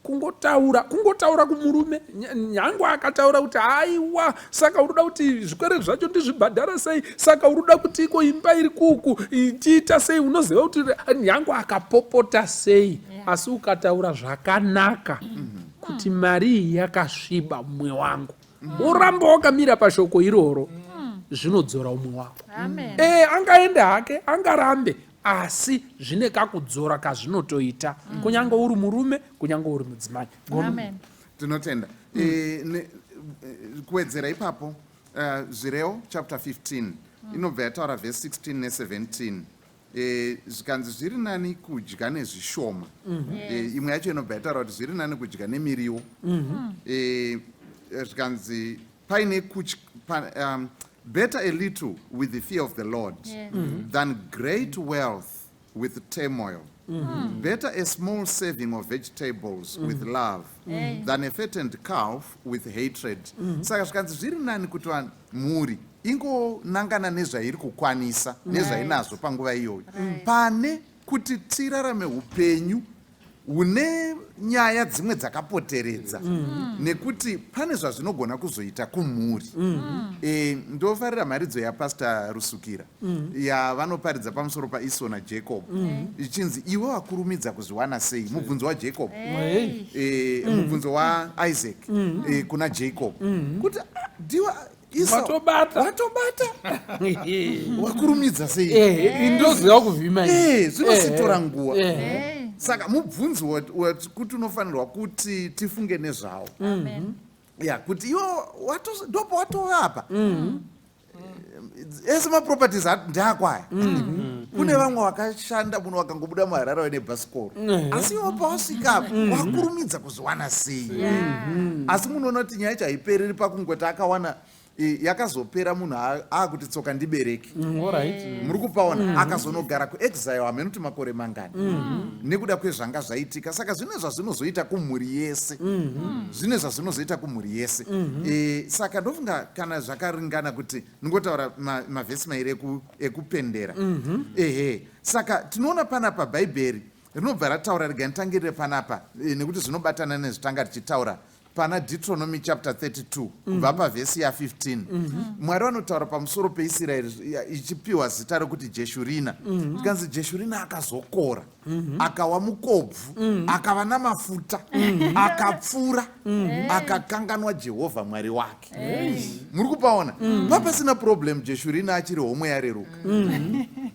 Kungotaura kumurume, nyange akataura kuti haiwa, saka uri kuda kuti zvikwereti zvacho ndizvibhadhara sei? Saka uri kuda kuti iko imba iri kuku tiita sei? Unoziva kuti nyange akapopota sei, asi ukataura zvakanaka kuti mari iyi yakasviba mumwe wangu, uramba wakamira pashoko iroro, zvinodzora umwe wako. Amen. Angaende hake, angarambe, asi zvine kakudzora kazvinotoita, kunyange uri murume, kunyange uri mudzimai. Gono. Amen. Tinotenda. Kuwedzera ipapo, Zvirevo chapter 15. Inobva yataura vhesi 16 ne17, zvikanzi zviri nani kudya nezvishoma. Imwe yacho inobva yataura kuti zviri nani kudya nemiriwo. Zvikanzi paine better a little with the fear of the Lord than great wealth with turmoil. Better a small serving of vegetables with love than a fattened calf with hatred. Saka zvikanzi zviri nani kuti vanhu, mhuri ingonangana nezvairi kukwanisa, nezvainazvo panguva iyoyo, pane kuti tirarame upenyu hune nyaya dzimwe dzakapoteredza, nekuti pane zvazvinogona kuzoita kumhuri. Ndofarira mharidzo yapastor Rusukira yavanoparidza pamusoro paEsau naJacob, ichinzi, "Iwe wakurumidza kuzviwana sei?" Mubvunzo waJacob, mubvunzo waIsaac kuna Jacob kuti, "Ah, ndiwe Esau, Watobata. Watobata, wakurumidza sei?" Indoziva kuvhima iyi. Zvinositora nguva. Hey. Saka mubvunzo kuti unofanirwa kuti tifunge nezvawo. Amen. Ya, kuti iwo ndopo watovapa ese maproperties ndeakwaya. Kune vamwe vakashanda, munhu vakangobuda muHarare vaine bhasikoro, asi iwo pawasvika apa wakurumidza kuzviwana sei? Asi munoona kuti nyaya yacho haipereri pakungoti akawana, yakazopera munhu aakuti tsoka ndibereki. Alright. Muri kupaona, akazonogara kuexile hamene kuti makore mangani nekuda kwezvanga zvaitika. Saka zvine zvazvinozoita kumhuri yese, zvine zvazvinozoita kumhuri yese. Saka ndofunga kana zvakaringana kuti ndingotaura mavhesi mairi ekupendera. Ehe, saka tinoona panapa Bhaibheri rinobva rataura, rega nditangirire panapa, nekuti zvinobatana nezvitanga tichitaura pana Deuteronomy chapter 32 kubva pavhesi ya15. Mwari vanotaura pamusoro peIsraeri ichipiwa zita rekuti Jeshurina. Tikanzi Jeshurina akazokora, akawa mukobvu, akava namafuta, akapfuura, akakanganwa Jehovha Mwari wake. Muri kupaona, papasina problem. Jeshurina achiri homwe yareruka,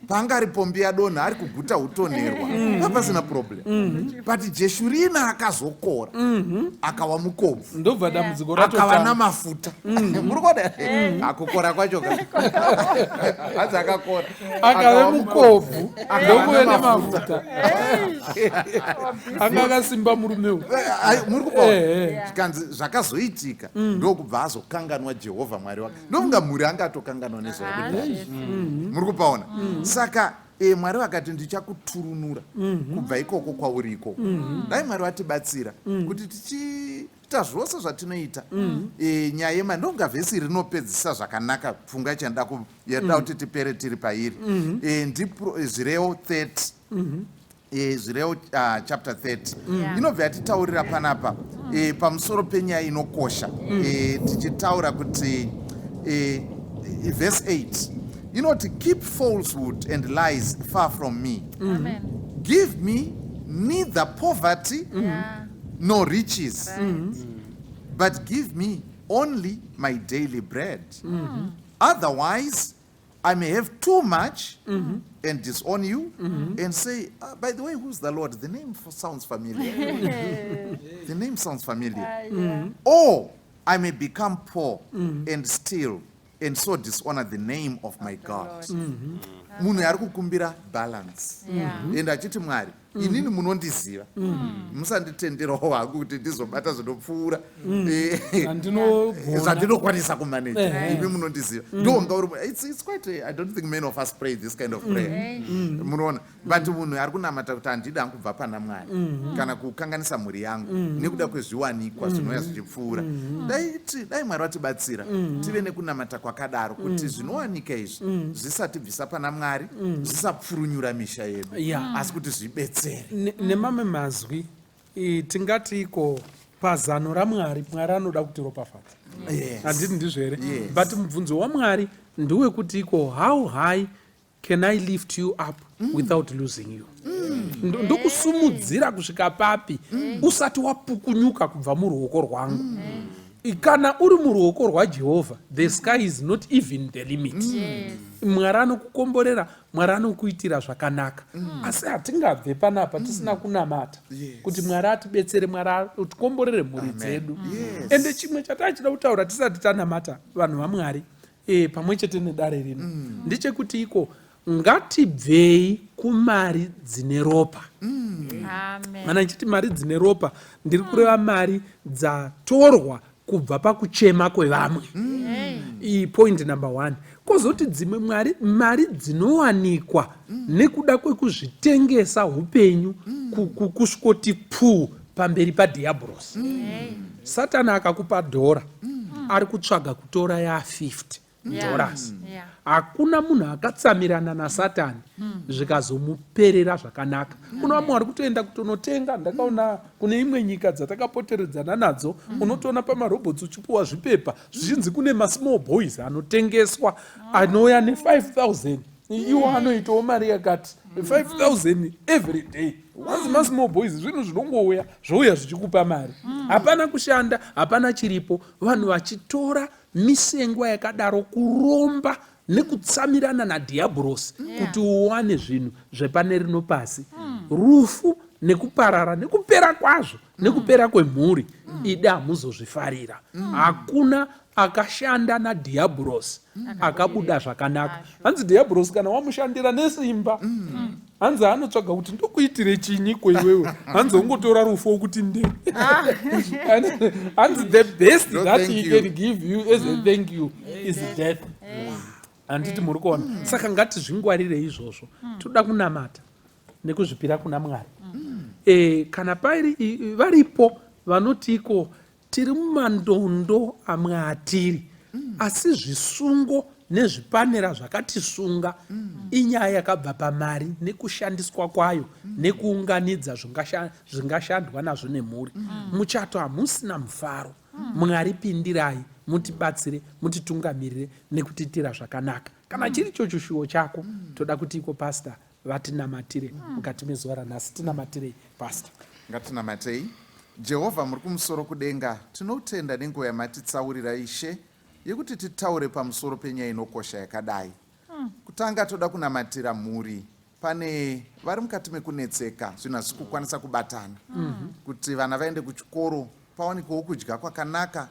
paanga ari pombi yadonha, ari kuguta utonherwa, papasina problem. But Jeshurina akazokora, akawa mukobvu, Ndobva dambudziko akava ratotanga. namafuta. Muri kuona akukora kwacho ka, hanzi akakora, Akave akawa mukobvu, akava ndokuve namafuta. nemafuta, anga akasimba murume uyu. Ai, muri kupaona, Eh. zvikanzi zvakazoitika ndokubva azokanganwa Jehovha Mwari wake. Ndofunga mhuri anga atokanganwa nezvaekudhaya. Muri kupaona, saka Mwari vakati, "Ndichakuturunura kubva ikoko kwauri ikoko." Dai Mwari vatibatsira kuti tichiita zvose zvatinoita, nyaya yema, ndofunga vhesi rinopedzisa zvakanaka pfungwa yanoda yatoda kuti tipere tiri pairi. Zvirevo 30, Zvirevo chapter 30 inobva yatitaurira panapa pamusoro penyaya inokosha, tichitaura kuti verse 8 inoti, "Keep falsehood and lies far from me. Amen. Give me neither poverty nor riches, but give me only my daily bread. Otherwise I may have too much and disown you and say, 'Ah, by the way, who's the Lord? The name sounds familiar. The name sounds familiar.' Or I may become poor and steal and so dishonor the name of my God." Munhu ari kukumbira balance and achiti, "Mwari, inini munondiziva, musanditenderawo hangu kuti ndizobata zvinopfuura Zvandinogona. zvandinokwanisa kumanage. Ehe. Imi munondiziva." Ndonga uri it's quite I don't think many of us pray this kind of prayer. Munoona, but munhu ari kunamata kuti handidi hangu kubva pana Mwari kana kukanganisa mhuri yangu nekuda kwezviwanikwa zvinouya zvichipfuura. Dai Mwari vatibatsira tive nekunamata kwakadaro, kuti zvinowanika izvi zvisatibvisa pana Mwari, zvisapfurunyura misha yedu, asi kuti zvibetsere. Nemamwe mazwi, tingati iko pazano raMwari, Mwari anoda kutiropafadza. Handiti ndizvo here? Yes. But mubvunzo waMwari ndewekuti iko, how high can I lift you up without losing you? Ndokusumudzira kusvika papi usati wapukunyuka kubva muruoko rwangu? Kana uri muruoko rwaJehovha, the sky is not even the limit. Mwari anokukomborera, Mwari anokuitira zvakanaka, asi hatingabve panapa tisina kunamata kuti Mwari atibetsere, Mwari atikomborere mhuri dzedu. Ende chimwe chatachida kutaura tisati tanamata, vanhu vaMwari, e, pamwe chete nedare rino mm. ndechekuti iko ngatibvei kumari dzine ropa mm. Kana ndichiti mari dzine ropa ndiri kureva mari dzatorwa kubva pakuchema kwevamwe mm. Iyi point number one. Kozoti dzimwe mwari mari dzinowanikwa mm. nekuda kwekuzvitengesa upenyu mm. kusvikoti puu pamberi padhiabhurosi mm. Satani akakupa dhora mm. ari kutsvaga kutora ya 50 dollars. Hakuna munhu akatsamirana nasatani mm. zvikazomuperera zvakanaka mm. Kuna vamwe vari kutoenda kutonotenga. Ndakaona kune imwe nyika dzatakapoteredzana nadzo mm. unotoona pamarobhots uchipuwa zvipepa zvichinzi kune masmall boys anotengeswa anouya ne5000 iwo anoitawo mari yakati 5000 every day. Wanzi masmall boys zvinhu zvinongouya zvouya zvichikupa mari, hapana kushanda, hapana chiripo. Vanhu vachitora misengwa yakadaro kuromba nekutsamirana nadhiabhorosi kuti uwane zvinhu zvepane rino pasi. Rufu nekuparara nekupera kwazvo nekupera kwemhuri ida hamuzozvifarira. Hakuna akashanda nadhiabhorosi akabuda zvakanaka. Hanzi dhiabhorosi kana wamushandira nesimba, hanzi anotsvaga kuti ndokuitire chinyiko iwewe, hanzi ongotora rufu wokuti nde hanzi the best No, that thank he you. can give you as a thank you is death. Handiti muri kuona? Saka ngatizvingwarire izvozvo. Toda kunamata nekuzvipira kuna Mwari. Kana pairi varipo vanoti iko tiri mumandondo amwe atiri, asi zvisungo nezvipanera zvakatisunga inyaya yakabva pamari nekushandiswa kwayo nekuunganidza zvingashandwa nazvo nemhuri. Muchato hamusina mufaro. Mwari pindirai, mutibatsire, mutitungamirire nekutiitira zvakanaka. Kana chiri cho chishuwo chako, toda kuti iko pasta vatinamatire mukati mezuva ranhasi. Tinamatirei, pasta. Ngatinamatei. Jehovha muri kumusoro kudenga, tinotenda nenguva yamatitsaurira Ishe yekuti titaure pamusoro penyaya inokosha yakadai. Kutanga toda kunamatira mhuri, pane vari mukati mekunetseka, zvinhu hazvisi kukwanisa kubatana. Kuti vana vaende kuchikoro, pawanikwewo kudya kwakanaka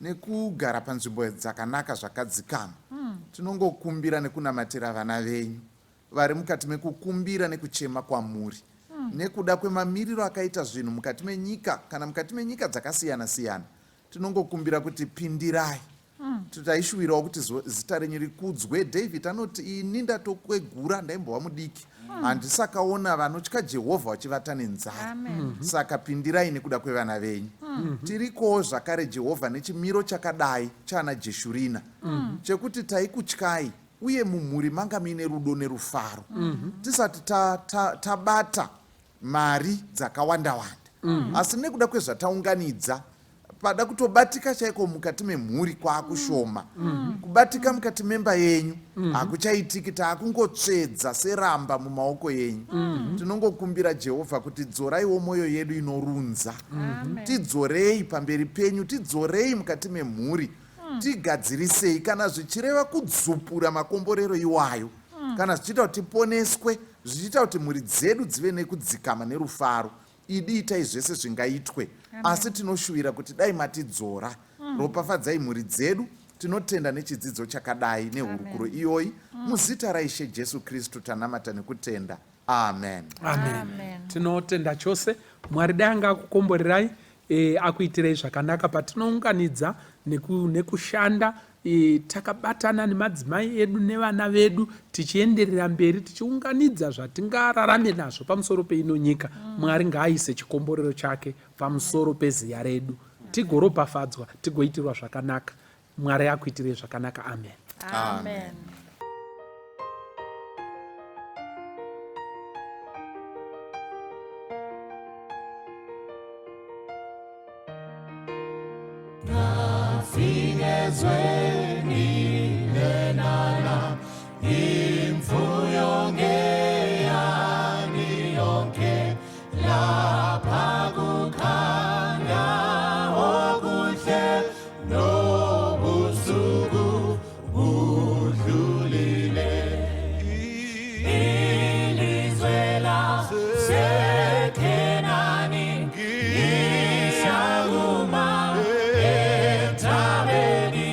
nekugara panzvimbo dzakanaka zvakadzikama. Tinongokumbira nekunamatira vana venyu vari mukati mekukumbira nekuchema kwamuri nekuda kwemamiriro akaita zvinhu mukati menyika kana mukati menyika dzakasiyana siyana. Tinongokumbira kuti pindirai. Taishuwirawo kuti zita renyu rikudzwe. David anoti, ini ndatokwegura, ndaimbova mudiki, handisakaona vanotya Jehovha vachivata nenzara. Saka pindirai nekuda kwevana venyu. Tirikowo zvakare Jehovha nechimiro chakadai chaana Jeshurina chekuti taikutyai uye mumhuri manga muine rudo nerufaro tisati tabata mari dzakawanda wanda. Asi nekuda kwezvataunganidza, pada kutobatika chaiko mukati memhuri kwaakushoma. Kubatika mukati memba yenyu hakuchaitiki, taakungotsvedza seramba mumaoko yenyu. Tinongokumbira Jehovha kuti dzoraiwo mwoyo yedu inorunza, tidzorei pamberi penyu, tidzorei mukati memhuri, tigadzirisei kana zvichireva kudzupura makomborero iwayo, kana zvichiita kuti tiponeswe, zvichiita kuti mhuri dzedu dzive nekudzikama nerufaro. Idi itai zvese zvingaitwe, asi tinoshuvira kuti dai matidzora. Ropafadzai mhuri dzedu. Tinotenda nechidzidzo chakadai nehurukuro iyoyi. Muzita raIshe Jesu Kristu tanamata nekutenda, amen. Amen, amen. Tinotenda chose. Mwari dai anga akukomborerai, akuitirei zvakanaka patinounganidza nekushanda takabatana nemadzimai edu nevana vedu, tichienderera mberi tichiunganidza zvatingararame nazvo pamusoro peino nyika. Mwari ngaaise chikomborero chake pamusoro peziya redu, tigoropafadzwa, tigoitirwa zvakanaka. Mwari akuitirei zvakanaka. Amen, amen. Ngafika lenala imfuyo ngeyani yonke, lapha kukhanya okuhle nobusuku budlulile. Ilizwe laseKhenani ngiyakuma entabeni.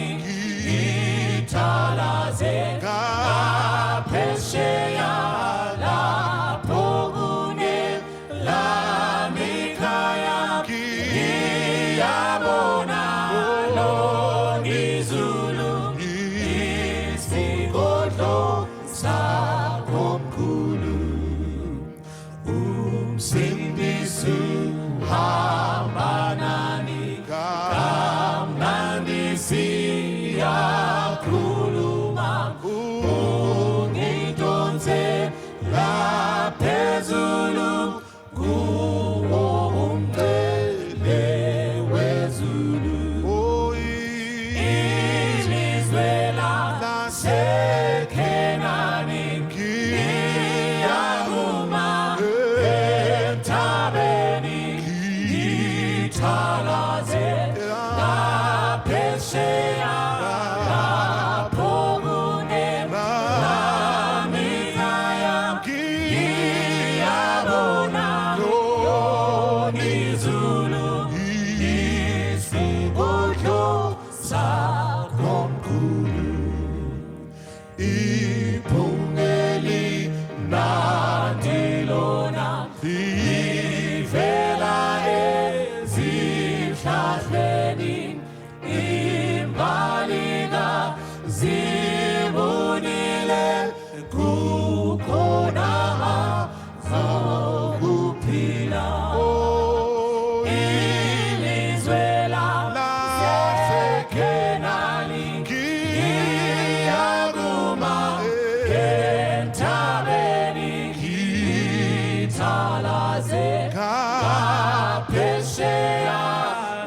Ezihlahleni imbalika zibunile kukhona zokuphila ilizwe laseKenani ngiyakuma entabeni ngithalaze ngaphesheya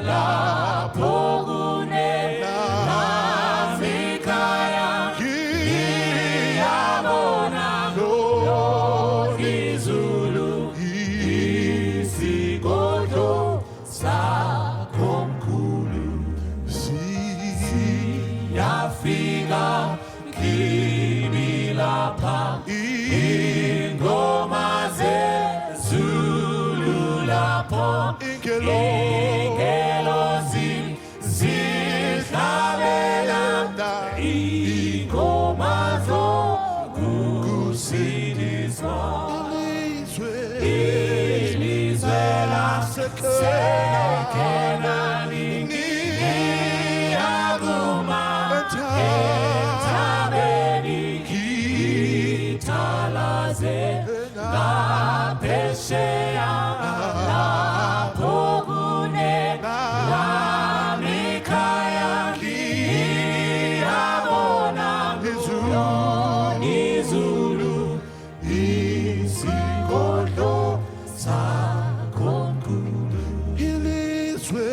lapho kunelamikhaya ngiyabona izulu isigodlo sakomkhulu siyafika kimi lapha ingoma zezulu lapho ingelosi zihlabela ingoma zokusindiswa ilizwe laseKenani ngiyakuma entabeni ngithalaze ngaphesheya lapho kunelamikhaya ngiyabona izulu isigodlo sakomkhulu ilizwe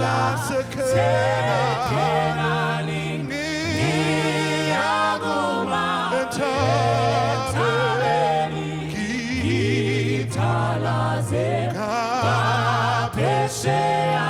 laseKenani ngiyakuma entabeni ngithalaze ngaphesheya.